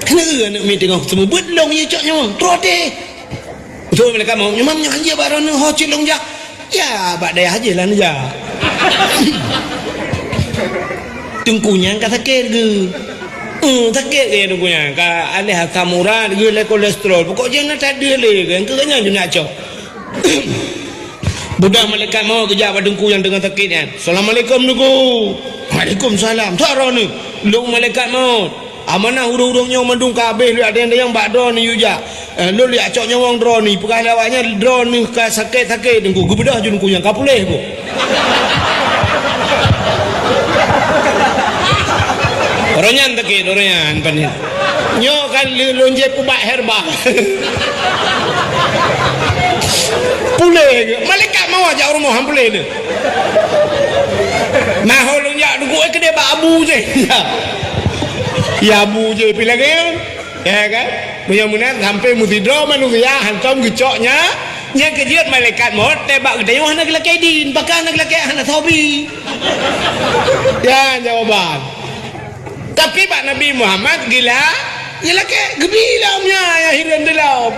Keuneuk aneuk miet teungoh seumeubeuet lôn yue cok nyawöng. Trok até. Beutôi malaikat maut, "Nyoe mah nyoe hanjeuet bak droeneuh, ho cit lôn jak." "Ya, bak dayah jih lah neujak." Teungku nyan ka sakét geuh. Hmm, sakét geuh teungku nyan. Ka aléh asam urat geuh, lé kolesterol. Pokok jih na that deuh lé geuh. Keu nyan jeuet nak cok. Beudôh malaikat maut geujak bak teungku nyang teungoh sakét nyan. "Assalamualaikum, Teungku." "Waalaikumsalam. Soe droeneuh?" "Lôn malaikat maut. Amanah ureueng-ureueng nyoe mandum ka habéh lé, ada nyang bak droeneuh yue jak. Eh, lôn jak cok nyawöng droeneuh, peugah lé awak nyan droeneuh ka sakét-sakét, Teungku." Geubeudôh ju teungku nyan ka puléh boh. Ureueng nyan sakét, ureueng nyan pané. Nyoe kan lé-, lôn jép ubat herba. Puléh geuh. Malaikat maut jak u rumoh han puléh lé. Nah, ho lôn jak teungku, eh, keudéh bak abu jih. Ya, abu jih pih lagèe nyan. Ya kan? Meunyoe meunan sampoe meusidroe manusia hantom geucok nya, nyang keujeuet malaikat maut, teuh bak geutanyoe hana geulakée idin, pakon hana geulakée, hana soe bi. Ya jawaban. Tapi bak Nabi Muhammad geula-, geulakée, geubi lom nya, ya hireuen dilom.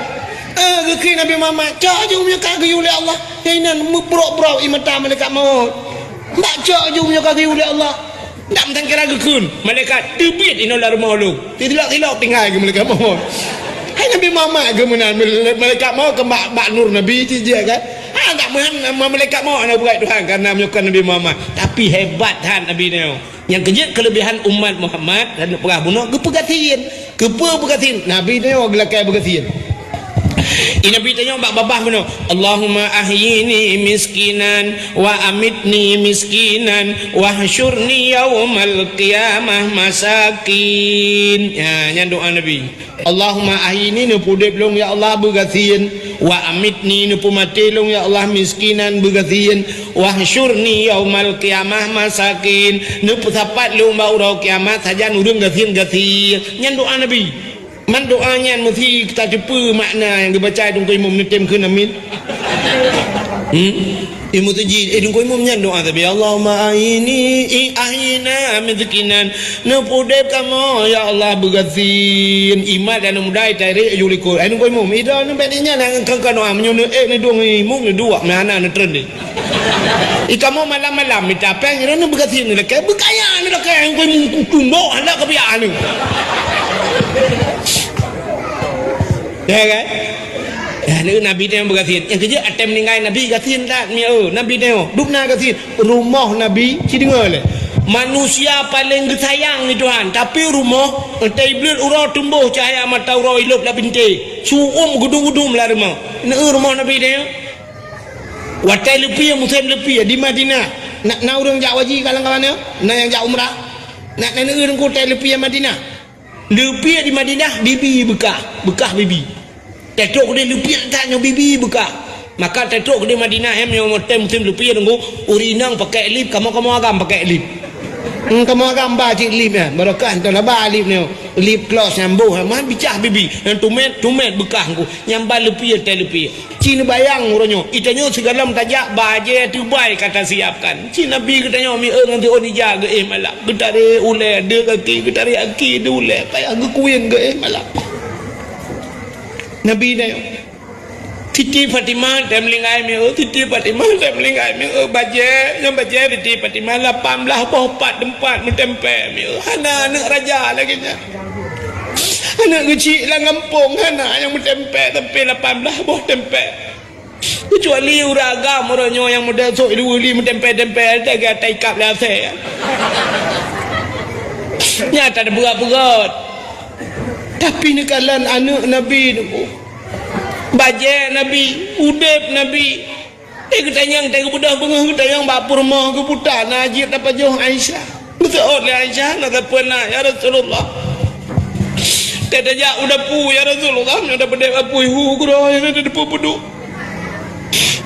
Eh, geukheun Nabi Muhammad, cok ju meunyoe ka geuyue lé Allah. Nyang inan meubrok-brok ie mata malaikat maut. Bak cok ju meunyoe ka geuyue lé Allah. Ndak meusangkira geukheun, malaikat teubiet inoe lam rumoh lôn. Tilok-tilok tinggai keu malaikat maut. Hai Nabi Muhammad keu meunan, malaikat maut keu bak, bak nur Nabi cit jih kan. Ha, ndak meuhan, malaikat maut hana beuet Tuhan karena meunyoe kon Nabi Muhammad. Tapi hebat that Nabi nyoe. Nyang keujeuet keuleubehan umat Muhammad, dan peugah bunoe geupeugasien. Keupeue beugasien? Nabi nyoe geulakée beugasien. Di Nabi tanyoe bak babah bunoe, "Allahumma ahyini miskinan wa amitni miskinan wahsyurni yaumal qiyamah masakin." Ya, nyan doa Nabi. "Allahumma ahyini," neupeuudeb lôn ya Allah beugasien, "wa amitni," neupeumaté lôn ya Allah miskinan beugasien, "wahsyurni yaumal qiyamah masakin," neupeusapat lôn bak uroe kiamat sajan ureuëng gasien-gasien. Nyan doa Nabi. Man doa nyan meusti tateupeue makna nyang geubaca Teungku Imum neutem kheun amin. Hmm? Imum teujih, eh, deungon imum nyan doa tapi, "Allahumma ahyini, i-, ahyina miskinan." Neupeudeb kamoe, ya Allah, beugasien. Imat dan muda, tarék ju likot. Eh, deungon imum, ida neubek nyan, kan, kan doa, meunyoe neu-, eh, neuduek imum, neuduek, meuhana neutreun deh. I kamoe malam-malam mita péng, ira neubeugasien neulakée, beukaya neulakée, deungon imum, tumbok, handak keubiak ni. Ya kan? Ya, ni Nabi teuh nyang beugasien. Nyang keujeuet até meuninggai Nabi gasien that, mi, oh, Nabi teuh. Dubna gasien. Rumoh Nabi, ci deungoe lé. Manusia paleng geusayang ni Tuhan, tapi rumoh, entah iblih uroe tumboh cahya mata uroe ilop lam bintéh. Su'um gudum-gudum lam rumoh. Neu rumoh Nabi teuh. Watée leupie, musém leupie di Madinah. Na, na ureuëng jak haji ka lam kawan nyoe? Na nyang jak umrah? Na, na neu ureuëng kutée leupie Madinah. Leupie di Madinah, bibi beukah, beukah bibi. Teutrok keudeh leupie that nyoe bibi beukah. Maka teutrok keudeh Madinah, hem nyoe watée musém leupie deungon ureuëng inong pakai lip, kamoe-kamoe agam pakai lip. Hmm, kamoe agam ba cit lip nyan, barokah entah laba lip nyoe. Lip gloss nyang boh, man bicah bibi, nyang tumet, tumet beukah ngku. Nyang ba leupie, tée leupie. Ci neubayang uroe nyoe, i tanyoe sigohlom tajak bajée teubai ka tasiapkan. Ci Nabi geutanyoe mi-e ngon siôn ija geuéh malam. Geutarek ulée deuek gaki, geutarek gaki deuek ulée, payah geukuen geuéh malam. Nabi tanyoe. Siti Fatimah tée meuninggai mi-e, Siti Fatimah tée meuninggai mi-e, bajée, nyang bajée Siti Fatimah lapan blaih boh pat teumpat meutempé mi-e. Hana aneuëk raja lagée nyan. Aneuëk geuchik lam gampông hana nyang meutempé sampai lapan blaih boh tempé. Keucuali ureuëng agam uroe nyoe nyang model sok ilu-uli meutempé-tempé teuga taikab lé asée. Nyata teupeugah-peugah. Tapi neukalon aneuëk Nabi nyoe. Bajée Nabi, udeb Nabi. Eh, geutanyong, teuga beudôh beungoh geutanyong bak peurumoh geuputa na jeuet tapajoh Aisyah. Geuseuôt lé Aisyah, na sapeue na, "Ya Rasulullah." Teutajak u dapu, "Ya Rasulullah, nyoe tapeudeb apui hu keudroe, nyoe tadeupeu peuduek.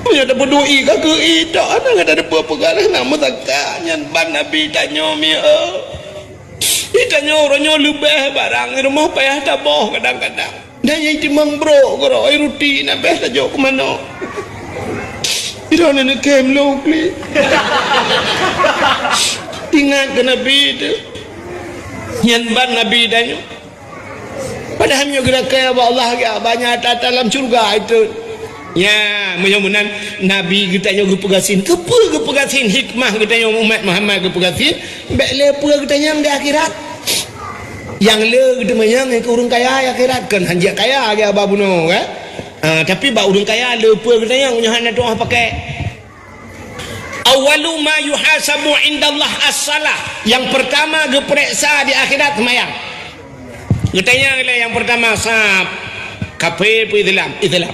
Nyoe tapeudui ka keu ié tok, hana gata deupeu peugah na meusaka." Nyan ban Nabi tanyoe mi-e. Itanyoe uroe nyoe leubeh barang i rumoh payah taboh kadang-kadang. Dan nyang timang brok keudroe ruti na beh tajok keu manok. Iroe na neukem lôn klik. Ingat keu Nabi teuh. Nyan ban Nabi tanyoe. Padahai meunyoe geurakée bak Allah geubanyak ata-ata lam syeuruga itu. Ya, meunyoe meunan Nabi geutanyoe geupeugasien. Keupeue geupeugasien hikmah geutanyoe umat Muhammad geupeugasien? Bék le peue geutanyong di akhirat. Nyang le geuteumanyong keu ureuëng kaya di akhirat, kon hanjeuet kaya geuba bunoe, kan? Ah, tapi bak ureuëng kaya le peue geutanyong nyoe hana tuah pakai. Awwalu ma yuhasabu indallah as-salah. Yang pertama geupeuriksa di akhirat seumayang. Geutanyong lé nyang pertama sab kafé peue Islam? Islam.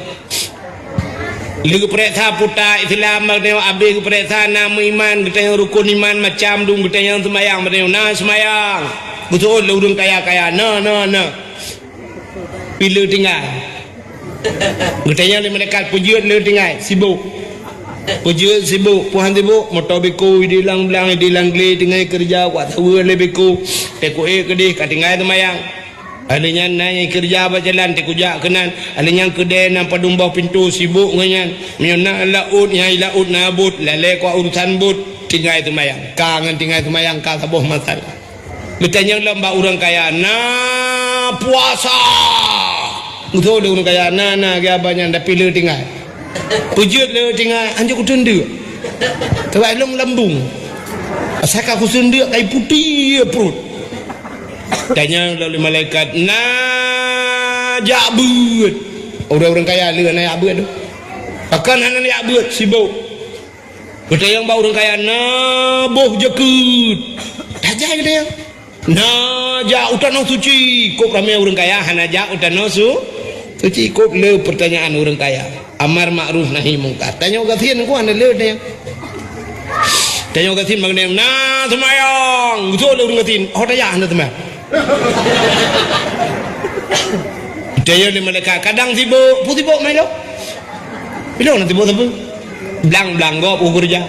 Lheueh geupeuriksa puta Islam, abéh geupeuriksa na meuiman, geutanyong rukun iman macam dum, geutanyong seumayang, geutanyong na seumayang. Geuseuôt lé ureuëng kaya-kaya, na, na, na. Pih le tinggai. Geutanyong lé malaikat, peujeuet le tinggai, sibok. Peujeuet sibok, peue han sibok, moto beko, idéh lam blang, idéh lam glé, tinggai keureuja, kuat saweue lé beko, teukuék keudéh, ka tinggai seumayang. Alèh nyan na nyang keureuja bak jalan, teukujak keunan. Alèh nyan keudè na padum boh pintoe, sibok ngon nyan. Meunyoe na laôt, nyang i laôt na bot, lalè kuat urusan bot, tinggai seumayang. Ka ngon tinggai seumayang, ka saboh masalah. Geutanyong lom bak ureuëng kaya, "Na puasa?" Geutanyong lé ureuëng kaya, "Na, na, geuba nyan, tapi le tinggai." Peujeuet le tinggai, "Hanjeuet kuteundeuk. Sabab lôn lambung. Asai ka kuteundeuk, kai putéh pruet." Tanyong lom lé malaikat, "Na jak beuet?" Ureuëng-ureuëng kaya le na jak beuet tu. Pakon hana jak beuet, sibok. Geutanyong bak ureuëng kaya, "Na boh jakeuet?" Tajak geutanyong. "Na jak u tanoh suci?" Kôb ramé ureuëng kaya hana jak u tanoh su-, suci. Kôb le peurtanyaan ureuëng kaya. Amar makruf nahi mungkar. Tanyoe gasien ku hana le tanyong. Tanyoe gasien bak geutanyoe, "Na seumayang?" Geuseuôt lé ureuëng gasien, "Oh, tajak hana seumayang." Tanyong lé malaikat, "Kadang sibok, peue sibok mai lôn?" Ilôn na sibok sapeue? Blang-blang gob u keureuja.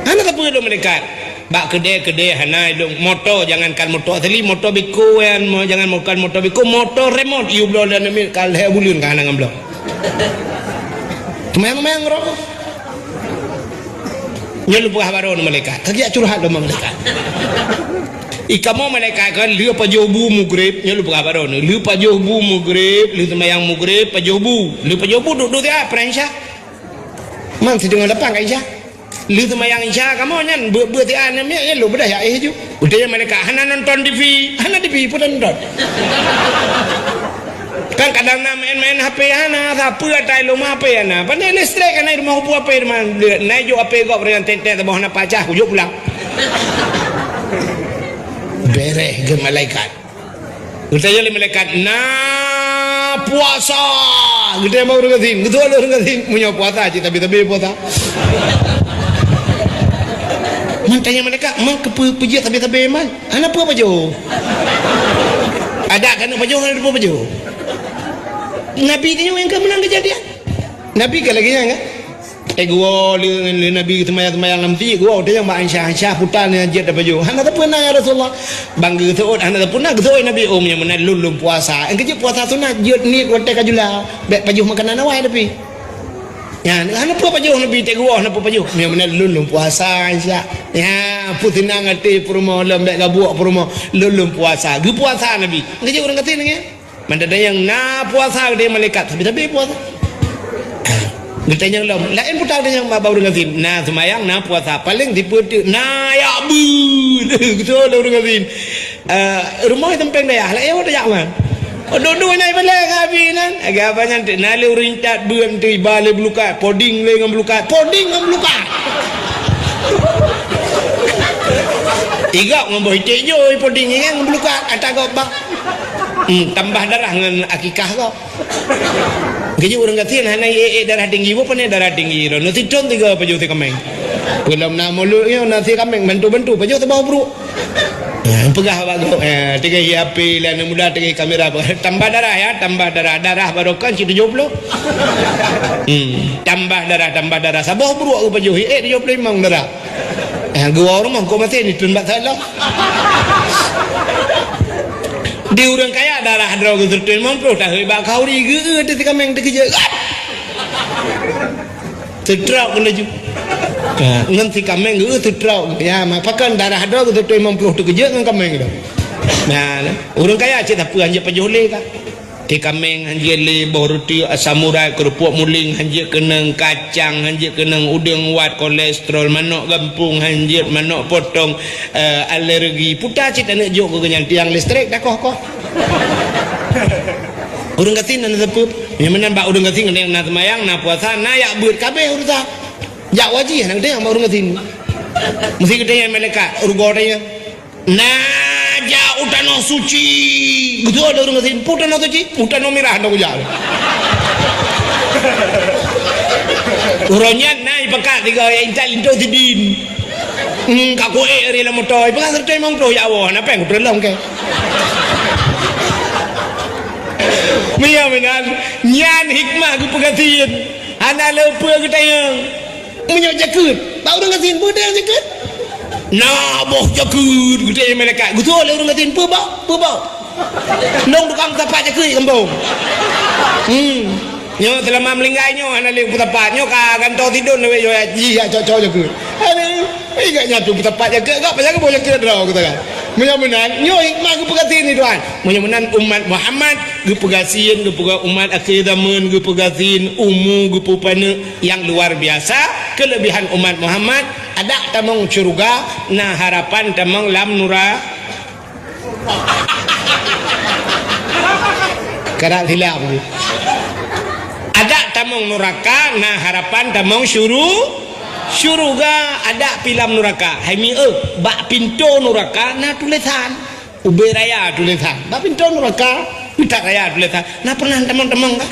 Hana sapeue lôn malaikat. Bak keudè-keudè hana ilôn. Moto, jangankan moto asli, moto beko nyan, mo-, jangankan moto beko, moto remot, yue bloe lam namiet ka lhèe buleuen ka hana ngon bloe. Seumayang-seumayang droe. Nyoe lôn peugah bak droeneuh malaikat. Ka geujak curhat lom malaikat. I kamoe malaikat kan lheueh pajoh bu mugreb, nyoe lôn peugah bak droeneuh. Lheueh pajoh bu mugreb, lheueh seumayang mugreb, pajoh bu. Lheueh pajoh bu duek-duek siat peurang Isya. Man sideungoe lapan ka Isya. Lheueh seumayang Isya kamoe nyan beuet-beuet siat nyan miet nyan lôn beudah jak éh ju. Udeb malaikat hana nonton T V, hana T V pun nonton. Kan kadang na main-main H P hana, sapeue ata i lôn ma H P hana. Pandai listrik hana i rumoh peue H P teuma. Na jok H P gob ringan tet-tet saboh hana pacah kujok pulang. Bereh geu malaikat. Geutanyong lé malaikat, "Na puasa?" Geutanyong bak ureueng gasien. Geutanyong lé ureueng gasien, "Meunyoe puasa, cit tabe-tabe puasa." Man tanyong malaikat, "Man keupeue peujeuet tabe-tabe man? Hana peue pajoh." Adak keuneuk pajoh, hana peue pajoh. Nabi tanyong nyang ka meunan keujadian. Nabi ka lagèe nyan kan? Eh, geuwoe lé, lé Nabi seumayang-seumayang lam meuseujid, geuwoe tanyong bak Aisyah, "Aisyah, peue ta na jeuet tapajoh?" "Hana sapeue na, ya Rasulullah." Bang geuseuôt, "Hana sapeue na," geuseuôt Nabi, "Oh, meunyoe meunan lôn lôn puasa." Nyang keujeuet puasa sunat, jeuet niet watèe ka jula. Bèk pajoh makanan awai tapi. Nyan, hana peue pajoh Nabi, teuh geuwoe hana peue pajoh. "Meunyoe meunan lôn lôn puasa, Aisyah." Nyan, peue seunang até peurumoh lom, bèk gabuek peurumoh, lôn lôn puasa. Geupuasa Nabi. Nyang keujeuet ureueng gasien nyan. Mandada nyang na puasa geutanyong malaikat, sabe-sabe puasa. Geutanyong lom, laén peue ta geutanyong bak ureueng gasien. Na seumayang, na puasa, paleng sipeue teuk na jak beuet. Geutanyong lé ureueng gasien. Eh, rumoh i sampéng dayah, laén peue ta jak man. Oh, duek-duek na ibalèe ngon Abi nyan. Lagèe abang nyan teuk na lé ureueng intat beuet teuk iba lé beulukat, poding lé ngon beulukat, poding ngon beulukat. Igop ngon boh iték jôi, poding ngon beulukat, ata gop bak. Hmm, tambah darah ngon akikah kah. Geujak ureueng gasien hana ék-ék darah tinggi, bukan darah tinggi. Roh, nasi thon tiga pajoh si kaméng. Peulom na mulod nyoe nasi kaméng bantu-bantu pajoh saboh bruek. Ha, peugah bak gob, ha, teuka hi H P lé aneuk muda, teuka hi kamera, tambah darah ya, tambah darah. Darah baroe kan cit tujoh ploh. Hmm, tambah darah, tambah darah. Saboh bruek geupajoh, ék tujoh ploh limong darah. Eh, geuwoe rumoh kok maté ni tun bak salah. Di ureueng kaya darah droe geuseureutôh limong ploh tahôi bak khauri geu-eu teuh si kaméng teukeujeuet. Seutrok laju. Ha, ngon si kaméng geu-eu seutrok. Ya, ma pakon darah droe geuseureutôh limong ploh teukeujeuet ngon kaméng droe. Nah, nah. Ureueng kaya cit sapeue hanjeuet pajoh lé ka. Ti kaméng hanjeuet lé, boh ruti asam urat, keurupuk muling hanjeuet keunong, kacang hanjeuet keunong, udeueng wat, kolesterol, manok gampông hanjeuet, manok potong, eh, alergi. Peue ta cit aneuk jok keu nyan tiang listrik takoh-koh. Ureueng gasien na sapeue? Nyang meunan bak ureueng gasien keuneuk na seumayang, na puasa, na jak beuet, ka abéh urusan. Jak wajih na geutanyong bak ureueng gasien. Meusti geutanyong malaikat, rugoe tanyong. Na jak u tanoh suci. Geutanyong lé ureueng gasien, "Peue tanoh suci?" "U tanoh mirah hana kujak." Uroe nyan na ipakat tiga intat linto sidin. Hmm, ka kuék ré lam moto, ipeugah seureutôh limong ploh jak woe, hana péng kuteulong kèe. Meunyoe meunan, nyan hikmah geupeugasien. Hana le peue geutanyong. Meunyoe jakeuet, bak ureueng gasien peue teuh nyang jakeuet? Na boh jakeuet, geutanyong malaikat. Geutanyong lé ureueng gasien, "Peue bak? Peue bak?" "Lôn tukang peusapat jakeuet gampông." Hmm. Nyoe seulama meuninggai nyoe hana lé peusapat. Nyoe ka gantoe sidon lawét nyoe jih jak cok-cok jakeuet. Aduh, ingat nyan tu peusapat jakeuet, gak pajan boh jakeuet droe kata kan. Meunyoe meunan, nyoe hikmah geupeugasien ni Tuhan. Meunyoe meunan umat Muhammad geupeugasien, geupeugah umat akhé zaman, geupeugasien umu, geupeupaneuk nyang luar biasa. Keulebihan umat Muhammad, adak tamong syeuruga, na harapan tamong lam nura-, Karab silap. Adak tamong nuraka, na harapan tamong syuru-, syuruga, adak pi lam nuraka. Hai mi eu, bak pintoe nuraka na tulésan. Ubé raya tulésan. Bak pintoe nuraka, Putat Raya tulésan. Na pernah tamong-tamong ka?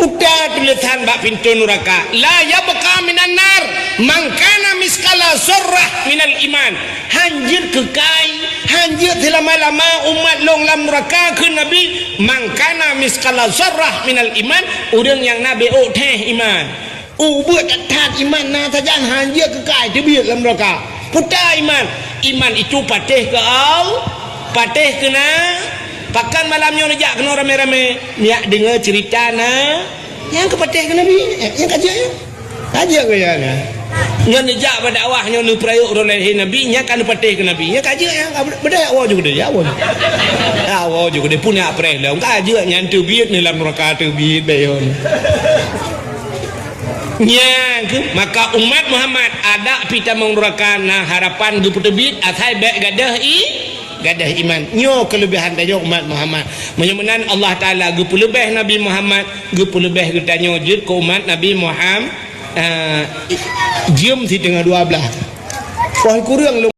Puta tulésan bak pintoe nuraka, "La yabqa minan nar man kana misqala zarrah minal iman." Hanjeuet keukai, hanjeuet seulama-lama umat lôn lam nuraka, kheun Nabi, "Man kana misqala zarrah minal iman," ureuëng nyang na beuôk theh iman. Ubeuet that-that iman na sajan hanjeuet keukai teubiet lam nuraka. Puta iman, iman itu patéh keu Allah, patéh keu na-, Pakon malam nyoe neujak keunoe ramé-ramé? Neujak deungoe ceurita na nyang geupatéh keu Nabi. Eh, nyang ka jeuet nyan. Ka jeuet keu nyan. Nyoe neujak bak dakwah nyoe neupeurayeuk uroe lahé Nabi, nyan ka neupatéh keu Nabi. Nyan ka jeuet nyan, ka beudôh jak woe ju keudéh, jak woe. Jak woe ju keudéh, pun jak preh lom. Ka jeuet nyan teubiet neuh lam neuraka teubiet bèk yon. Nyan keuh, maka umat Muhammad adak pih tamong neuraka na harapan geupeuteubiet asai bèk gadôh i, gadôh iman. Nyoe keuleubihan tanyoe umat Muhammad. Meunyoe meunan Allah Taala geupeuleubeh Nabi Muhammad, geupeuleubeh geutanyoe jeuet keu umat Nabi Muham-, eh, jeuem siteungoh dua blaih. Poh kureueng